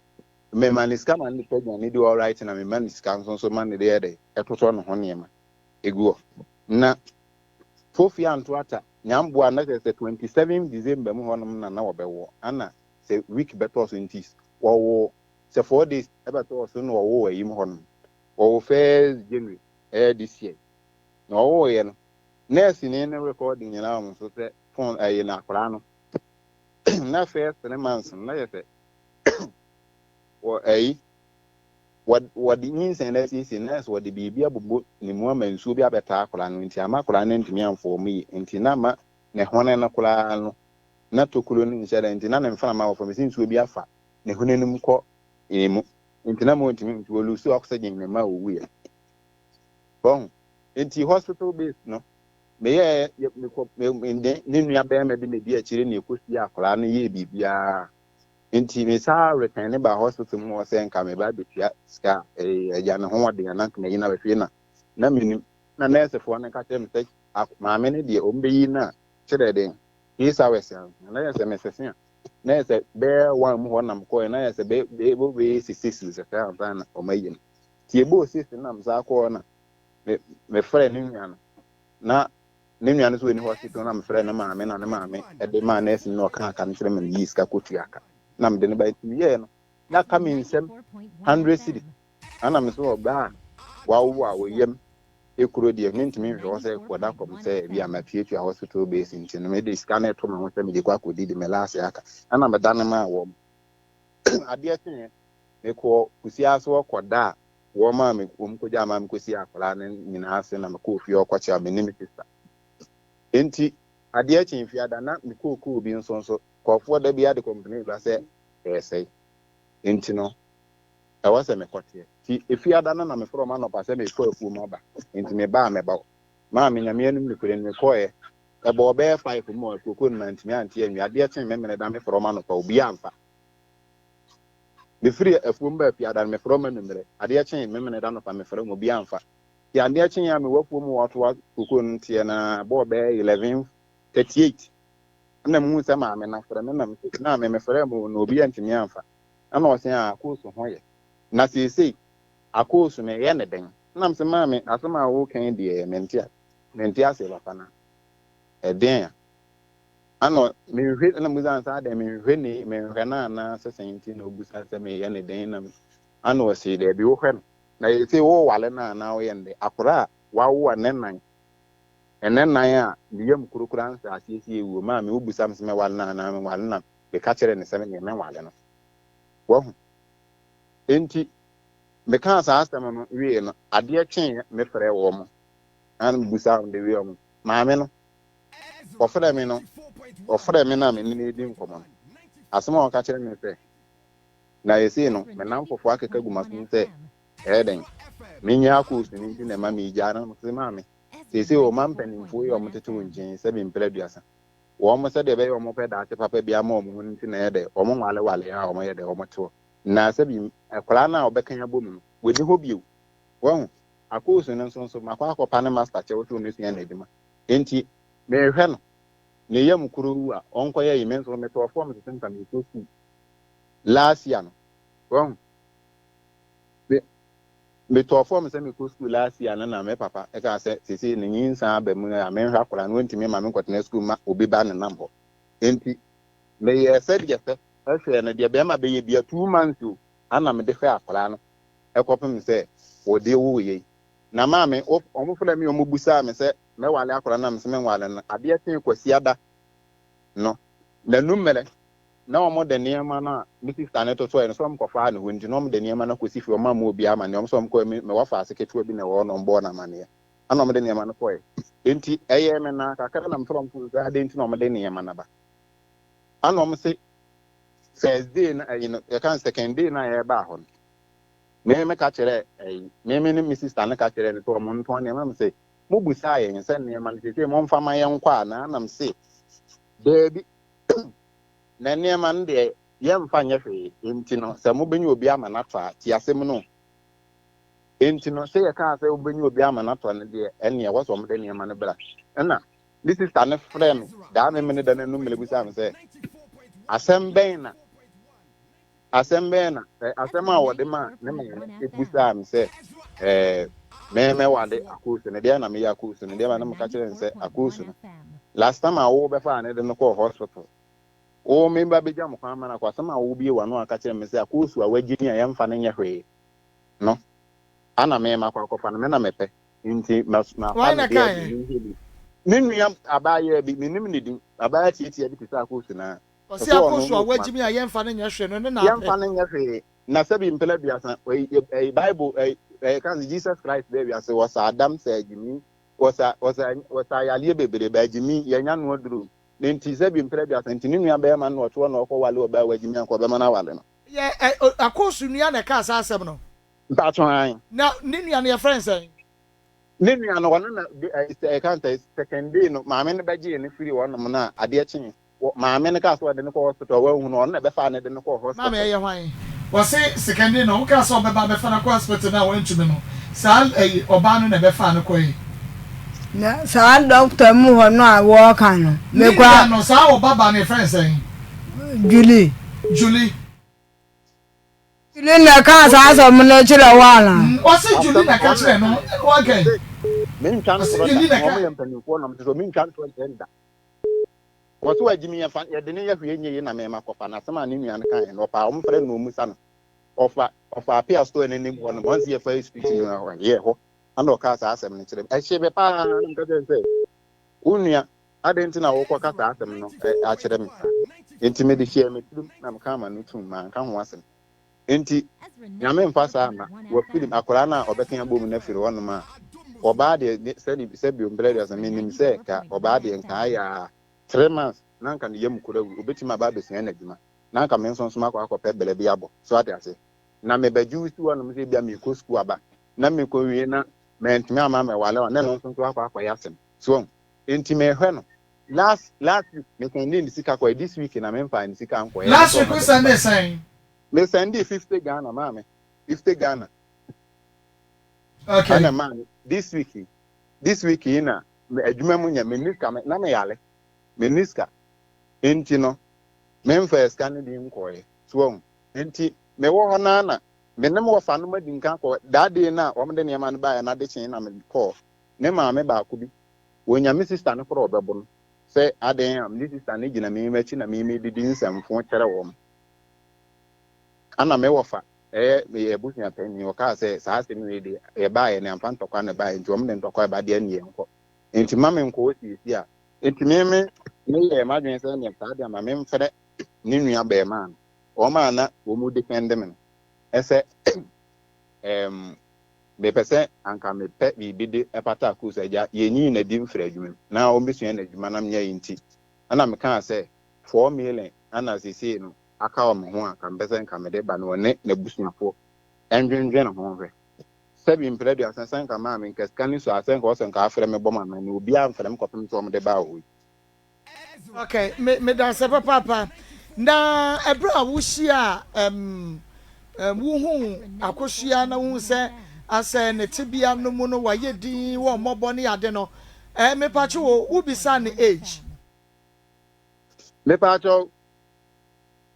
mema ne sika ma no de tɔ aduane di alright na mema ne sika nso nso ma ne de yɛ dɛ ɛtotɔ ne ho nneɛma egu hɔ na Fofi anto ata nyamboa na kyerɛ sɛ 27 December mu hɔnom na na wɔbɛwɔ ana sɛ week bɛtɔ so nti wɔwo sɛ 4 days ɛbɛtɔ so na wɔwo ayi mu hɔnom wɔwo first January ɛyɛ this year na wɔwoeɛ no nurse ni ne recording nyinaa wɔn so sɛ phone ɛyɛ na akwadaa no na first 3 months no na yɛ sɛ wɔ ɛyi wɔde nyinsɛn no asiesie na sɛ wɔde biribi abobɔ ne mu ama nsuo bi abɛtaa akwadaa no nti ama akwadaa no ntumi amfɔɔ mu yie nti na ama ne hwene no koraa no na tokuro no nhyɛ da nti na ne mframa wɔ fam sɛ nsuo bi afa ne hwene no mu kɔ ne mu nti na ma ɔntumi nti wɔlose oxygen ne ma ɔwuiɛ wɔho. Nti hospital base no meyɛɛ mekɔ me ne nua bɛrima bi na edi akyire na ɛkɔsie akwadaa no yɛɛ biribiara nti me saa return ne ba hospital mu hɔ sɛ nka me ba bɛtua sika ɛɛ agya ne ho ɔden ana nka mayi na bɛhwɛ na na menim na nɛɛsefoɔ no ka kyerɛ me sɛ maame no deɛ ɔmo bɛyi no a kyerɛ den 6 hours ansa na yɛ sɛ mesese a na yɛ sɛ bɛyɛ 1 mu hɔ nam kɔɛ na yɛ sɛ bɛyɛ bɛyɛ 6 sɛ sɛ ansa na ɔmo ayi no nti ɛbɔɔ 6 nam saa kɔɔ na me mefrɛ ne nua no na ne nua no nso wɔ ni hospital na mefrɛ ne maame na ne maame ɛde maa nurse no na ɔka aka no kyerɛ me no yii sika kɔtua aka na mede no ba nti meyɛɛ no na aka me nsɛm 100 cedis ana me so ɔbaa a wawo a ɔyam ekuro deɛ mentumi nhwɛ hɔ sɛ kɔda kɔm sɛ bi a matuatua hospital base nti no mede sika no ɛto me ho sɛ mede kɔ akɔdidi me last aka ana meda no maa wɔm. Adeɛ kyeeɛ mekɔɔ kusia so kɔda a wɔn a me wɔn kɔgya ama me kɔsi akwadaa no nyinaa ase na mekɔɔ fie ɔkɔkyea me ne me sister. Nti adeɛ kye mfiada na mekɔɔ kɔɔ bi nso nso kɔɔfoɔ da bi ade complain ba sɛ ɛresɛe nti no ɛwɔ sɛ mekɔteɛ. Nti efiada no na mefrɛ ɔma anɔpa sɛ mekɔ afuom aba nti mebaa a mɛba hɔ maa me Nyame anim nokorɛ no mekɔɛ ɛbɔɔ bɛyɛ 5 mu a kooko no mantumi ante anwie. Adeɛ kyee memene da mefrɛ ɔma anɔpa obiara amfa. Mefiri afuom baa fiada no, mefrɛ wɔn anwummerɛ. Adeɛ kyee Memeneda anɔpa, mefrɛ wɔn, obiara amfa. Nti adeɛ kyeeɛ a mewɔ afuom hɔ atoa kokoo no nteɛ no ara, ɛbɔɔ bɛyɛ 11:38 ɛna mehuu sɛ maame no afrɛ me na mese, maame mefrɛɛ mo na obiara antumi amfa. Ɛna ɔse, ah, akoosu ho yɛ. Na seesei akoosu meyɛ no dɛn? Ɛna mese, maame, asɛm a woreka yi deɛ mente ase, mente aseɛ papa na ɛdeɛn a? Ana menhwɛ na musa nsa adɛn menhwɛ ne menhwɛ no anaa sɛ sɛn nti na obusa sɛ meyɛ ne dɛn na ana ɔse daabi wohwɛ no na yɛsɛ wowale no anaa woyɛ no dɛn akora a wawo a ne nan ɛnɛ nan a ne yam kurokura nsa asiesie wuo maa me wobusa me sɛ mɛwale no anaa menwale no na meka kyerɛ ne sɛ medeɛ menwale no wahu. Enti mekaa saa asɛm no wie no adeɛ kyeeɛ mefrɛ wɔ mo na mebusa wɔn de wie wɔn maame no ɔfrɛɛ me no, ɔfrɛɛ me na me ne no redi nkɔmmɔ no, asɛm a ɔka kyerɛ me sɛ, Na ɛsei no, me nnamfofoɔ akeka gu m'asom sɛ, ɛyɛ dɛn? Menyɛ akoosu no nti na ɛma megyaa no. Mese, Maame, seesei ɔma mpanimfoɔ yi a wɔtete wo nkyɛn yi sɛbe mprɛ aduasa. Wɔn sɛdeɛ ɛbɛyɛ a wɔpɛ daakye papa bi ama wɔn ho no nti na ɛyɛ dɛ wɔnwalewale a wɔyɛ dɛ wɔte hɔ. Na sɛbe akwadaa no a ɔbɛka abom no, wɔnni hɔ bio. Wahu? Akoosu no nso nso, makɔ akɔpa ne masta kyɛw sɛ ɔmmɛsua n'adwuma. Enti, merehwɛ no, ne yam koro wu a, ɔnkɔyɛ yi. Me nso, metɔɔ fɔm sɛ nka merekɔ sukuu last year no. Wahu? Me, metɔɔ fɔm sɛ mekɔ sukuu last year no na me papa kaa sɛ seesei ne nyinsɛn aba mu a menhwɛ akwadaa no, ɔntumi mma menkɔtena sukuu mma obi ba nenam hɔ. Enti, meyɛɛ sɛdeɛ ɛsɛ hwɛɛ no, deɛ bɛrima bɛyɛ bia, 2 months o, ana mede hwɛ akwadaa no kɔpem sɛ wɔde woo yei. Na maame, wɔfrɛɛ me, wɔbisaa me sɛ mɛwale akwadaa no na mese menwale no. Adeɛ kyee Kwasiada no, n'anummerɛ na wɔde nneɛma no a me sista no totɔeɛ no sɛ wɔkɔfaa ne hɔ nti na wɔde nneɛma no akɔsi fie, wɔamma obiara amanneɛ, wɔn sɛ wɔkɔɛ me me wɔfaase ketewa bi na ɛwɔ hɔ na wɔbɔɔ no amanneɛ ɛna wɔde nneɛma no kɔɛ. Enti ɛyɛɛ me naa kakra na mefrɛ wɔn fon sɛ adɛn nti na wɔde nneɛma no aba. Ɛna wɔn se first day no ɛyi no yɛka no second day no a yɛbaa hɔ no me meka kyerɛ ɛyi me me ne me sista no ka kyerɛ no sɛ wɔn ntɔn nneɛma me sɛ mobusaa yɛn sɛ nneɛma no seesei momfa ma yɛn nkɔ a na anam se daabi na nneɛma no deɛ yɛmfa nyɛ hwee enti no sɛ mobɛnya obi ama no atɔ a ti asɛm no enti no sɛ yɛkaa sɛ wobɛnya obi ama no atɔ no deɛ ɛneɛ wɔ sɛ wɔde nneɛma no bra. Ɛna ne sista no frɛ me daa me mene da no anum mene busaa me sɛ asɛm bɛn na asɛm bɛn na asɛm a wɔde ma ne maame ebusaa me sɛ ɛɛ mɛmɛwale akoosu no deɛ na meyɛ akoosu no deɛ ma na meka kyerɛ no sɛ akoosu no last time a wo bɛfa ne de no kɔɔ hospital wo me ba bɛgya mo kwan ma no akɔ asɛm a wo bie w'ano aka kyerɛ me sɛ akoosu a wagye ni a yɛmfa no nyɛ hwee no ana me makɔ akɔfa no me na mepɛ nti mafa Wɔn no na deɛ kaeɛ. de me nua abaayewa bi menim ne din abaayewa tietia bi te sɛ akoosu naa. Ɔse Ɔsɛ ɔno akoosu a no wagye mi a yɛmfa no nyɛ hwee no ne na yɛmfa apɛ. no nyɛ hwee na sɛbi mpɛlɛ aduasa ɛyi Bible ɛyi ɛyi kan sɛ Jesus Christ bɛɛ wiase wɔsa adam sɛ agyimi wɔsa wɔsa wɔsa ayaleɛ bebree bɛ agyimi yɛnya no aduro ne nti sɛbi mpɛlɛ aduasa nti ne nua bɛrima no ɔte hɔ na ɔkɔ wale ɔbaa wagyimi anka ɔbɛma no awale no. Yɛ ɛ akoosu nua na ɛkaa saa asɛm no. Mpaatɔ an. Na ne nua no yɛfrɛ no sɛn? Ne nua no ɔno na de ɛyi sɛ ɛka sɛ second day no maame no bɛgyee no firi hɔnom na adeɛ kyee maame no kaa sɛ ɔde no kɔ hospital wanhu no ɔno na ɛbɛfaa no de no kɔɔ Maame hospital. ɛyɛ hwan? Wɔse second day no ɔmo kaa sɛ ɔbɛba abɛfa no akɔ hospital no a wantumi no saa ɛyi ɔbaa no na ɛbɛfaa no kɔe. Na saa dɔkta mu hɔ no a wɔreka no, Ne mekɔ nua no saa ɔba baa no yɛfrɛ no sɛn? Julie. Julie. Julie na ɛkaa saa asɛm no kyerɛ wo anaa? Ɔse Julie na ɛka kyerɛ no ɛna waka yi. Mentwa Ɔse ntorɔ da Julie na na ɛka. wɔn yɛ mpanimfoɔ na wɔte sɛ mentwa ntorɔ nkyerɛ no da. Wɔse wagye me yɛfa yɛde ne yɛ hwee nyɛ yie na mema kɔfa no asɛm a ne nua no kaeɛ no ɔpaa wɔn frɛ no na ɔmusa no ɔfa ɔfa apia store no anim hɔ nom ɔnse yɛfa street no hɔ yɛ hɔ ana ɔkaa saa asɛm no kyerɛ me ɛhye me paa na meka kyerɛ no sɛ wo nua adɛn nti na wokɔka saa asɛm no akyerɛ me saa. Enti mede hyɛɛ me tirim na mekaa m'ano toom manka ho asɛm. Enti Nyame mfa saa mma wafiri akwadaa no a ɔbɛka abom no afiri hɔnom a ɔbaa deɛ sɛde sɛbio mprɛ aduasa menim sɛ ka ɔbaa deɛ nka ayɛ a 3 months na nka ne yam kura wu obɛtumi aba abɛsua n'adwuma na nka me nso nso makɔ akɔpɛ brɛ bi abɔ so ate ase na mebɛgye wo si hɔnom sɛ ebia mekɔ sukuu aba na mekɔ wie na mantumi ama mɛwale a na ɛno nso nso akɔ akɔyɛ asɛm so enti mehwɛ no last last week mesɛnde ne sika kɔɛ this week na memfa ne sika nkɔɛ. Last week wo sɛnde sɛn? Mesɛnde 50 Ghana maame 50 Ghana. Okay. Ɛna maame this week this week yi na adwuma mu nyɛ menni sika na meyale menni sika nti no memfa sika no bi nkɔɛ so wahu nti mewɔ hɔ naa na me ne wɔfa no madi nka kɔ that day na wɔn de nneɛma no baeɛ na ade kyee na mekɔɔ ne maame baako bi wɔnya me sister no korɔ ɔbɛbo no sɛ adan a me sister no gyina me akyi na me didi nsɛmfo kyerɛ wɔn ana me wɔfa ɛyɛ meyɛ abusua panyin ɔkaa sɛ saa asɛm wei de yɛbaeɛ ne amfa ntɔkwa na ɛbaeɛ nti wɔn de ntɔkwa ɛba deɛ ne yɛn nkɔ nti ma me nkɔ osiesie a nti me me meyɛ m'adwene sɛ neɛ saa deɛ ma memfrɛ ne nua bɛrima no wɔn a na wɔn defend me no ɛsɛ mepɛ sɛ anka mepɛ biribi de ɛpata akoo agya yɛnyi n'adi mfiri adwuma mu na wɔmbɛsua n'adwuma na menyɛ yi nti ɛna mekaa sɛ 4 million ana seesei no. aka wɔ me ho a nka mepɛ sɛ nka mede ba no ɔne n'abusuafoɔ ndwendwen ho nhwɛ. Sɛbi mprɛ aduasa sɛ nka maame nka sika no sua a sɛ nka ɔsɛ nka afrɛ me bɔ me amanneɛ obiara mfrɛ me kɔpem sɛ wɔde baa hɔ yi. Ok, me medase papaapa. Na ɛberɛ a wohyiaa ɛm ɛm wohuu Akosua na wohuu sɛ asɛ ne tebea no mu no wayɛ din wɔ mmɔbɔ ne ade no, ɛɛ mepatwo o, wobisaa ne age? Mepatwo,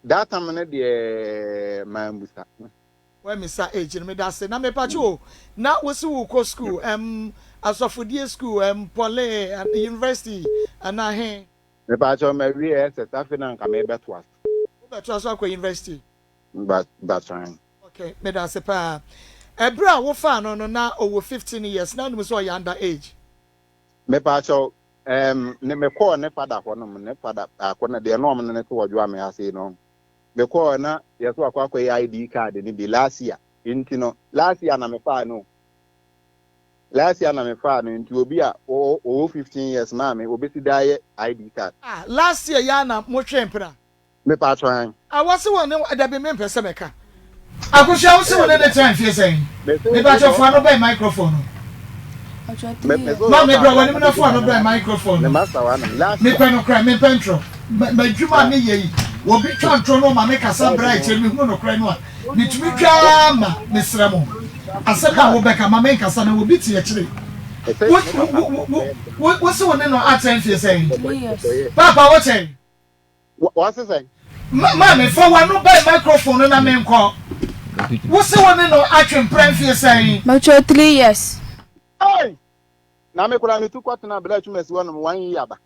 that time no deɛ mambusa. Wamisa age no, medase. Na mepatwo o, na wose wokɔ school, ɛm asɔfodie school, ɛm pɔle, university anaa he? Mepatwo mawie SS, afei na nka mebɛtoa so. Wobɛtoa so akɔ university? Ba batran. Ok, medase paa. Ɛberɛ a wofaa no no na ɔwɔ 15 years, na wonim sɛ ɔyɛ under age? Mepatwo, ɛm ne mekɔɔ ne fada hɔ nom, ne fada baako no deɛ na ɔmo ne no te wɔ Dwoame ha sei no. Mekɔɔ na yɛsɛ wakɔ akɔyɛ ID card no bi last year nti no last year na mefaa no last year na mefaa no nti obi a ɔwɔ 15 years maame obesi daa yɛ ID card. Ah last year yi ara na motwee mpena. Mepatwɔ ɛn. Ah wɔse wɔ ne dabi mempɛ sɛ mɛka. Akosua wo se wo ne no tra mfie sɛn? Mepakyɛw fa ano bɛn microphone no. Maame bra w'anim na fa ano bɛn microphone no. Mepɛ nokorɛ mempɛ ntorɔ. M'adwuma a meyɛ yi obi twa ntorɔ na ɔma me kasa bra akyire mehunu nokorɛ no a metumi twa ara ma mesrɛ mo asɛm no a wobɛka ma menkasa na obi te akyire. Wo wo se wo ne no atra mfie sɛn? Paapa wo kyɛn? Wɔse sɛn? Maame, fa w'ano bɛn microphone no na menkɔ. Wo se wo ne no atwe mpra mfie sɛn? Metwerɛ 3 years. Ei! Na me koraa metu kɔtenaa Bla Twumasi hɔnom one year ba.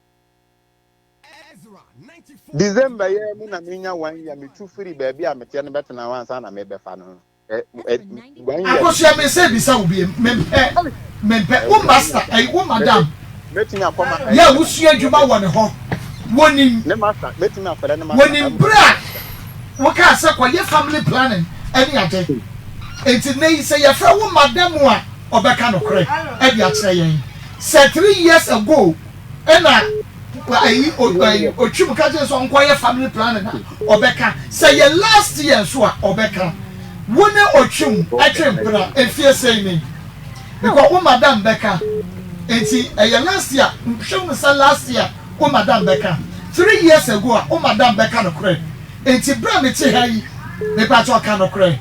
December yi ara mu na menya one year metu firii baabi a meteɛ no bɛtenaa hɔ ansa na merebɛfa no no. Akosua me sɛ bisa wo biem mempɛ mempɛ wo master ɛyi wo madam yɛ a wosua adwuma wɔ ne hɔ wonim wonim bere a wokaa sɛ kɔyɛ family planning ɛne ade nti nnɛ yi sɛ yɛfrɛ wo madam a ɔbɛka nokorɛ ɛde akyerɛ yɛn sɛ 3 years ago ɛna ayi otwim ka kyerɛ sɛ ɔnkɔyɛ family planning a ɔbɛka sɛ yɛ last year nso a ɔbɛka wo ne otwim ɛtwe mpena mfie sɛn ni because wo madam bɛka nti ɛyɛ last year hwɛ hunu sɛ last year wo madam bɛka 3 years ago a wo madam bɛka nokorɛ nti berɛ a mete ha yi mepakyɛ ɔka nokorɛ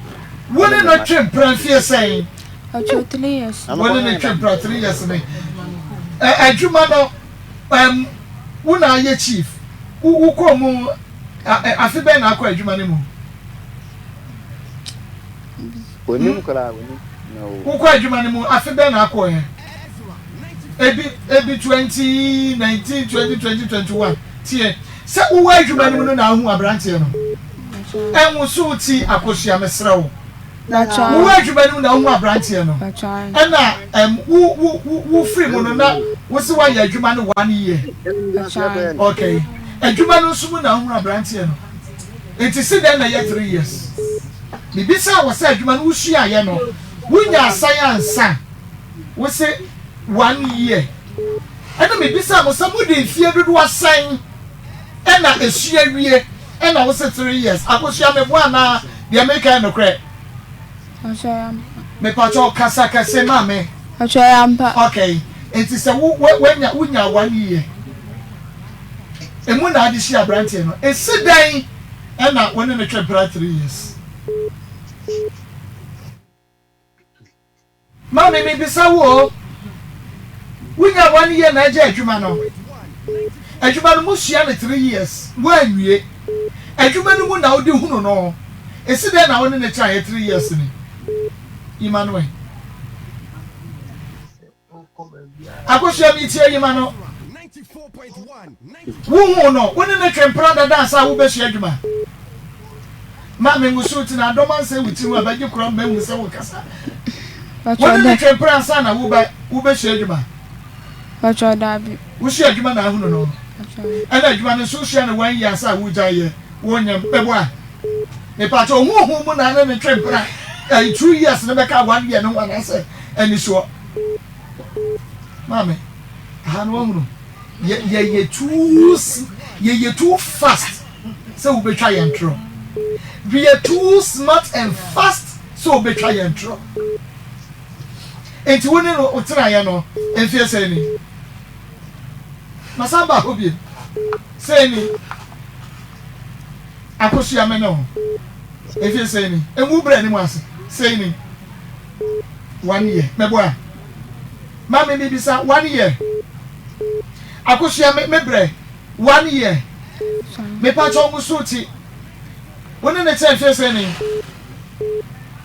wo ne no twe mpena mfie sɛn. Ɔtwe 3 years. Wo ne no twe mpena 3 years ne ɛ adwuma no ɛm wo na ayɛ chief wo wo kɔɔ mu ɛ afe bɛn na akɔ adwuma no mu. Onim koraa onim na o. Wokɔ adwuma no mu afe bɛn na akɔ ɛ ebi ebi 2019 2020 21 tie sɛ wowɔ adwuma no mu no na ahu aberanteɛ no ɛnwoso ti akosua mesrɛ wo. Wowɔ adwuma no mu na wohu aberanteɛ no ɛna ɛm wo wo wo wo firi mu no na wo se woayɛ adwuma no one year okay adwuma no nso mu na wohunu aberanteɛ no nti si dɛn na ɛyɛ 3 years mebisa wɔ sɛ adwuma no wosuaeɛ no wonya asan ansa wo se one year ɛna mebisa mo sɛ mode mfie dodoɔ sɛn ɛna esua wie Ɛna wo se 3 years. Akosua meboa anaa deɛ meka yɛ nokorɛ? Ɔkyɛ yɛ ampa. Mepakyɛw kasa kɛse ma me. Ɔkyɛ yɛ ampa. Okay nti sɛ wo wo wanya wonya one year emu na ade hyia abranteɛ no esi dɛn ɛna wo ne no twe mpena 3 years? Maame mebisa wo o, wonya one year na agya adwuma no, adwuma no mosua no three years woanwie, adwuma no mu na wode hunu no, esi dɛn na wo ne no traeɛ three years ni? Emmanuel. Akosua metie yima no. Wohuu no, wo ne no twe mpena dada ansa a wobɛsua adwuma. Ma me nwosow ti na adɔm ansɛe wo tiri ho a bɛgye kora ma ahu sɛ wokasa. Wo ne no twe mpena ansa na wobɛsua adwuma. Wosua adwuma na ahunu no. Ɛna adwuma no nso wosua no one year ansa a wogyae yɛ. Wonyam bɛboa. Mepakyɛ ohuhu mu na ne ne twe mpena ɛyi 2 years no bɛka one year no ho anaasɛ anisoɔ. Maame, aha no wahunu. Yɛ yɛyɛ too yɛyɛ too fast sɛ wobɛtwa yɛn torɔ. We are too smart and fast sɛ wɔbɛtwa yɛn torɔ. Enti wo ne no tenaeɛ no mfeɛ sɛn ni? Masan ba hɔ bio. Sɛn ni? Akosua me ne wo mfeɛ sɛn ni? Ngu berɛ anim ase. Sɛn ni? One year. Mɛboa? Maame mebisa, one year. Akosua me me brɛ, one year. Mepakyɛw wo so ti. Wo ne ne kyɛ mfeɛ sɛn ni?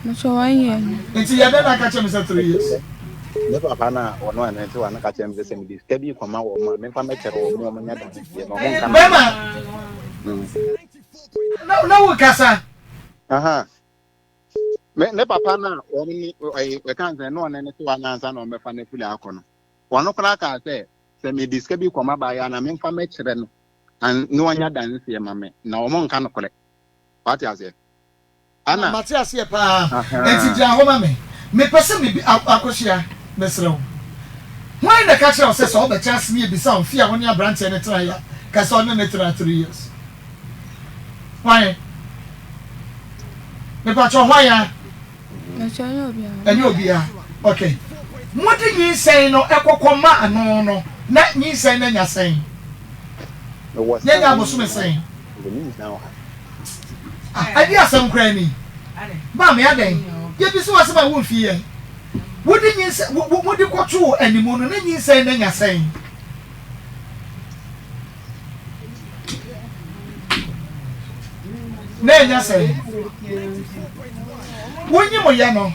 Mekyɛ one year ni. Nti yɛ dɛn na aka kyerɛ me sɛ 3 years? Ne papa no a ɔno a ne wa no ka kyerɛ me sɛ sɛ mede sika bi kɔma wɔn a memfa mɛkyerɛ wɔn ma wɔnyɛ adanseɛ na wɔn nka Bɛma na na wo kasa. Aha. Me ne papa no a wɔn ne ɔyɛ ɛka sɛ ne ɔne ne tewa no ansa na wɔbɛfa no afiri akɔ no. Wɔn koraa kaa sɛ sɛ mede sika bi kɔma baayɛ a na memfa mɛkyerɛ no an na wɔnyɛ adanseɛ ma me na wɔn nka nokorɛ. Wate aseɛ? Ana. Mate aseɛ paa. Enti gyina hɔ ma me. Mepɛ sɛ me bi, Akosua, mesrɛ wo. Hwan na ɛka kyerɛɛ wo sɛ sɛ wobɛkyɛ ase ne yɛbisa wo mfeɛ a wo ne aberanteɛ no tenaeɛ a, ka sɛ ɔne no tenaa three years? Hwan? Mepakyɛw, hwan a? Mepakyɛw, ɛnyɛ obiara. Ɛnyɛ obiara. Okay. Mode nyinsɛn no kɔkɔ ma ano no, na nyinsɛn no anya sɛn? Na anya abosome sɛn? Ah, ɛde asɛm koraa ni. Maame, adɛn? Yɛbisa wo asɛm a womfi yɛn. Wode nyinsɛn, mode kɔtoo animu no, na nyinsɛn no anya sɛn? Na ɛnyɛ sɛn? Wonyimyɛ no,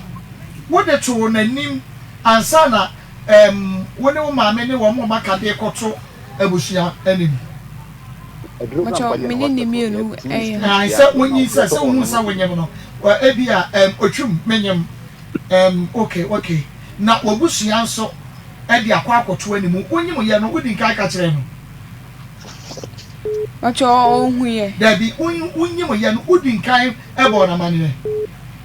wode too n'anim ansa na ɛɛm wo ne wo maame ne wɔn a wɔaka de rekɔto abusua anim. Mpakyɛw, me ne ne mmienu yɛ. Ae, sɛ wonyinsɛn, sɛ wohu sɛ wonyem no, ebia ɛɛm otwam, menyem, ɛɛm okay, okay. Na w'abusua nso de akɔ akɔto anim. Wonyim yɛ no, wodi nkan ka kyerɛ no. Mpakyɛw, ɔhu yɛ. Dabi, wonyim yɛ no, wodi nkan bɔɔ no amaneɛ.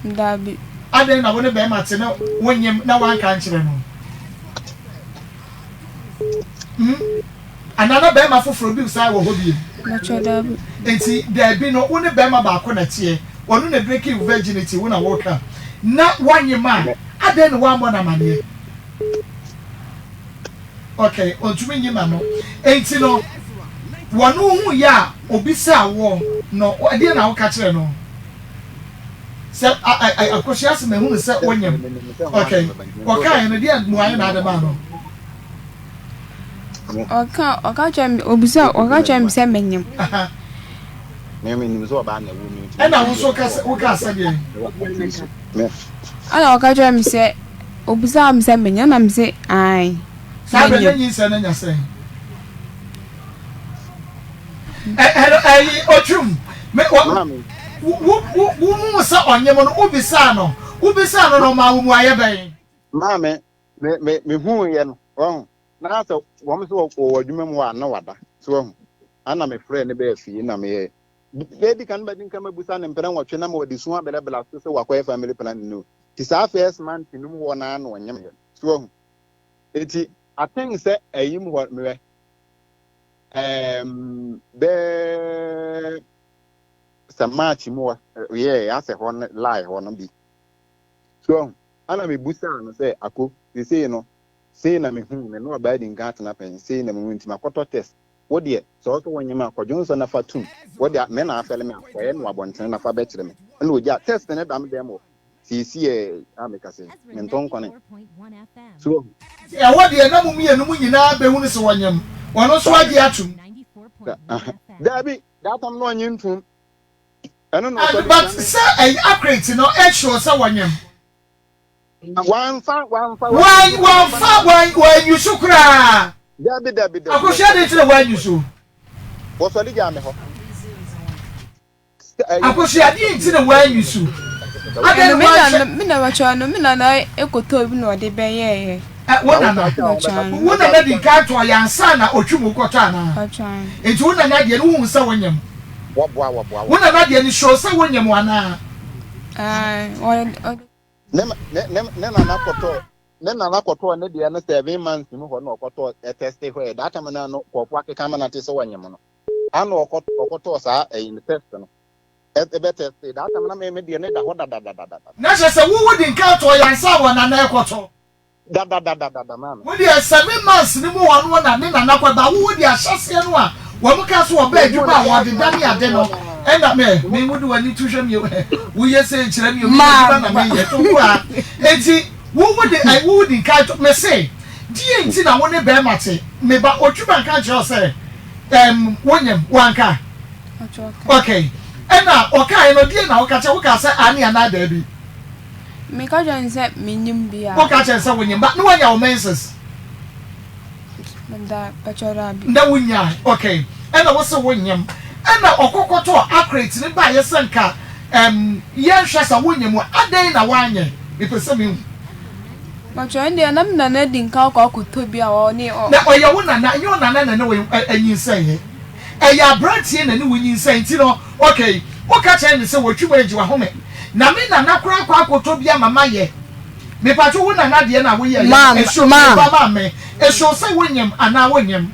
Dabi. Adɛn na wo ne bɛrima te na wonyim na woanka ankyerɛ no? Hmm? Anaa na bɛrima foforɔ bi san wɔ hɔ bio? Mpakyɛw, dabi. Enti dabi no, wo ne bɛrima baako na ɛteɛ, ɔno na breaking wo virginity, wo na woka. Na woanyem a, adɛn na woammɔ no amaneɛ? Okay, ɔntumi nyi n'ano. Enti no, wɔne wo hu yɛ a, obisaa woɔ no, ɛdeɛn na woka kyerɛɛ no? Sɛ Akosua se mahunu sɛ wonyem. Okay, ɔkaeɛ no, deɛn mmuaeɛ na ade maa no? Ɔka ɔka kyerɛ me obisa ɔka kyerɛ me sɛ menyem. Ɛna wo nso wokaa sɛ deɛn? Ɛna ɔka kyerɛ me sɛ Obisaa me sɛ menya na mese ae. Saa bere na nyinsɛn no anya sɛn? Ɛno ɛyi otwum. Me wo wo wo wo sɛ ɔnyem no wobisaa no wobisaa no na ɔmaa wo mmuaeɛ bɛn? Maame me me mehuu yɛ no wahu na sɛ wɔn sɛ wɔwɔ adwuma mu hɔ a na wada so wahu ana mefrɛ ne bɛɛ fie na meyɛ bɛdi kan bɛdi nka mabusa ne mprɛ nwɔtwe na ma wɔde su abɛlɛbɛlɛ so sɛ wakɔyɛ family planning no Nti saa first month no mu hɔ naa na ɔnyem yɛ. So wahu? Nti I think sɛ ayi mu hɔ mewɛ um, bɛɛ sɛ March mu hɔ yɛ asɛ hɔ no lie hɔ no bi. So wahu? Ana mebusaa no sɛ ako sesei no sei na mehu me ne ɔbaa di nka atena pɛn sei na mehu nti makɔtɔ test wo deɛ sɛ ɔsɛ wonyem a kɔdwo nsɔ na fa tum wo deɛ me na afɛle me a kɔyɛ no abɔntene na fa bɛkyerɛ me ɛna ogya test ne dam dɛm wɔ Seesei a mekasa yi, mentɔ nkwane. So wahu? Ɛhɔ deɛ na mo mmienu mo nyinaa bɛhunu sɛ ɔnyem, ɔno nso agye atom. Daabi, that time na ɔnye ntom. Ɛno na ɔsɔre But sɛ ɛyɛ accurate no, ɛsure sɛ wɔnyem. Wamfa, wamfa, Wan, wamfa, wan, wanyi so koraa. Daabi, daabi, daabi. Akosua de nti na wanyi so. Wɔsɔre gyaa me hɔ. Akosua, deɛ nti na woanyi su? Adɛn na woanhyɛ. Me na wɔkyerɛ no, me nana kɔtɔɔ bi na ɔde bɛyɛeɛ. Ɛ, wo nana? Wo nana di nkan tɔɔ yɛ ansa na ɔtwi mu kɔtɔ anaa? Nti wo nana deɛ no wohu sɛ wonyem? Wo nana deɛ no show sɛ wonyem anaa? Ne ne ne nana kɔtɔɔ ne nana kɔtɔɔ ne deɛ no 7 months mu hɔ na ɔkɔtɔɔ ɛtɛste hɔ ɛ that time na no kɔɔfo akeka ama no ate sɛ wɔnyem no. Ana ɔkɔtɔɔ saa ɛyi no test no. Ɛbɛ tɛste that time na me me deɛ ne da hɔ dadadadada. Na kyerɛ sɛ wo wodi nka tɔɔ yɛ ansa wɔ nana ɛkɔtɔ. Dadadadadada maame. Wo deɛ 7 months no mu hɔ no na ne nana kɔ ba wo wo deɛ ahyɛseɛ no a wɔn kaa sɛ wɔba adwuma a wɔde da ne ade no ɛna me me wo de w'ani to hwɛ mi wo yɛ sɛ kyerɛ mi omi adwuma na me yɛ to wo a eti wo wo de ɛ wo di nka to me se deɛ nti na wo ne bɛrima te me ba otwuma nka nkyerɛ sɛ ɛm wonyam wanka. Okay. Ɛna ɔkaeɛ no deɛ na woka kyerɛ wokaa sɛ aane anaa daabi? Meka kyerɛ no sɛ menyim bia. Woka kyerɛ no sɛ wonyim ba na wanya wo menses? Da pakyɛ daabi. Na wonya okay. Ɛna wo se wonyim. Ɛna ɔkɔ kɔtɔɔ acrate no baeɛ sɛ nka ɛm yɛnhwɛ sɛ wonyim a adɛn na woanyɛ? Mepɛ sɛ mehu. Pakyɛ ɛndeɛ na me nana adi nka akɔ akɔtɔ bi a ɔne ɔ. Na ɔyɛ wo nana ɛnyɛ wo nana na ɛne wo anyinsɛneɛ. Ɛyɛ abranteɛ na ne wo nyinsɛn nti no okay wo ka kyerɛ no sɛ wɔtwi mu agye wahome na me nana koraa akɔ akɔtɔ bi ama mayɛ mepatwo wo nana deɛ na woyɛɛyɛ no ɛhyew me ba ma me ɛhyew sɛ wo nyem anaa wo nyem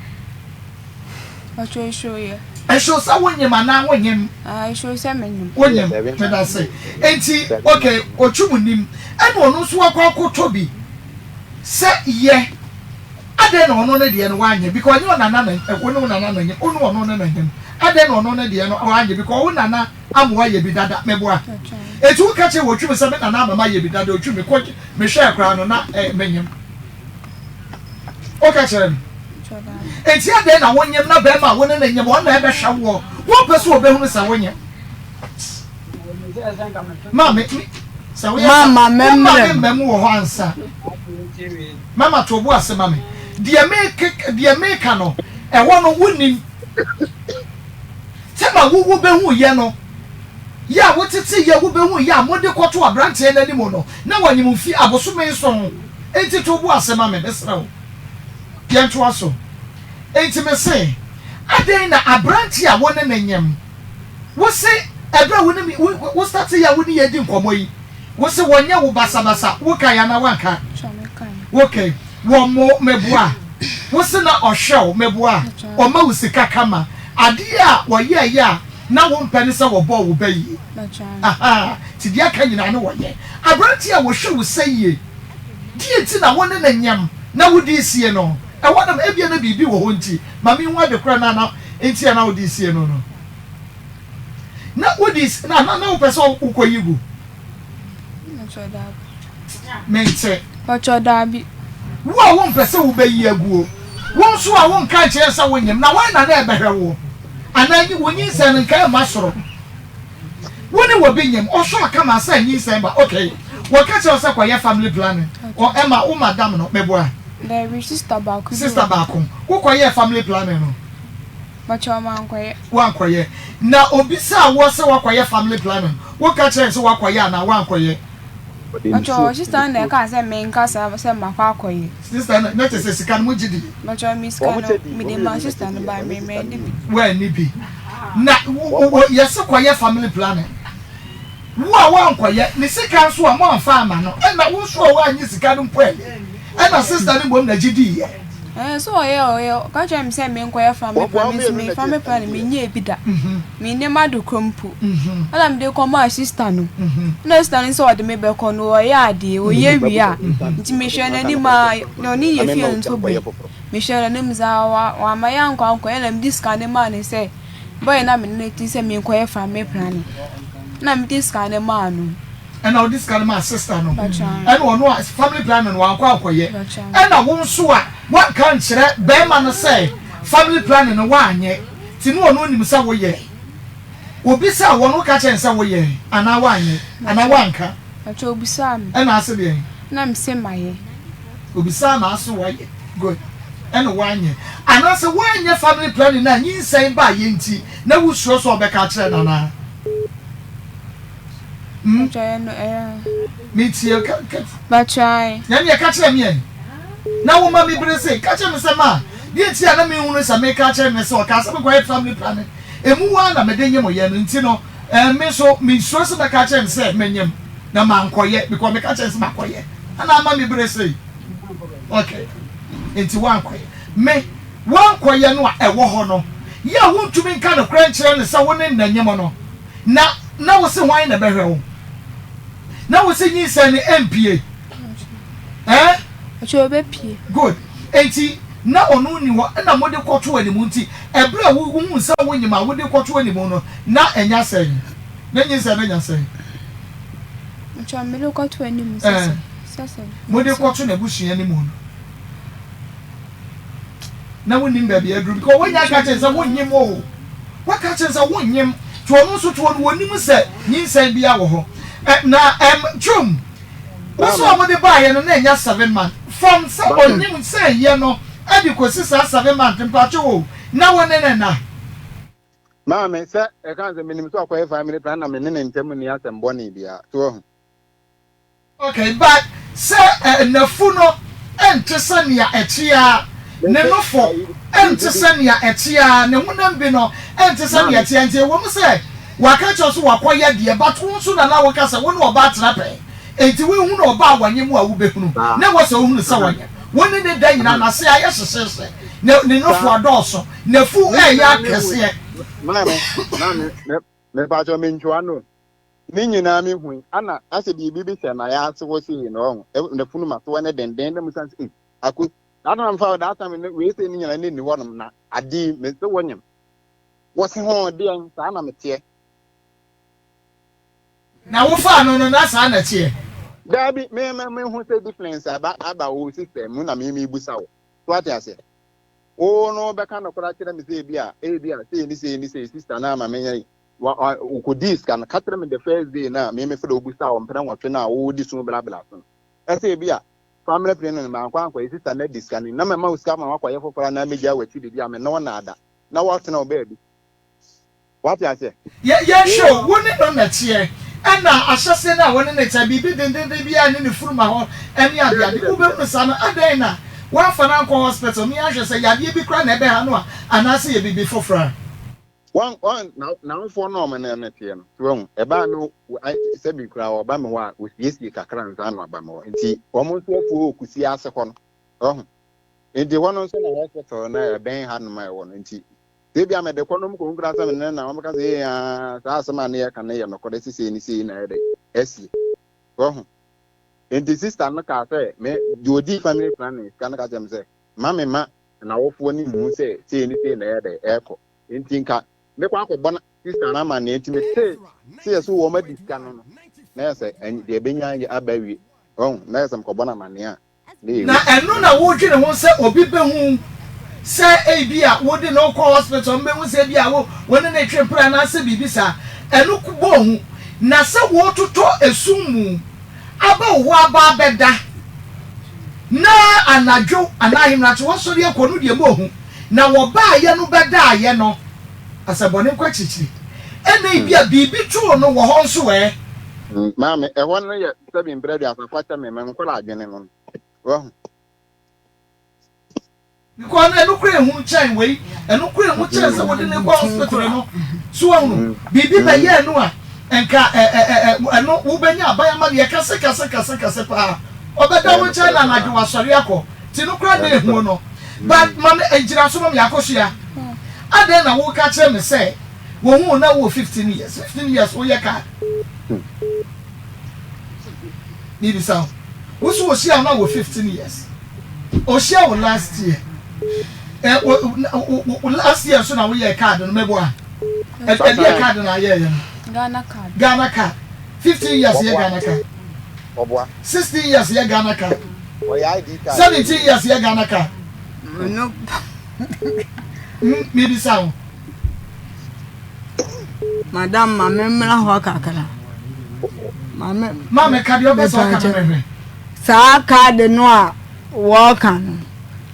Patro ɛhyew yɛ ɛhyew sɛ wo nyem anaa wo nyem Ah ɛhyew sɛ me nyem wo nyem medase nti okay ɔtwi mu nim ɛna ɔno nso akɔ akɔtɔ bi sɛ yɛ Adɛn na ɔno ne deɛ no wanyɛ because ɔnyɛ ɔnana na wo ne wo nana na nyem wo ne ɔno ne na nyem adɛn na ɔno ne deɛ no wanyɛ because wo nana ama wayɛ bi dada meboa eti wo ka kyerɛ wɔ twim sɛ me nana ama mayɛ bi dada otwim me kɔ me hwɛɛ koraa no na eh, me nyem wo ka kyerɛ no eti adɛn na wo nyem na bɛrima a wo ne ne nyem ɔno na ɛbɛhwɛ woɔ wɔn pɛ so ɔbɛhunu sɛ wo nyem maame me sɛ woyɛ sa Mama wo maame mɛmmerɛ. mma mu wɔ hɔ ansa. Mama to bo ase ma me. Deɛ meke, deɛ meka no, ɛhɔ no wonnim. Sɛ ma wo wobɛhu yɛ no, yɛ a wotete yɛ wobɛhu yɛ a mode kɔto aberanteɛ no anim no, na wanyim mfi abosome nson. Enti to bo ase ma me, mesrɛ wo. Yɛntoa so. Enti mese, adɛn na aberanteɛ a wo ne no nyem, wose ɛberɛ a wo ne me, wo, wo starte yɛ a wo ne yɛ di nkɔmmɔ yi, Wo se wɔnyɛ wo basabasa, wo kae anaa woanka? Okay, wɔmmo, meboa? Wo se na ɔhwɛ wo, meboa? Ɔma wo sika kama? Adeɛ a wɔyɛɛyɛ a na wompɛ ne sɛ wɔbɔɔ wo ba yie. Ahaa, nti deɛ aka nyinaa ne wɔyɛ. Aberanteɛ a wɔhwɛ wo sɛ yie, deɛ nti na wo ne no nyem na wode sie no? Ɛhɔ nom, ebia na biribi wɔ hɔ nti, ma menhu ade korɔ no a na nti a na wode sie no no. Na wode, na na wopɛ sɛ wokɔyi gu? Mente. Pacho daabi. Wo a wompɛ sɛ wobɛyi aguo, wo nso a wonka nkyerɛ sɛ wonyem, na hwan na na ɛbɛhwɛ woɔ? Anaa wo nyinsɛn no nka ɛmma soro? Wo ne obi nyem, ɔsɔ aka ma sɛ nyinsɛn ba, okay, wɔka kyerɛ wo sɛ kɔyɛ family planning, ɔ ɛma wo madam no, meboa? Daabi, sister baako bi wɔ. Sister baako, wokɔyɛɛ family planning no? Pacho mankɔyɛ. Woankɔyɛ. Na obisaa woɔ sɛ woakɔyɛ family planning, woka kyerɛɛ no sɛ woakɔyɛ anaa woankɔyɛ? Pacho, sister no na ɛkaa sɛ menka saa sɛ makɔ akɔyɛ. Sister no, na kyerɛ sɛ sika no mogye di? Pacho, me sika no, mede maa sister no but me manni bi. Woanni bi. Na wo, yɛse kɔyɛ family planning. Wo a woankɔyɛ, ne sika nso a moamfa amma no, ɛna wo nso a woannye sika no mpo anni, ɛna sister no mmom na gye diiɛ. Ɛɛ so ɔyɛ ɔyɛ ɔka kyerɛ me sɛ menkɔyɛ family plan me nso me family plan menyɛɛ bi da mennim ade korɔ mpo ɛna mede kɔmaa sister no ɛna sister no sɛ ɔde me bɛkɔ no ɔyɛ adeɛ ɔyɛ wie a nti mehwɛ n'anim a na ɔne yɛ fie nso bɛn mehwɛ n'anim saa wama yɛ ankɔ ankɔ ɛna mede sika no maa no sɛ Boy na me ne no te sɛ menkɔyɛ family planning na mede sika no maa no. Ɛna ɔde sika no maa sister no ɛna ɔno a family planning no wankɔ ankɔyɛ ɛna wo nso a wanka nkyerɛ bɛrima no sɛ family planning no wanyɛ ti no ɔno nim sɛ woyɛ obisaa wɔn woka kyerɛ no sɛ woyɛ anaa wanyɛ anaa wanka. Mpakyɛ obisaa me. Ɛna ase deɛn. Na mese mayɛ. Obisaa na ase wayɛ good ɛna wanyɛ anaasɛ wanyɛ family planning na nyinsɛn baayɛ nti na wosuro sɛ ɔbɛka akyerɛ no anaa? Hmm? Mpakyɛ ɛno ɛyɛ. Metie ka ka. Mpakyɛ ae. Na ɛneɛ ka kyerɛ me ɛ. Na woma me bere se ka kyerɛ me sɛ ma deɛ nti a na menhunu sɛ meka akyerɛ no ne sɛ ɔkaa sɛ menkɔyɛ family planning emu hɔ ara na mede nyem yɛ no nti no ɛɛ me nso mesuro sɛ mɛka akyerɛ no sɛ menyem na mankɔyɛ because meka kyerɛ no sɛ makɔyɛ ɛna ama me bere sei okay nti woankɔyɛ me woankɔyɛ no a ɛwɔ hɔ no yɛ a wontumi nka nokorɛ nkyerɛ no sɛ wo ne nna nyem no na. Na wo se hwan na ɛbɛhwɛ wo? Na wo se nyinsɛn no ɛmpie? Ɛɛ? Ɔkyɛ ɔbɛpie. Good. Enti na ɔno nni hɔ ɛna mode kɔto anim nti ɛberɛ a wohuu sɛ wonyim a wode kɔto anim no na ɛnya sɛn? Na nyinsɛn no anya sɛn? Ɔkyɛ mede kɔto anim sɛ sɛ. Mode kɔto n'abusua anim no. Na wonnim baabi aduru because wonya ka kyerɛ sɛ wonyim o. Waka kyerɛ sɛ wonyim nti ɔno nso to ɔno wɔnim sɛ nyinsɛn biara wɔ hɔ. Na ɛm twom wo sɛ ɔmo de baayɛ no na ɛnya 7 month from sɛ ɔnyim sɛ yɛ no ɛde kɔsi saa 7 month, mpakyɛw o, na wo ne ne na? Maame, sɛ ɛka sɛ menim sɛ ɔkɔyɛ family plan na me ne ne ntam nni asɛm bɔne biara. So wahu? Okay, but sɛ n'afu no nte sɛ nea ɛte ara, ne nofo nte sɛ nea ɛte ara, ne honam bi no nte sɛ nea ɛte ara, nti ɛwɔ mu sɛ waka kyerɛ wo sɛ wakɔyɛ deɛ, but wo nso na na woka sɛ wo ne ɔbaa tena pɛn, nti wohunu ɔbaa a wanyem a wobɛhunu, na ɛwɔ sɛ wohunu sɛ wanyem. Wo ne ne da nyinaa, n'ase ayɛ hyehyeehye, ne ne nofo adɔɔso, n'afu reyɛ akɛseɛ. Maame, maame, mepakyɛw mentwa no. Ne nyinaa me hui, ana asɛ biribi bi hyɛ n'ayaase hɔ sei no, ɔho, n'afunu ma soɔ ne denden, na musan sɛ, ei, ako, that time fa, that time no, wei sei ne nyinaa ne nni hɔnom, na ade yi, me se wonyem. Wɔse ho deɛn, saa na meteɛ. Na wofaa no no, na saa na ɛteɛ? Daabi, me, me, me hu sɛ difference aba, aba wo system mu na me, me busa wo. So ate aseɛ? Wo no bɛka nokorɛ akyerɛ me sɛ ebi a, ebi a, sei ne sei ne sei, sister no ama menyɛ Wa wa okodii sika no, ka kyerɛ me the first day no a me mefrɛ wo bisaa wo mprɛ nwɔtwe no a wode su brabra so no. Ɛsɛ ebi a family planning no mankɔ ankɔyɛ, sister no adi sika no na mɛma wo sika ma woakɔyɛ foforɔ anaa mɛgyaa w'akyi didi a me ne wo nnaada na woatena wo baabi. Wate aseɛ? Yɛ yɛnhwɛ o, wo ne no na ɛteɛ, ɛna ahyɛseɛ no a wo ne no teɛ, biribi dendenden biara nni ne funuma hɔ ne adeade, wobɛhunu saa no, adɛn na woamfa no ankɔ hospital ne yɛanhwɛ sɛ yadeɛ bi koraa na ɛbɛha no a anaasɛ yɛ biribi foforɔ a? Wɔn, wɔn, na, n'awofoɔ no a wɔn ne no teɛ no, so wahu, ɛbaa no, sɛbi koraa wɔba me hɔ a, wɔsiesie kakra ansa na wɔaba me hɔ. Nti, wɔn nso afuo wɔ kusie ase hɔ no, wahu. Nti, hɔ no nso na hospital no a ɛbɛn hanom a ɛwɔ no. Nti, sɛ ebia mede kɔ nom kɔhu koraa sɛ me ne na wɔbɛka sɛ, ee, aa, saa asɛm a ne yɛka no yɛ nokorɛ, sɛ sei ne sei na ɛyɛ dɛ, asie. Wahu. Nti, sista no kaa sɛ, me, deɛ ɔdii family planning sika no ka kyerɛ me sɛ, ma me ma n'awofoɔ no nhu sɛ sei ne sei na ɛyɛ dɛ, ɛrekɔ. Enti nka mɛkɔ akɔbɔ na sista no amanneɛ. Nti metee sɛ yɛso wɔn adi sika no no, na yɛ sɛ deɛ ɛbɛnya aba awie. Wahu? Na yɛ sɛ mekɔbɔ no amanneɛ a, na Na ɛwie. ɛno na wodwene ho sɛ obi bɛhu sɛ ebia wode no rekɔ hospital, wɔbɛhu sɛ ebia wo wo ne no retwe mpena anaasɛ biribi saa. Ɛno bɔ hu. Na sɛ woretotɔ esum mu aba wo hɔ aba abɛda na anadwo anaa ahemakye woasɔre akɔ no deɛ ɛbɔ hu. Na wɔbaeɛ no bɛdaeɛ no, asɛ bɔne nkɔ akyirikyiri. Ɛna ebia biribi too no wɔ hɔ nso ɛ? Maame, ɛhɔ no yɛ sɛbi mprɛ 30 fa kyɛ me, me nkwadaa adwene no no. Wahu? Because no, ɛno koraa ehu kyɛn wei. Ɛno koraa ehu kyɛn sɛ wode no kɔ hospital no. So wahunu? Biribi bɛyɛɛ no a, nka ɛ ɛ ɛ ɛ ɛno wobɛnya aban amaneɛ kɛse kɛse kɛse kɛse paa. Ɔbɛda wo nkyɛn na anadwo wasɔre akɔ. Nti no koraa na ehu no. But ma me ngyina so ma me Akosua. Adɛn na woka kyerɛ me sɛ wohuu wo na wowɔ 15 years? 15 years woyɛ card? Mebisa wo. Wo so wohyia wo na wɔ 15 years. Ohyia wo last year. Eh, wo, wo, last year nso na woyɛɛ card no mɛboa. Ɛdeɛ card na ayɛɛyɛ no? Ghana card. Ghana card. 15 years yɛ Ghana card. Ɔboa. 16 years yɛ Ghana card. Ɔyɛ ID card. 17 years yɛ Ghana card. No. Mebisa wo. Madam, ma me mmra hɔ kakra. Ma me. Ma me ka deɛ ɔpɛ sɛ ɔka no mehwɛ. Saa kaade no a wɔreka no,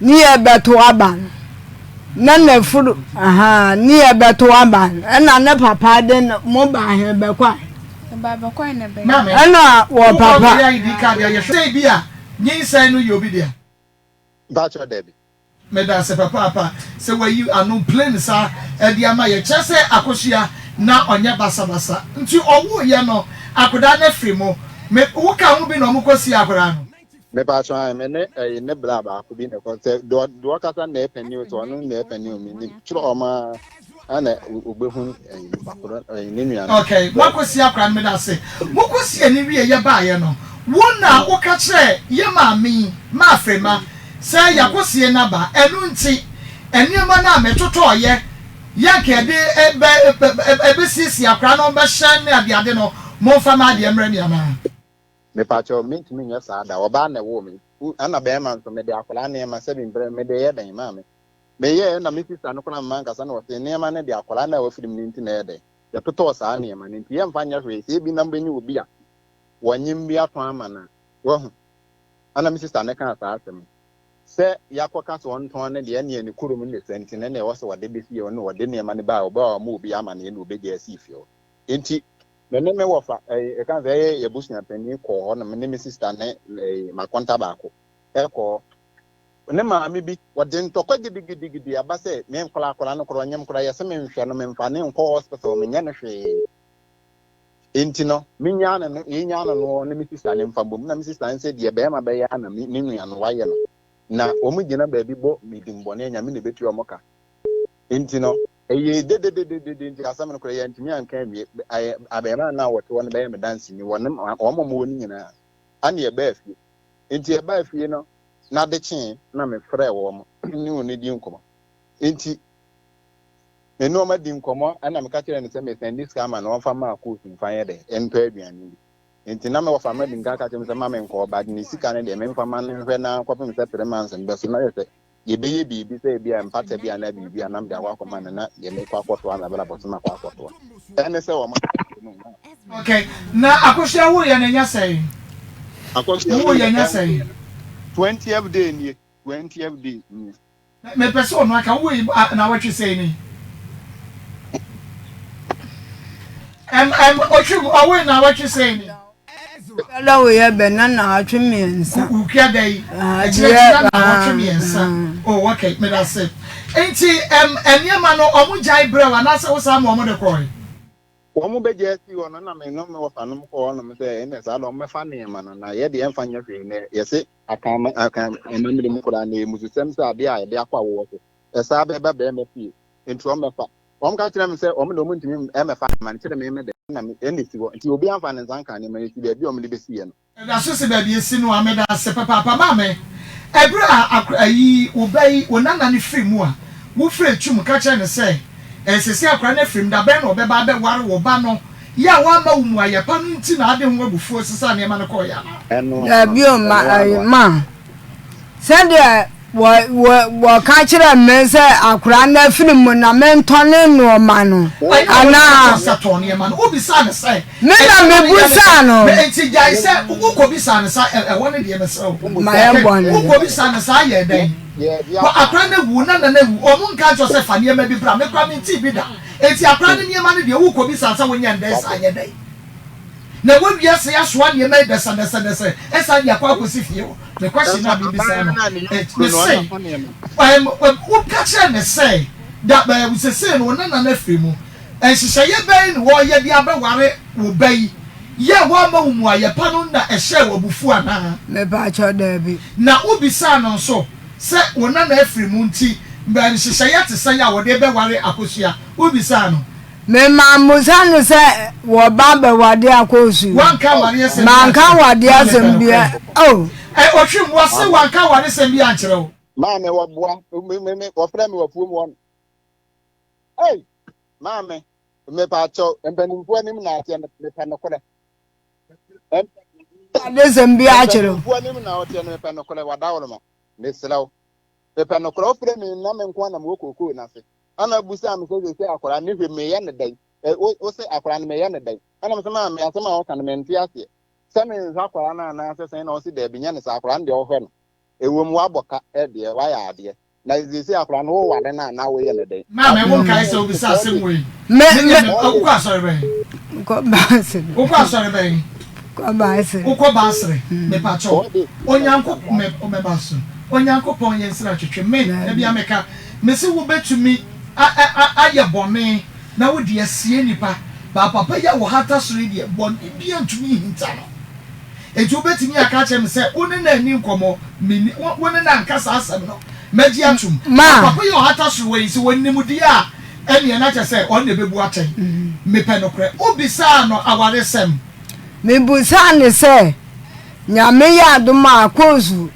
ne yɛ bɛto aba no. Na n'afuru, ahaa, ne yɛ bɛto aba no. Ɛna ne papa de no, mo ba he bɛkɔe. Maame, Ɛna wɔ wokɔ papa. kɔyɛ ID card a yɛhwɛ sɛ bi a nyinsɛn no yɛ obi dea. Mpakyɛw dabi. Medase papaapa sɛ wayi ano plain saa ɛde ama yɛ kyerɛ sɛ Akosua na ɔnyɛ basabasa nti ɔwoo yɛ no akodaa no afiri mo me wo ka ho bi na ɔmo kɔ sie akodaa no. Mepakyɛw ae me ne ɛyi ne bra baako bi na ɛkɔ sɛ deɛ ɔkasa na ɛpɛ ni o sɛ ɔno na ɛpɛ ni o menim kyerɛ ɔmo ara. Ana obehu nipa korɔ ne nua no. Okay, moakɔsi akora no, meda ase. Mokɔsi ani wie yɛbaeɛ no, wo na woka kyerɛɛ yɛ maame yi, Maafrema, sɛ yɛakɔsie no aba, ɛno nti nneɛma no a metotɔeɛ yɛ anka yɛde bɛ bɛsiesie akora no bɛhyɛ ne adeade no, momfa m'adeɛ mmrɛ me anaa? Mepakyɛw, mentumi nyɛ saa da. Ɔbaa na ɛwoo me, ɛna bɛrima nso, mede akwadaa nneɛma sɛbi mbrɛ mede yɛ dɛn maame? Meyɛɛ na me sista no koraa mankasa na ɔse nneɛma no deɛ akwadaa no a wafiri mu no nti na ɛyɛ dɛ yɛtotɔɔ saa nneɛma no nti yɛmfa nyɛ hwee sɛ ebi na mobɛnya obi a wɔnyem bi atɔn ama no a wahu ɛna me sista no kaa saa asɛm no sɛ yɛakɔka sɛ ɔntɔn no deɛ ɛneɛ ne kurom no sɛ nti no ɛneɛ ɛwɔ sɛ wɔde bɛsi hɔ ne wɔde nneɛma no baa ɔbaa ɔma obi ama no ɛne ɔbɛgya asi fie hɔ nti me ne me wɔfa ɛka sɛ ɛyɛ yɛabusua panin kɔɔ hɔ na me ne me sista ne makonta baako ɛkɔɔ Ne maame bi, wɔde ntɔkwa gidigidigidi aba sɛ me nkwadaa akwadaa no koraa ɔnyem koraa yɛse menhwɛ no memfa ne nkɔ hospital menyɛ no hwee nti no menyaa no no yɛnyaa no no ne me sista ne mfa mbom na me sista no sɛ deɛ bɛrima bɛyɛ a na me ne nua no wayɛ no na wɔn gyina baabi bɔ me dimbɔne anyame na ɛbɛtua wɔn ka nti no ɛyɛ dedededede nti asɛm no koraa yɛntumi anka awie abɛɛma no a wɔte hɔ no bɛyɛ me danseni wɔne wɔn a wɔwɔ no nyinaa ane ɛbaa fie nti ɛbaa fie no na ade kyee na mefrɛɛ wɔn ne wɔn dii nkɔmmɔ. Enti me ne wɔn adi nkɔmmɔ ɛna meka kyerɛɛ no sɛ mesɛnde sika ama no ɔmfa mma akoosu mfa nyɛ dɛ ntɔ aduane bi. Enti na me wɔfa ma di nka ka kyerɛ me sɛ ma menkɔ but ne sika no deɛ memfa ma no nhwɛ na kɔpem sɛ 3 months no bɛso na yɛ sɛ yɛbɛyɛ biribi sɛ ebi a mpata bi anaa biribi a na mede akɔ akɔma no na deɛ mekɔ akɔtoa m'abrabɔ so makɔ akɔtoa. Ɛne sɛ wɔn no na. Okay, na akosua wo yɛ no nya sɛn? Akosua wo yɛ nya sɛn? 20th day nie, 20th day nie. Mepɛ sɛ ɔno aka wo yi na wɔtwe sɛn ni? Ɛm ɛm otwi ɔwo na wɔtwe sɛn ni? Kada wo yɛ bɛ na naawɔtwe mmiɛnsa. Wukua da yi akyerɛkyerɛ na naawɔtwe mmiɛnsa. Oh okay, meda se. Nti ɛm nneɛma no ɔmo gyae brɛ wo anaasɛ wo saa ma ɔmo de kɔe? Wɔn bɛgyae sii hɔ no na me ne me wɔfanom kɔɔ hɔnom sɛ ɛnna saa de wɔmmɛfa nneɛma no na yɛ deɛ yɛmfa nyɛ hwee na yɛse akan akan amammerɛ mu koraa na ɛyɛ mmususɛm sɛ adeɛ a yɛde akɔ awowɔ so ɛsaa bɛba bɛrima fie nti wɔmmɛfa. Wɔn ka kyerɛ me sɛ wɔn de wɔn ntumi mmɛfa nneɛma no kyerɛ me me de na me ɛna esi hɔ nti obi amfa ne nsa nka nneɛma no esi baabi a wɔn de besi yɛ no. Ɛda so si baabi esi no a meda ase papaapa maame ɛberɛ a akora ayi wo ba yi wo nana no firi mu a wo frɛ tum ka kyerɛ no sɛ ɛɛ sɛsɛ akora no afiri mu dabɛn na ɔbɛba abɛware wo ba no yɛ a wamma wo mmuayɛ pa no nti na ade ho abufuo sesaa nneɛma no kɔɔeɛ anaa? Ɛno ano Dabi o, no, ma ɛno ano ɛyi a. ma sɛdeɛ wɔ wɔ wɔka kyerɛ me sɛ akwadaa no afiri mu na mentɔ ne nnoɔma no Ɛnyɛ ɔno na anaa ɔkyerɛ sɛ tɔn nneɛma no. Wobisaa no sɛ, me na Nneɛma no yɛ ne mebusaa sɛ? no. Me enti gyae sɛ wokɔbisaa no saa, ɛ, ɛhɔ no deɛ mesrɛ wo. Mayɛ Okay, bɔne. wokɔbisaa no saa yɛɛ dɛn? Kɔ, akwadaa no awu, wo nana no awu, wɔn nka nkyerɛ wo sɛ fa nneɛma bi bra, me koraa mentee bi da. Enti akwadaa no nneɛma no deɛ wokɔbisaa no sɛ wonyɛ no dɛn saa yɛ dɛn? Na ɛwɔ wiase yi asoa nneɛma yi dɛsɛdɛsɛdɛsɛ ɛsan de akɔ akɔsi fie hɔ. Me question a mebisa no, mese, woka kyerɛ no sɛ da sesei no wo nana no afiri mu, nhyehyɛeɛ bɛn na wɔreyɛ de abɛware wo ba yi? Yɛ a woamma wo mmuaeɛ pa no na ɛhyɛɛ wo abufuo anaa? Mepaakyɛw, daabi. Na wobisaa no nso sɛ wo nana afiri mu nti nhyehyɛeɛ te sɛn a wɔde rebɛware Akosua? Wobisaa no? Memammisa no sɛ wɔba abɛwade akɔɔsu. Wanka awareɛsɛm bi Manka ankyerɛ wo. awadeɛ Maame asɛm pɛ bi nokorɛ. oh. Ɛ ɔtwe mmoa se wanka awaresɛm bi ankyerɛ wo. Maame wɔboa me me me wɔfrɛ me wɔ afuom hɔ no. Ei maame mepaakyɛw mpanimfoɔ anim na ateɛ mepɛ nokorɛ. Adesɛm bi akyerɛ wo. Mpanimfoɔ anim na ɔteɛ no mepɛ nokorɛ wadaworoma mesrɛ wo mepɛ nokorɛ wofrɛ me na me nko na mewɔ kookoo no ase. Ɛna obisaa me sɛ seesei akwadaa no hwɛ meyɛ no dɛn? Ɛ wo wo se akwadaa no meyɛ no dɛn? Ɛna me sɛ maame asɛm a wɔka no mente aseɛ. Sɛ menhwɛ akwadaa no anaasɛ sɛn na ɔse daabi nyɛ no saa akwadaa no deɛ wohwɛ no. Ɛwom woabɔ ka deɛ woayɛ adeɛ. Na seesei akwadaa no woware no anaa woyɛ no dɛn? Maame wo nkae sɛ wobisa asɛm wei? Me Me me deɛ me wokɔ asɔre bɛn? Kɔ baasere. Wokɔ asɔre bɛn? Kɔ baasere. Wokɔ baasere mepakyɛw Onyankopɔn me mɛba so Onyankopɔn yɛ nsira twetwe me da bia meka Mese wobɛtumi ayɛ bɔne na wode asie nnipa, but papa yi a ɔhata soro yi deɛ, bɔne biara ntumi nhinta no. Enti wobɛtumi aka akyerɛ me sɛ wo ne no anni nkɔmmɔ, menni, wo ne no anka saa asɛm no, mɛgye atom. But papa yi a ɔhata soro wɔ yi, sɛ ɔnim deɛ a, Ɛnneɛ na kyerɛ sɛ ɔno na ɛbɛbu atɛn. Mepɛ nokorɛ. Wobisaa no awaresɛm? Mebisaa no sɛ, Nyame yɛ adom a, Akoosu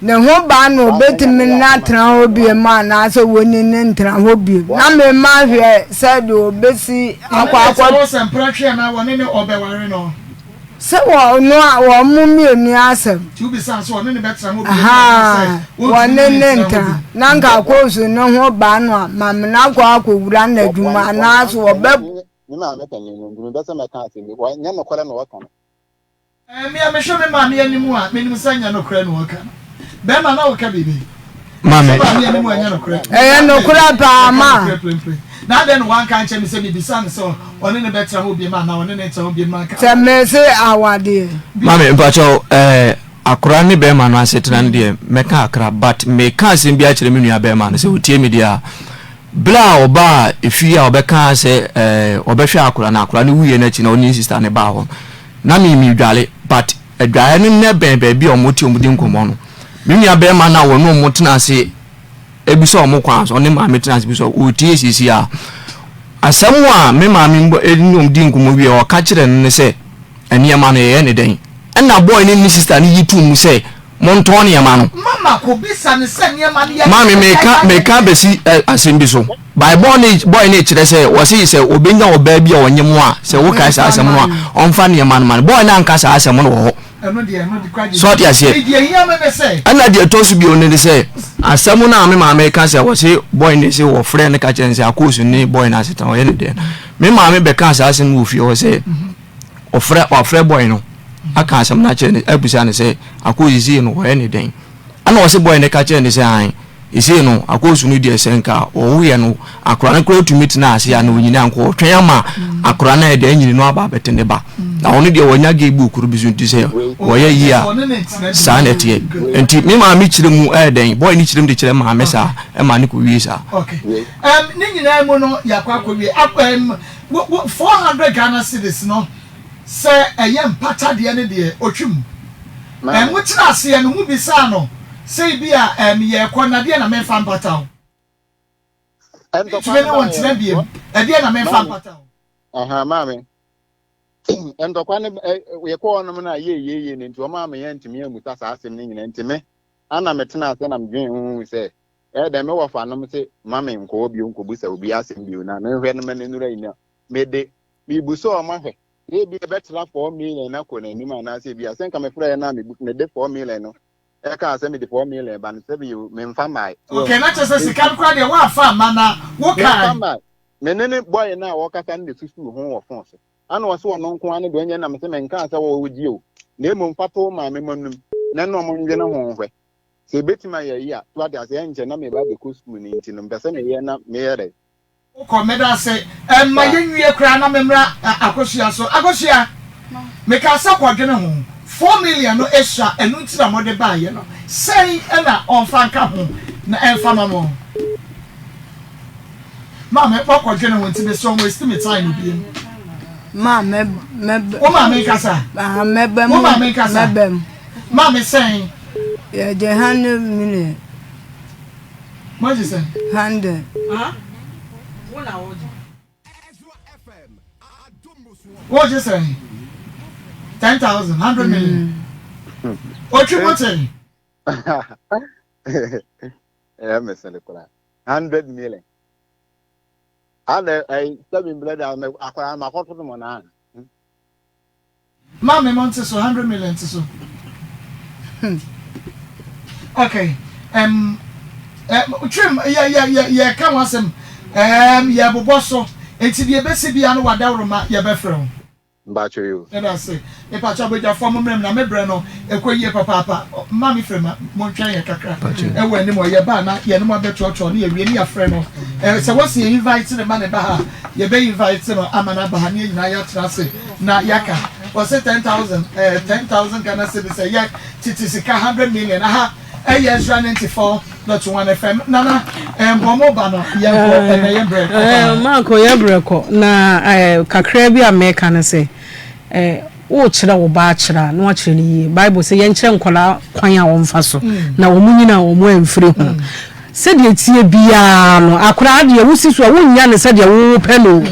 ne ho ba na ɔbɛtumi ne no atena hɔ biom anaasɛ wɔnni no ntena hɔ biom? Na mema hwɛ sɛ deɛ ɔbɛsi akɔ Ɔno na akɔ. ɛkyerɛ wo sɛ mprɛtwe anaa wɔne no ɔbɛware no? Sɛ wɔn a wɔn mo mmienu asɛm. Nti wobisaa sɛ ɔne no bɛtena hɔ bio anaasɛ Ahaa, wɔntumi wɔne ne no no ntena hɔ ntena. bio? Na nka Akoosu ne ho ba no a, ma me no akɔ akɔwura n'adwuma anaasɛ ɔbɛ. Me maame panin no nti mepɛ sɛ mɛka asɛm bi. Ɛnyɛ nokorɛ na ɔka no. Me a mehwɛ me maame anim a, menim sɛ ɛnyɛ nokorɛ na ɔreka no. Bɛrima, na woka biribi? Maame. Mehwɛ maame anim a, ɛnyɛ nokorɛ. Ɛyɛ nokorɛ paa, ma. Ɔka nokorɛ prempren. Na adɛn na wanka ankyerɛ me sɛ mebisa no sɛ ɔne no bɛtena hɔ biom anaa ɔne no ntena hɔ biom na anka. Sɛ mese awadeɛ. Maame, mpakyɛw, ɛɛ, akora ne bɛrima no asetena no deɛ, mɛka akra, but meka asɛm bi akyerɛ me nua bɛrima no, sɛ ɔtie me deɛ a, Berɛ a ɔbaa efie a ɔbɛkaa sɛ ɛɛ ɔbɛhwɛ akwadaa no, akwadaa no wuiɛ no akyi na ɔne ne sista no baa hɔ no, na me medware but adwareɛ no nnɛ bɛn baabi a wɔte wɔn di nkɔmmɔ no. Me nua bɛrima no a wɔne wɔn tena ase bisa wɔn kwan so, ɔne maame tena ase bisa wɔtie siesie a, asɛm a me maame ne wɔn di nkɔmmɔ wie a ɔka kyerɛ no ne sɛ nneɛma no yɛyɛ ne dɛn? Ɛna boy ne ne sista no yi too mu sɛ Montɔn nneɛma no. Mama kɔbisa no sɛ nneɛma no yɛ Maame meka meka bɛsi asɛm bi so. By boy ne boy ne kyerɛ sɛ wɔse sɛ obenya ɔbaa bi a ɔnye mo a sɛ wokae saa asɛm no a ɔmfa nneɛma no ma no. Boy no anka saa asɛm no wɔ hɔ. So ɔte aseɛ? Ɛna deɛ ɛtɔ so bio no ne sɛ asɛm no a me maame ka sɛ wɔse boy ne se wɔfrɛ no ka kyerɛ no sɛ akoosu ne boy no asetena ɔyɛ ne dɛn. Me maame bɛka saa asɛm no wɔ fie hɔ sɛ ɔfrɛ ɔfrɛ boy no aka asɛm no akyerɛ no abisa no sɛ akɔ sisei no ɔyɛ ne dɛn ɛna ɔse boy no ka kyerɛ no sɛ an sisei no akɔsu no deɛ sɛ nka ɔwoyɛ no akora no koraa tumi tena ase a na ɔnyini anka ɔtwɛn ama akora no ayɛ deɛ anyini no aba abɛte ne ba na ɔno deɛ wɔnya gay book koro bi so nti sɛ wɔyɛ yie a saa na ɛteɛ nti me maame kyerɛ mu ɛyɛ dɛn boy no kyerɛ mu de kyerɛ maame saa ɛma ne kɔwie saa. Okay. Um, ne nyinaa mu no yɛakɔ akɔwie. Um, Wo wo 400 Ghana cedis no sɛ ɛyɛ mpata deɛ no deɛ ɔtwi mu. Ɛɛ mo kyerɛ aseɛ no mo bisaa no sɛ ebia ɛɛ me yɛɛkɔ na deɛ na menfa mpata wo. Ntɔkwa Mentumi no ne wo baeɛ ntena no, biem ɛdeɛ na menfa maame, mpata wo. aha, maame, ntɔkwa no ɛ, yɛkɔɔ hɔnom no a yɛyɛyɛ no nti ɔmaa me yɛntumi ammusa saa asɛm no nyinaa nti me ana metena ase na medwen ho hu sɛ Ɛyɛ dɛn me wɔfanom se mma me nkɔ hɔ bio nkɔbusa obi asɛm bio na menhwɛ no ma no nnura yi na mede mebusa wɔn ahwɛ na ebi ɛbɛtra 4 million akɔ n'anim anaasɛ ebi a sɛ nka mefrɛ na mede 4 million no ɛka sɛ mede 4 million ba no sɛ bi memfa mmae. Okay, na kyerɛ sɛ sika no koraa deɛ woamfa amma na Memfa wokae. mmae. Me ne ne bɔe no a wɔkasa no na esusuw ho wɔ fon so. Ana ɔse ɔno nko ara ne deɛ ɔnyɛ na mese menkaa sɛ wɔgye o na mmom fa to wo maame mo anim na ɛne ɔmo ndwene ho nhwɛ. Sɛ ebetumi ayɛ eyi a, so wate ase? Ɛnkyɛ na mereba abɛkɔ sukuu no nti no, mepɛ sɛ meyɛ na meyɛ dɛn? Wokɔ, meda ase. Mma Saa. yɛnwie koraa na memmra Akosua so. Akosua, mekaa sɛ kɔdwene ho. 4 million no sua, ɛno nti na mode baeɛ no. Sɛn na ɔmfa nka ho na ɛmfa ma mo? Maame, moakɔdwene ho nti mesrɛ wo, waste me time bio. Ma mɛ mɛ. Wo maame nkasa. Mɛbɛ Wo mu maame nkasa. mɛbɛ mu. Maame sɛn? Yɛgye 100 million. Moagye sɛn? 100. Wogye sɛn? 10,000, 100 million. Otwi mo te. Ɛyɛ mesere koraa. 100 million. Ada ɛyi sɛbi mbrɛ da mɛ akwadaa ma akɔto no mɔ naa. Maame mo nte so 100 million te so. Okay. Twem yɛ yɛ yɛ yɛ ka ho asɛm. Yɛ bobɔ so. Nti deɛ ebesi bia no wadaworo ma yɛbɛfrɛ wo. Mpacho yo. Meda ase. Mepakyɛw badwafoɔ mo mmerɛ mu na me brɛ no ɛkɔ yie papaapa. Mma me frɛ ma montwɛn yɛn kakra ɛwɔ anim hɔ. Yɛba a na yɛne mo abɛtoatoa ne yɛwie ne yɛafrɛ no. Sɛ wɔse yɛ invite no ma ne ba ha a, yɛbɛ invite no ama no aba ha ne yɛn nyinaa yɛatena ase na yɛaka. Wɔse 10,000 eh, 10,000 Ghana cedis ɛyɛ tete sika 100 million aha. Ɛyɛ Ezra 94.1 FM. Nana, mbɔ mo ba no yɛnkɔ ɛnɛ yɛn brɛ kɔ paa. Marco yɛ brɛ kɔ na kakra bi a meka no sɛ wokyerɛ wo ba akyerɛ a na wakyerɛ no yie. Bible sɛ yɛnkyerɛ nkwadaa kwan a wɔmfa so na wɔn nyina wɔn amfiri ho. Sɛdeɛ ɛteɛ biara no, akoraa deɛ wosi so a, wonnya no sɛdeɛ wo wopɛ no o.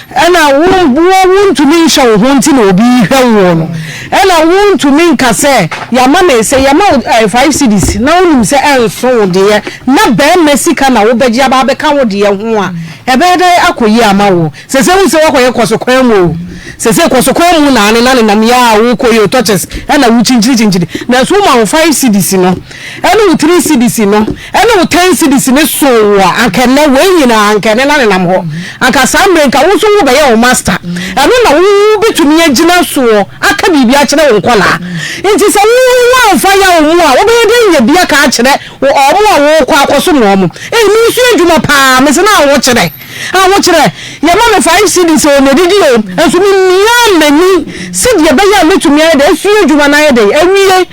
Ɛna wo wo wontumi nhyɛ wo ho nti na obi rehwɛ woɔ no. Ɛna wontumi nka sɛ yɛama me sɛ yɛma wo eh, five cedis na wonim sɛ ɛnso wo deɛ na barima sika na wobɛgye aba abɛka wo deɛ ho a, ɛbɛyɛ dɛn akɔ yie ama wo? Sese wohu sɛ woakɔyɛ kɔsokwan mu o. Sese kɔsokwan mu na anena nenam yi a wokɔ yi o, touches ɛna wokyinkyini kyinkyini. Nanso woma wo five cedis no ɛne wo three cedis no ɛne wo ten cedis no soo wo a, anka ɛnnɛ wei nyinaa anka ɛnena nenam hɔ. Anka saa mmerɛ yi nka wo nso wobɛyɛ wo master. Ɛno na wobɛtumi agyina soɔ aka biribi akyerɛ wo nkwadaa. Nti sɛ wo woamfa yaw mu a, wobɛyɛ dɛn anya bi aka akyerɛ wɔn a wokɔ akɔsom wɔn? Ei, mensua adwuma paa, mese na wokyerɛ. Ahokyerɛ, yɛma me five cedis o, medidi o, nso memiaa m'ani sɛdeɛ ɛbɛyɛ a mɛtumi ayɛ dɛn asua adwuma no ayɛ dɛn awie.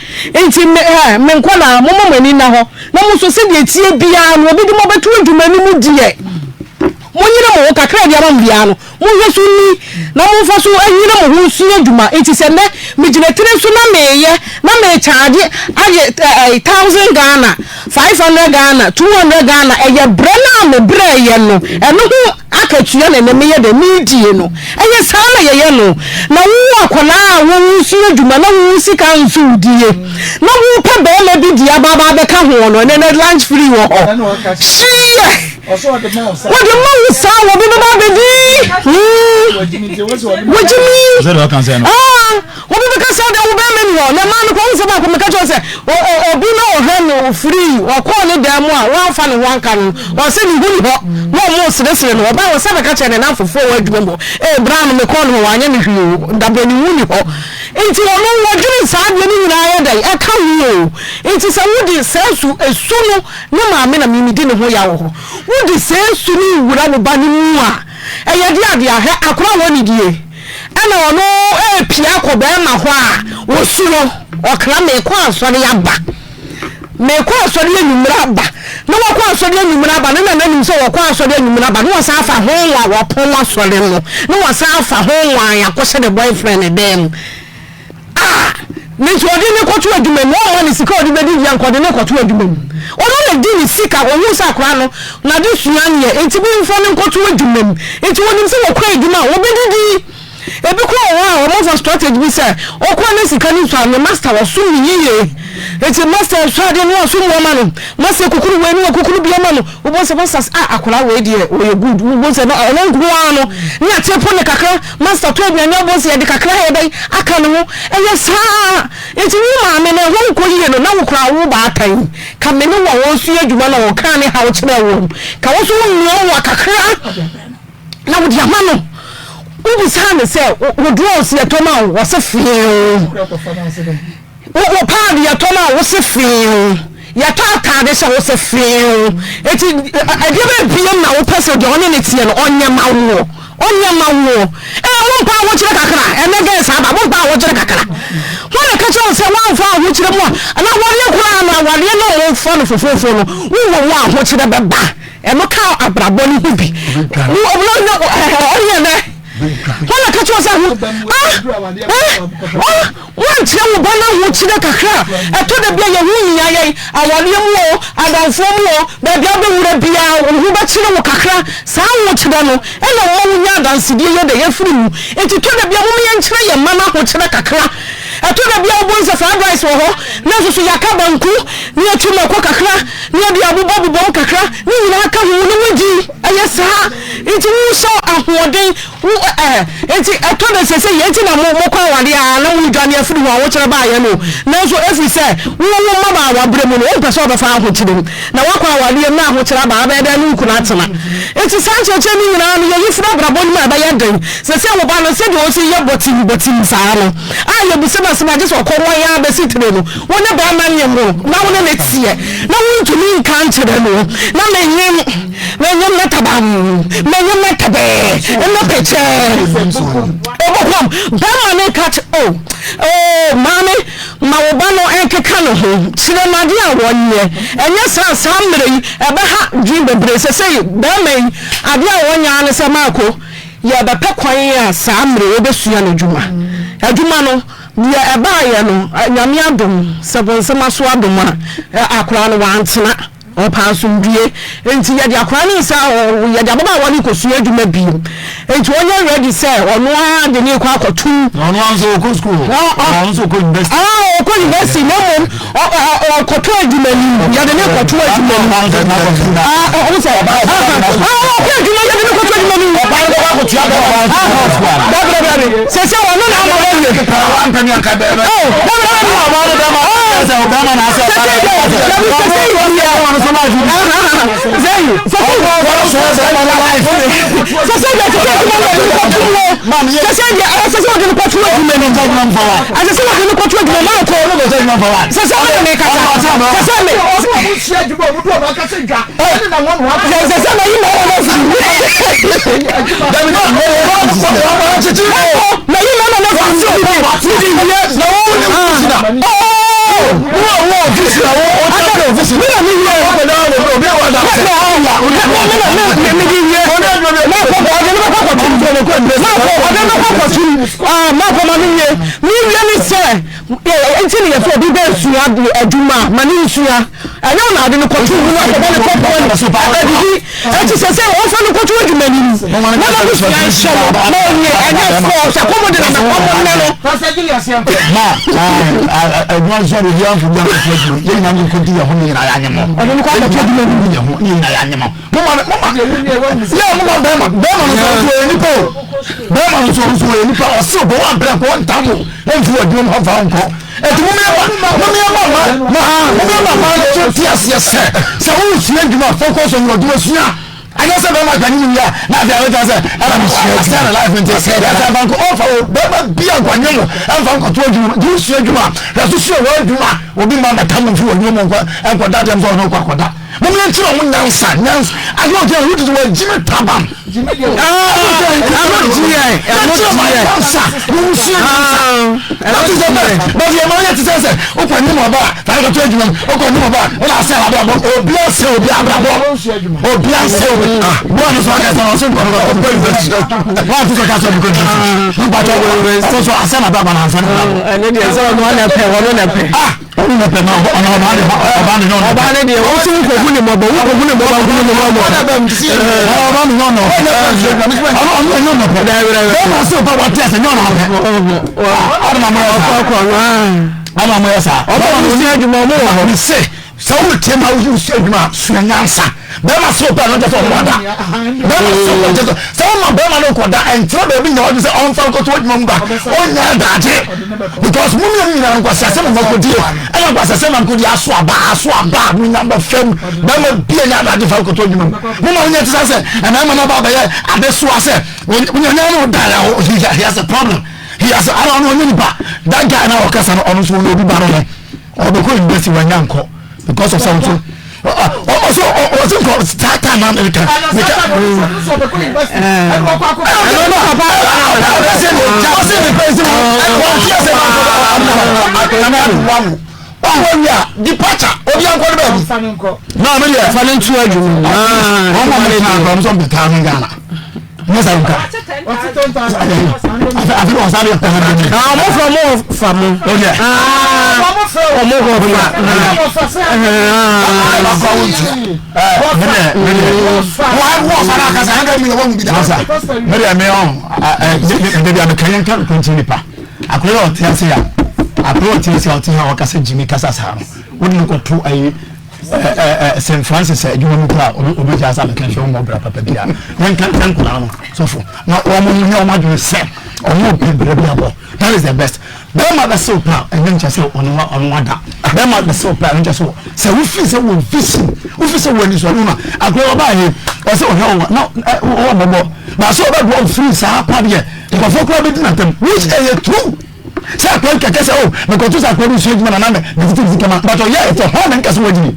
Nti me eh, me nkwadaa, momma mo ani nna hɔ, na mo nso sɛdeɛ ɛteɛ biara no, obi de mo abɛto adwuma no mu deɛ, monyere mo ho, kakra a yɛde ama mo biara no, monhwɛ so nni, na momfa so nyere mo ho nsua adwuma. Nti sɛ nnɛ megyina tire so na mereyɛ, na merekyaagye agye eh, thousand Ghana, 500 Ghana, 200 Ghana, ɛyɛ brɛ no a me brɛɛyɛ no, ɛno ho akatua na ɛnɛ meyɛ dɛ meredie no. Ɛyɛ saa na yɛyɛ no. Na wo akwadaa a wosua adwuma na wo sika nso wo die, na wopɛ bɛrima bi deɛ aba aba abɛka ho no, ɛnɛ nɛ lunch free wɔ hɔ. Hyeɛ! Wɔde ma wo saa, wɔbi bɛba abɛdi. Wɔgyimi. Ah! Obi bɛka sɛ ɔde wo bɛrima ni hɔ na ɛmaa no kɔ wohu sɛ baako meka kyerɛ sɛ obi na ɔhwɛ no firii ɔkɔɔ ne dan mu a wamfa ne ho anka no ɔsɛ ne hu ni hɔ na ɔmo seresere no ɔbaa wɔ sɛ bɛka kyerɛ ne namfofoɔ wɔ adwuma mu ee bra no mekɔɔ no hɔ wanyɛ me hwee o dabrɛ ne hu ni hɔ nti ɔno wɔdwene saa adeɛ no nyinaa yɛ dɛn ɛka ho o nti sɛ wode saa su esu no ne maame na mimidi ne ho ya wɔ hɔ wode saa su no wura wo ba no mu a ɛyɛ de adeɛ ahwɛ akora wɔ ne die Ɛna ɔno repia akɔ bɛɛma hɔ a ɔsuro, ɔkra meekɔ asɔre aba, meekɔ asɔre anwummerɛ aba, na wakɔ asɔre anwummerɛ aba, ne nana nim sɛ wɔkɔ asɔre anwummerɛ aba, na wasan afa ho nwa wɔpɔn asɔre no, na wasan afa ho nwan akɔhyɛ ne boyfriend ne dan mu. Ah! Ne nti ɔde no kɔto adwuma mu, ɔmma no sika a ɔde bɛdi deɛ anka ɔde no kɔto adwuma mu. Ɔno na di ne sika, ɔhu sɛ akwadaa no n'adesua nyɛ, nti memfa no nkɔto adwuma mu. Nti wɔnim sɛ wɔkɔ adwuma a wɔbɛdidi. Ebi koraa wɔ hɔ a wɔfa strategy bi sɛ ɔkɔ a na sika no sua ne master ɔsom no yiye. Nti master sua adeɛ no ɔsom wɔn ma no, master kukuru wei ne wakukuru bi ama no. Wobɛhu sɛ master sɛ ah akwadaa wei deɛ ɔyɛ good, wobɛhu sɛ ɔno nko ara no ne atepo no kakra. Master tɔ aduane a wobɛhu sɛ yɛde kakra ayɛ dɛn aka ne ho. Ɛyɛ saa. Nti wo maame no ɛhɔ nkɔ yie no na wo koraa wo baatan ka me ne wo a wɔresua adwuma na wɔkaa ne haw kyerɛɛ wo no ka wo nso wo nnoamoa kakra na wode ama no. Wobisaa no sɛ wo drawers yɛtɔ ma wo ɔse feew. Wo wo paadi yɛtɔ no a wo se feew, yɛtɔ ataade hyɛ wo se feew, eti ɛdeɛ bɛ biem na wopɛ sɛ deɛ ɔne ne teɛ no ɔnyɛ ma woɔ, ɔnyɛ ma woɔ. Ee mo mpa ahokyerɛ kakra, ɛnɛ girls aba, mo mpa ahokyerɛ kakra. Hwan na ɛka kyerɛ wo sɛ woamfa ahokyerɛ mu a, na awareɛ koraa no awareɛ no a mofa no foforoforo no, wowɔ mu a ahokyerɛ bɛba, ɛno ka abrabɔ no ho bi. Wo, ɔnyɛ dɛ. Hwan na ɛka kyerɛ wo sɛ ho, ah, eh, oh. Woankyerɛ wo ba no ahokyerɛ kakra a, ɛtɔ da bi a yɛn ho hia yɛn, awareɛ mu oo, adamfoɔ mu oo, baabi a wobɛwura biara wo ho bɛkyere wo kakra. Saa ahokyerɛ no na ɛma wonya adansedie yɛ dɛn afiri mu. Enti ɛtɔ da bi a momma yɛnkyerɛ yɛn mma no ahokyerɛ kakra. Ɛtɔ da bi a wobɛhu sɛ fried rice wɔ hɔ, nanso so yɛaka banku ne yɛatwi mako kakra ne yɛde abobɔbobɔ mu kakra, ne nyinaa ka ho na woadi. Ɛyɛ saa nti wohyɛ ahoɔden. Wo ɛ enti ɛtɔ da sɛ sɛ yei nti na mo mokɔ awadeɛ a na moredwane afiri ho ahokyerɛ baeɛ no nanso ɛfiri sɛ wo wo mmabaawa berɛ mu no wompɛ sɛ wɔbɛfa ahokyerɛ mu na woakɔ awadeɛ mu na ahokyerɛ aba abɛyɛ dɛn ne wo kunu atena enti saa nkyerɛkyerɛ no nyinaa no yɛyi firi abrabɔ no mu a ɛbɛyɛ den sɛ sɛ wo ba no sɛdeɛ ɔsi yɛ bɔtim bɔtim saa no a yɛbisa no asɛm a gye sɛ ɔkɔ wɔn a bɛsi tire no wo ne bɛrima nyem no na wo ne ne teɛ na wontumi nka nkyerɛ no na menyem Menye mɛtabam, menye mɛtabɛ, ɛna pɛkyɛ. Obokom, bɛrima ne ka kyɛ, oh, oh, maame, ma wo ba no nkeka ne ho, kyerɛ no adeɛ a wɔnyɛ. Ɛnyɛ saa saa mmerɛ yi, ɛbɛha dwen bebree. Sɛsɛi, bɛrima yi, adeɛ a wɔnyɛ ara ne sɛ, Maako, yɛbɛpɛ kwan a saa mmerɛ yi wobɛsua n'adwuma. Adwuma no, deɛ ɛbaeɛ no, Nyame adom, sɛ bonsam aso adom a, akoraa no wantena. Ɔpɛ asomdwie. Enti yɛde akwadaa no nsa, yɛde ababaawa no rekɔsua adwuma bio. Enti ɔnyɛ ready sɛ ɔno ara de no rekɔ akɔtom. Na ɔno ara nso ɔkɔ sukuu o. Ɔno nso ɔkɔ university. Ah, ɔkɔ university na mmom ɔkɔto adwuma no mu. Yɛde no rekɔto adwuma no mu. Ah, ɔmo sɛ, ah, ɔkɔ adwuma, yɛde no kɔto adwuma no mu. Dabi, dabi, dabi. Sɛ sɛ ɔno na ama wɔwie. Oh, dabi, dabi, Nti ne yɛsɛ obi bɛsua adwuma ma ne nsua ɛnyɛ wo na ade no kɔto mu na akɔbɔ ne kɔpɔ ne adidi ɛti sɛ sɛ wɔmfa no kɔto adwuma no mu na na busua nhyɛ no na ɔnyɛ ɛnyɛ fɔ sɛ kɔm de na na kɔm nnɛ no. Ma adwuma nso de yɛn fo bi akɔto adwuma yɛn nyinaa nko di yɛn ho ne nyinaa yɛanyɛ mɔ ɔde no kɔ akɔto adwuma no mu yɛn ho ne nyinaa yɛanyɛ mɔ moma moma yɛ moma bɛrima bɛrima no nso nso yɛ nipa o bɛrima no nso nso yɛ nipa ɔse ɔbɔ wa brɛ kɔ ntam o ɛmfi wɔ adwuma mu hɔ fa nkɔ ɛti mo yɛ ma mo yɛ ma ma ma mo yɛ ma ma nso te aseɛ sɛ sɛ wosua adwuma focus on your adwuma sua. Anyɛ sɛ bɛrima ka ne mu wie a na afei abɛka sɛ ɛna mesua asɛ na life nti yɛsɛ mfa nkɔ ɔmfa wo bɛrima bi a nkɔnyɛ mo ɛmfa nkɔto adwuma mu nti wosua adwuma a hwɛ so sua wɔ adwuma obi ma mɛka mo mfiri wɔ adwuma mu nkɔ nkɔda deɛm sɛ ɔno nkɔ akɔda mom yɛnkyerɛ ɔmo nyansa nyansa adeɛ ɔgyina ho tutu wɔagyimi tabam yɛnkyerɛ ɔmo nyansa monsua nyansa that is the best but yɛ ma yɛ te sɛ sɛ wokɔ anim ɔba a fa nkɔto adwuma mu wokɔ anim ɔba a wona asɛ abrabɔ obi asɛ obi abrabɔ obi asɛ obi ah boa no so aka sɛ ɔso nkɔ no ɔkɔ university wɔn ato so ka sɛ ɔkɔ university mpatɔ ɔso so asɛ na abrabɔ na ansɛ na abrabɔ ɛne deɛ sɛ ɔno ana pɛ ɔno na pɛ ah ɔno na pɛ na ɔno ɔba ne ɔba ne nyɛ ɔno ɔba ne deɛ wɔn so nkɔhu ne mɔbɔ wokɔhu ne mɔbɔ nhu ne mɔbɔ ɔba ne nyɛ ɔno ɔno ɔno nyɛ ɔno pɛ bɛrima sɛ ɔba wate asɛ nyɛ ɔno pɛ ɔno na mo yɛ saa ɔno mo yɛ saa ɔba mo sua adwuma ɔmo wɔ hɔ sɛ sɛ wo tie ma wo sua adwuma sua nyansa bɛrima sɛ ɔpɛ no kyɛ sɛ ɔno ada bɛrima sɛ ɔpɛ kyɛ sɛ sɛ woma bɛrima no nkɔda ɛnkyerɛ baabi nya ɔde sɛ ɔmfa nkɔto adwuma mu ba ɔnya adagye because mo mmienu nyinaa nkwasiasɛm na moakɔdie ɛna nkwasiasɛm na mokɔdie aso aba aso aba mo nya bɛfam bɛrima bia nya adagye fa nkɔto adwuma mu moma wonya te sɛ sɛ ɛmɛrima no aba bɛyɛ adesoa sɛ wonya no da he has a problem he has a ɔno ɔnyɛ nipa that guy na ɔkasa no ɔno nso ɔyɛ obi ba no no ɔbɛkɔ university wanya nkɔ because of some so ɔsɛ ɔsɛ nkɔ saa time na meka meka ɔsɛ ne pɛ sɛ wɔn fi ase ɔwɔ wi a departure obi ankɔ ne baabi naa mi deɛ fa ne ntu adwuma wɔn mu mi kan kɔ ɔmo sɔ mi taa mi Ghana ne sa nka afi ɔsa de kɔ ha bi. Na ɔmo fɛ ɔmo fa mo. O deɛ. Ɔmo hɔ fa. Mi deɛ mi ɔn ɛɛ debi a mi ka yɛn ka nkonti nipa akɔyɛ ɔte ase a akɔyɛ ɔte ase a ɔte ha ɔkasa gyimi kasa saa no wode no kɔto ayi St Francis adwuma mu koraa obi gya asa bɛka hwɛ wɔn ɔbra papa bi a yɛnka nkyɛn nkwadaa no sɔfo na wɔn nyɛ wɔn adwene sɛ wɔn pɛ brɛ bi abɔ that is the best bɛrima bɛsɛ wo paa ɛnyɛ nkyɛ sɛ ɔno wa ɔno wada bɛrima bɛsɛ wo paa ɛnyɛ nkyɛ sɛ sɛ wofi sɛ wɔ vision wofi sɛ wɔ anisoade no akora ɔbaa yɛ ɔsɛ ɔhwɛ wɔ na wɔ mmɔbɔ na sɛ ɔbɛboa wo firi saa padeɛ nkurɔfoɔ koraa bɛdi n'atam which ɛyɛ true sɛ akora nkɛkɛ sɛ o mekɔto sɛ akora bi sua adwuma na na metete ne sika ma but ɔyɛ ɛtɛ hɔ na nka sɛ wagyini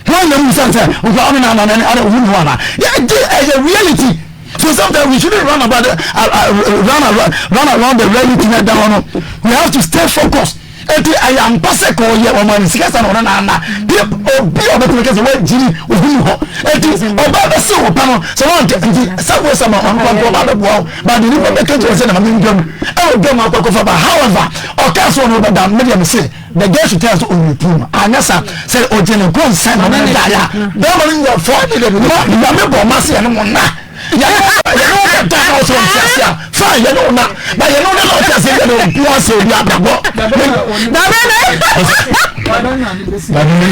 hɔ na mu sɛ sɛ wokora ɔne na na na ɔhu ne ho ana yɛgye ɛyɛ reality. So sometimes we shouldn't run about the, run around, run around the reality na ɛda hɔ no. We have to stay focused. Eti ɛyɛ ampa sɛ ka ɔyɛ ɔma ne sika sa na ɔne no ana. Deɛ obi a ɔbɛtumi ka sɛ wagyiri obi ni hɔ. Eti ɔbaa bɛsi wo pɛ no sɛ wɔnte nti sɛ wo sɛ ma ɔno kwanto ɔbaa bɛboa wo ba de nipa bɛka kyerɛ sɛ na ma mendwa mu ɛwɔ dwa mu akɔ akɔfa ba however ɔka sɛ ɔno bɛda me deɛ me se the girl should tell us ɔrepu no anyɛ sa sɛ ɔgye ne consent na ɔne ne daeɛ a bɛrima no nya fɔ ma nyame bɔ ma se yɛne mo nna yɛne wo bɛda na ɔsɛ ɔnte ase a fine yɛne wo na ba yɛne wo na na ɔte ase yɛne wo nko ase obi abrabɔ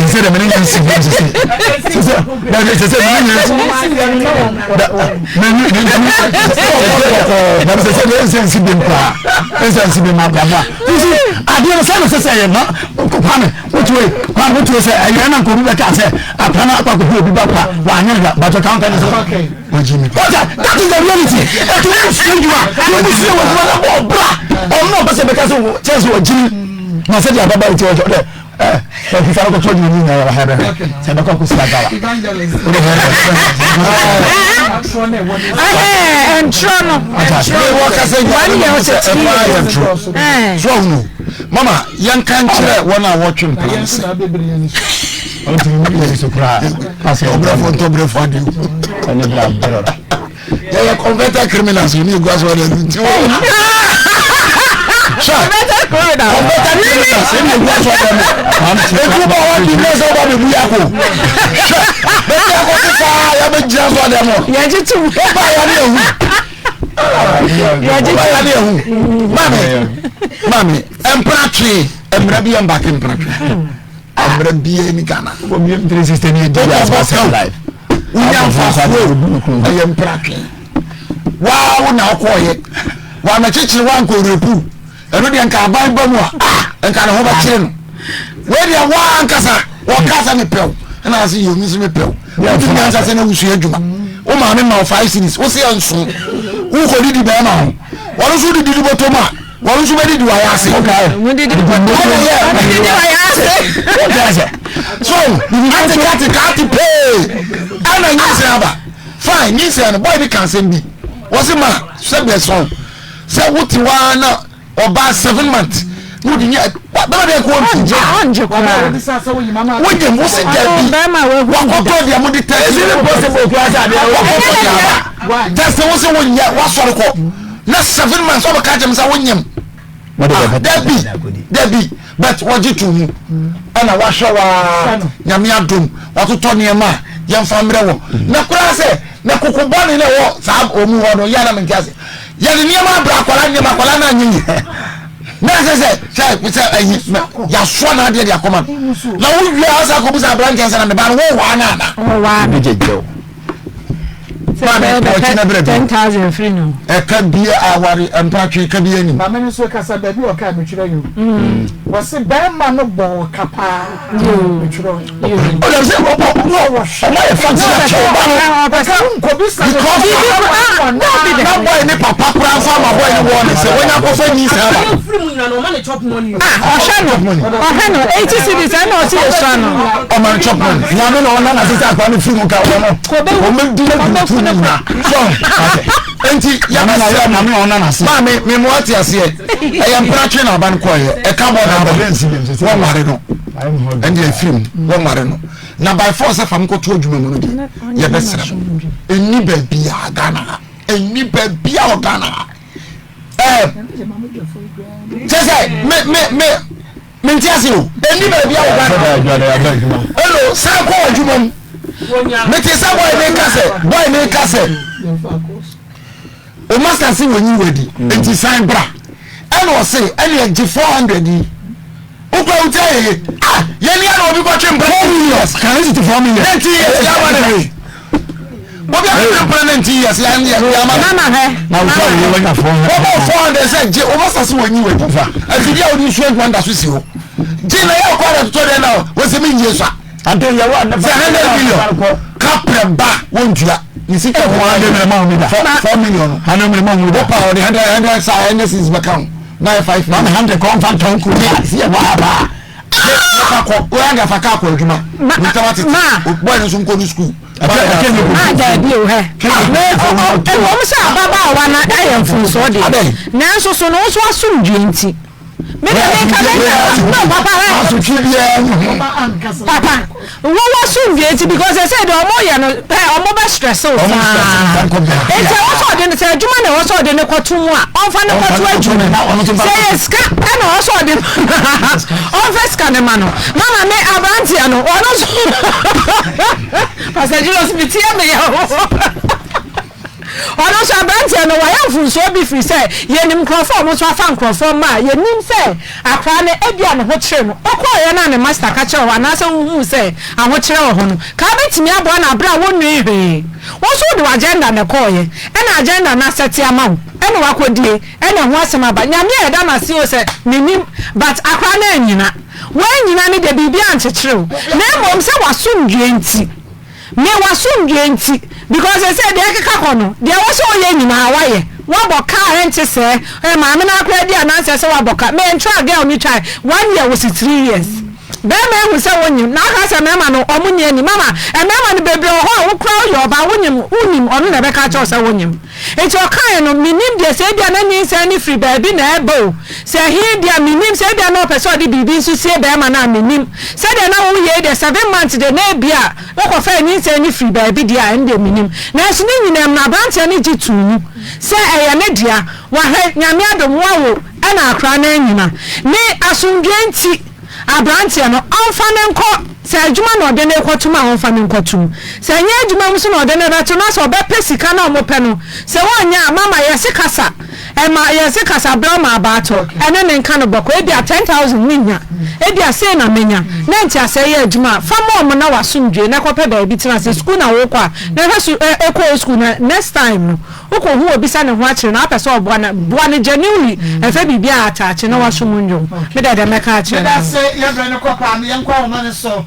sɛ dɛ mene nyɛ nsi bi sɛ sɛ sɛ sɛ mene nyɛ nsi mene sɛ sɛ sɛ nsi bi koraa sɛ nsi bi ma abrabɔ a nti adeɛ no sɛ no sɛ sɛ yɛ ma kwame wotuo kwame wotuo sɛ ɛyɛ na nka obi bɛka sɛ akora no akɔ akɔhu obi ba kwa wanyɛ no bàtɔ kan pɛ ne sɛ wata that is the reality ɛti wo sua adwuma na wo sua wɔ adwuma na bɔ ɔbra ɔno na ɔpɛ sɛ bɛka sɛ kyɛn sɛ ɔgyini na sɛ deɛ ababa ti ɔjɔ dɛ ɛ ɛ fifa no kɔtɔ adwuma ni nyinaa wɔ ha bɛhwɛ sɛ bɛkɔ akɔsi agala ɛntrɔ no so ahunu mama yɛnka nkyerɛ wɔn a wɔtwe mpena no sɛ ɔbrɛfoɔ ntɔ brɛfoɔ adeɛ yɛyɛ converted criminals ne ɛgu asɔ de nti wɔ converted criminals ne ɛgu asɔ de no ɛgu ba hɔ di nɛ sɛ woba bɛbu yɛ ako hwɛ bɛbi akɔ se saa yɛbɛgyina sɔ de no woba yɛ ne ahu woba yɛ ne ahu mame mame mpena twe mmara bi yɛ mbake mpena twe Mmerɛ biara ni Ghana. Wonya mfasoɔ ɛyɛ mpratwe. Waa wo na wokɔɔyɛ. Wamɛkyekyere wankɔ repu. Ɛno deɛ nka aban ba mu a ah nka ne ho bɛkyere no. Wei deɛ waa ankasa wɔka sɛ mepɛw ɛna ase yɛ omi nso mepɛw. Wotumi nyansa sɛ na wosua adwuma. Wo maame ma wo five series wo se ɛnso. Wokɔdidi bɛrima ho. Wɔn nso wodidi bɔtɔ mu a. Wɔn nso bɛdidi wɔ ayɛ ase. So ate kate kate pee ɛna nyinsɛn aba fine nyinsɛn no boy bi ka asɛm bi wɔsi ma sɛ bɛ sɔn sɛ wote waa na ɔbaa seven months na odi nyɛ bɛrɛ deɛ kò nti ɔngye koraa wonyim wosi dɛbi wakɔtɔ deɛ mo de tɛsi wakɔtɔ deɛ aba tɛsi wosi wonyɛ wasɔre kɔ. na seven months ɔbɛka kyerɛ me sɛ wonyem ah, dabi dabi but wɔgye to mu ɛna wahwɛ waa nyame adom watotɔ nneɛma a yɛmfa mmerɛ wɔ na koraa sɛ na koko bɔne na ɛwɔ saa ɔmu hɔ no yɛ na mente ase yɛde nneɛma abrɛ akwala nneɛma akwala no anyɛ yi na ɛsɛ sɛ sɛ sɛ ayi yɛasoa no adeɛ de akɔma no na wowie a sɛ akɔbu sɛ aberanteɛ sɛ na meba no wowaa no ana Maame ɔkyi na brɛ bi. 10,000 firi no. Ɛka bi aware mpatwe ka bi anim. Maame no nso kasa baabi a ɔkaa metwerɛ yi o. Wɔse bɛrima no bɔɔ ka paa metwerɛ yi. Ɔdɛm sɛ ɔbɔ ɔmo ayɛ fancy akyɛw ba no. Nkɔbisa no. Because na boy ne papa koraa nso ama boy ne wɔɔ ne sɛ wɔnya akɔfɔ nyi saa ba. Ɔhwɛ no ɔhwɛ no 80 cedis ɛna ɔse yɛsua no. Ɔma no chop money. Nyame na ɔna n'ase sɛ akwadaa no firi mu ka wɔn no. Wɔn di na di tu ne nyina. So nti yabɛsrɛ mo Nyame na ɔna n'ase. Maame me mo ate aseɛ ɛyɛ mpratwe na aba no kɔɔyɛ ɛka bɔ na aba wɔn ware no ɛnde ɛfiri mu wɔn ware no na by force ɛfa mo kɔto adwuma mu no deɛ yɛbɛsrɛ mo ɛnni baabi a Ghana ha ɛnni baabi a wɔ Ghana ha ɛɛ kyɛ sɛ me me me mente ase o ɛnni baabi a wɔ Ghana ɛno san kɔ adwuma mu mete sɛ boy ne ka sɛ boy ne ka sɛ o master se wɔnyi wadi nti san bra ɛna ɔse ɛne ɛgye 400 yi wokura wo ti ayɛye ah yɛni ana obi kɔtwe mpra 4 million can you see 4 million 19 years yɛama ne hwee obi akɔtwe mpra 19 years yɛama Mama hɛ. na wokura wo yɛ wanya 400 wɔbɔ 400 sɛ gye o master se wɔnyi wadi afidie a wode nsuo adwuma nda so si hɔ gye na yɛ ɔkɔ ada totɔ dɛn na wɔsɛ menyie so a ante yɛ wa ne sɛ 100 million kaprɛ ba wɔntua ne sika ho hundred million ma wo mi da 4 million hundred million ma wo mi da wopa ɔde 100 100 saa ɛnyɛ six bɛka ho na yɛ 5 maame million hundred kɔ nfa ntɔn kuro bi si yɛ waa baa ne fa kɔ woyɛ de afa kaa kɔ adwuma ntɛm atete bɔyɛ no nso nkɔ ne sukuu Ah, daabi o hɛ. Ɛwom sɛ ababaawa no ayɛ mfomsoɔ deɛ, nanso so no wo nso asomdwoeɛ nti. Me de me nka me nka no papa hɛ. Asotwe biara ni ho. Papa wo wɔ sumdue nti because ɛsɛ deɛ ɔmo yɛ no pɛ ɔmo bɛ stress wo saa. Nti ɛwɔ sɛ ɔde no sɛ adwuma na ɛwɔ sɛ ɔde no kɔto mu a ɔnfa no kɔto adwuma mu. Sɛ yɛ sika ɛna ɔwɔ sɛ ɔde ɔnfa sika no ma no. Mama me abranteɛ no ɔno nso Pastor Julius me tie me yɛ o. Ɔno nso aberanteɛ no wayɛ mfomsoɔ bi firi sɛ yɛnim nkorɔfoɔ a wɔn nso afa nkorɔfoɔ mma a yɛnim sɛ akwadaa no ebia ne ho kyere no. Wokɔeɛ no a ne master ka kyerɛɛ wo anaasɛ wohuu sɛ ahokyerɛ wɔ hɔ no, ka wobɛtumi aboa no aberɛ a wonnwee hwee. Wo nso wode w'agenda na ɛkɔeɛ ɛna agenda no asɛte ama wo ɛna woakɔdie ɛna ɛho asɛm aba. Nyame a yɛda no ase o sɛ mennim but akwadaa no annyina. Woannyina no deɛ biribiara ankyekyere wo na mmom sɛ w'asomdwoeɛ nti. Me w'asomdwoeɛ nti because sɛsɛɛ deɛ ɛkeka kɔ no deɛ ɛwɔ sɛ ɔyɛ nyinaa wayɛ wabɔ ka a ɛnte sɛɛ ɛ maame no ara koraa di adanseɛ sɛ wabɔ ka me ntraa girl no twae one year wosi three years bɛɛma ahu sɛ wonyim na aka sɛ mɛɛma no ɔmo nni ani mama ɛmɛɛma no bebree wɔ hɔ a wo koraa woyɛ ɔbaa wonyim wonim ɔno na ɛbɛka akyerɛ wo sɛ wonyim. Enti ɔkaeɛ no, mennim deɛ, sɛ ebia na nyinsɛn no firi baabi na ɛreba o, sɛ ɛhe deɛ a, mennim, sɛ ebia na ɔpɛ sɛ ɔde biribi nso sie barima no a, mennim. Sɛdeɛ na woyɛ yi deɛ, 7 months deɛ, na ebia wokɔfaa nyinsɛn no firi baabi deɛ a, ɛno deɛ mennim. Nanso ne nyinaa mu no, aberanteɛ no gye too mu sɛ ɛyɛ ne dea. Wahwɛ, Nyame adom, woawo, ɛna akora no anyina. Ne asomdwoeɛ nti. Aberanteɛ no, ɔmfa no nkɔ, sɛ adwuma na ɔde no rekɔto mu a, ɔmfa no nkɔto mu. Sɛ ɛnyɛ adwuma mu nso na ɔde no rebɛto na sɛ ɔbɛpɛ sika no a wɔpɛ no, sɛ wannya a, mama yɛse kasa, ɛma yɛse kasa brɛ ma abaatɔ, ɛne no nka no bɔkɔɔ, ebia 10,000 mennya, ebia sei na menya, na nteaseɛ yɛ adwuma a, fa ma wɔn na w'asomdwoeɛ na kɔpɛ baabi tena, sɛ sukuu na worekɔ a, na hwɛ so ɛ, kɔ sukuu na next time no, Wokɔ hu obi sɛ ne ho akyere no a wopɛ sɛ ɔboa no a, boa no genuinely, ɛmfa biribiara attach na waso mu nnwom. Me deɛ deɛ mɛka akyerɛ no no. Medase yɛbrɛ no kɔ paa no yɛnkɔ ahoma no so.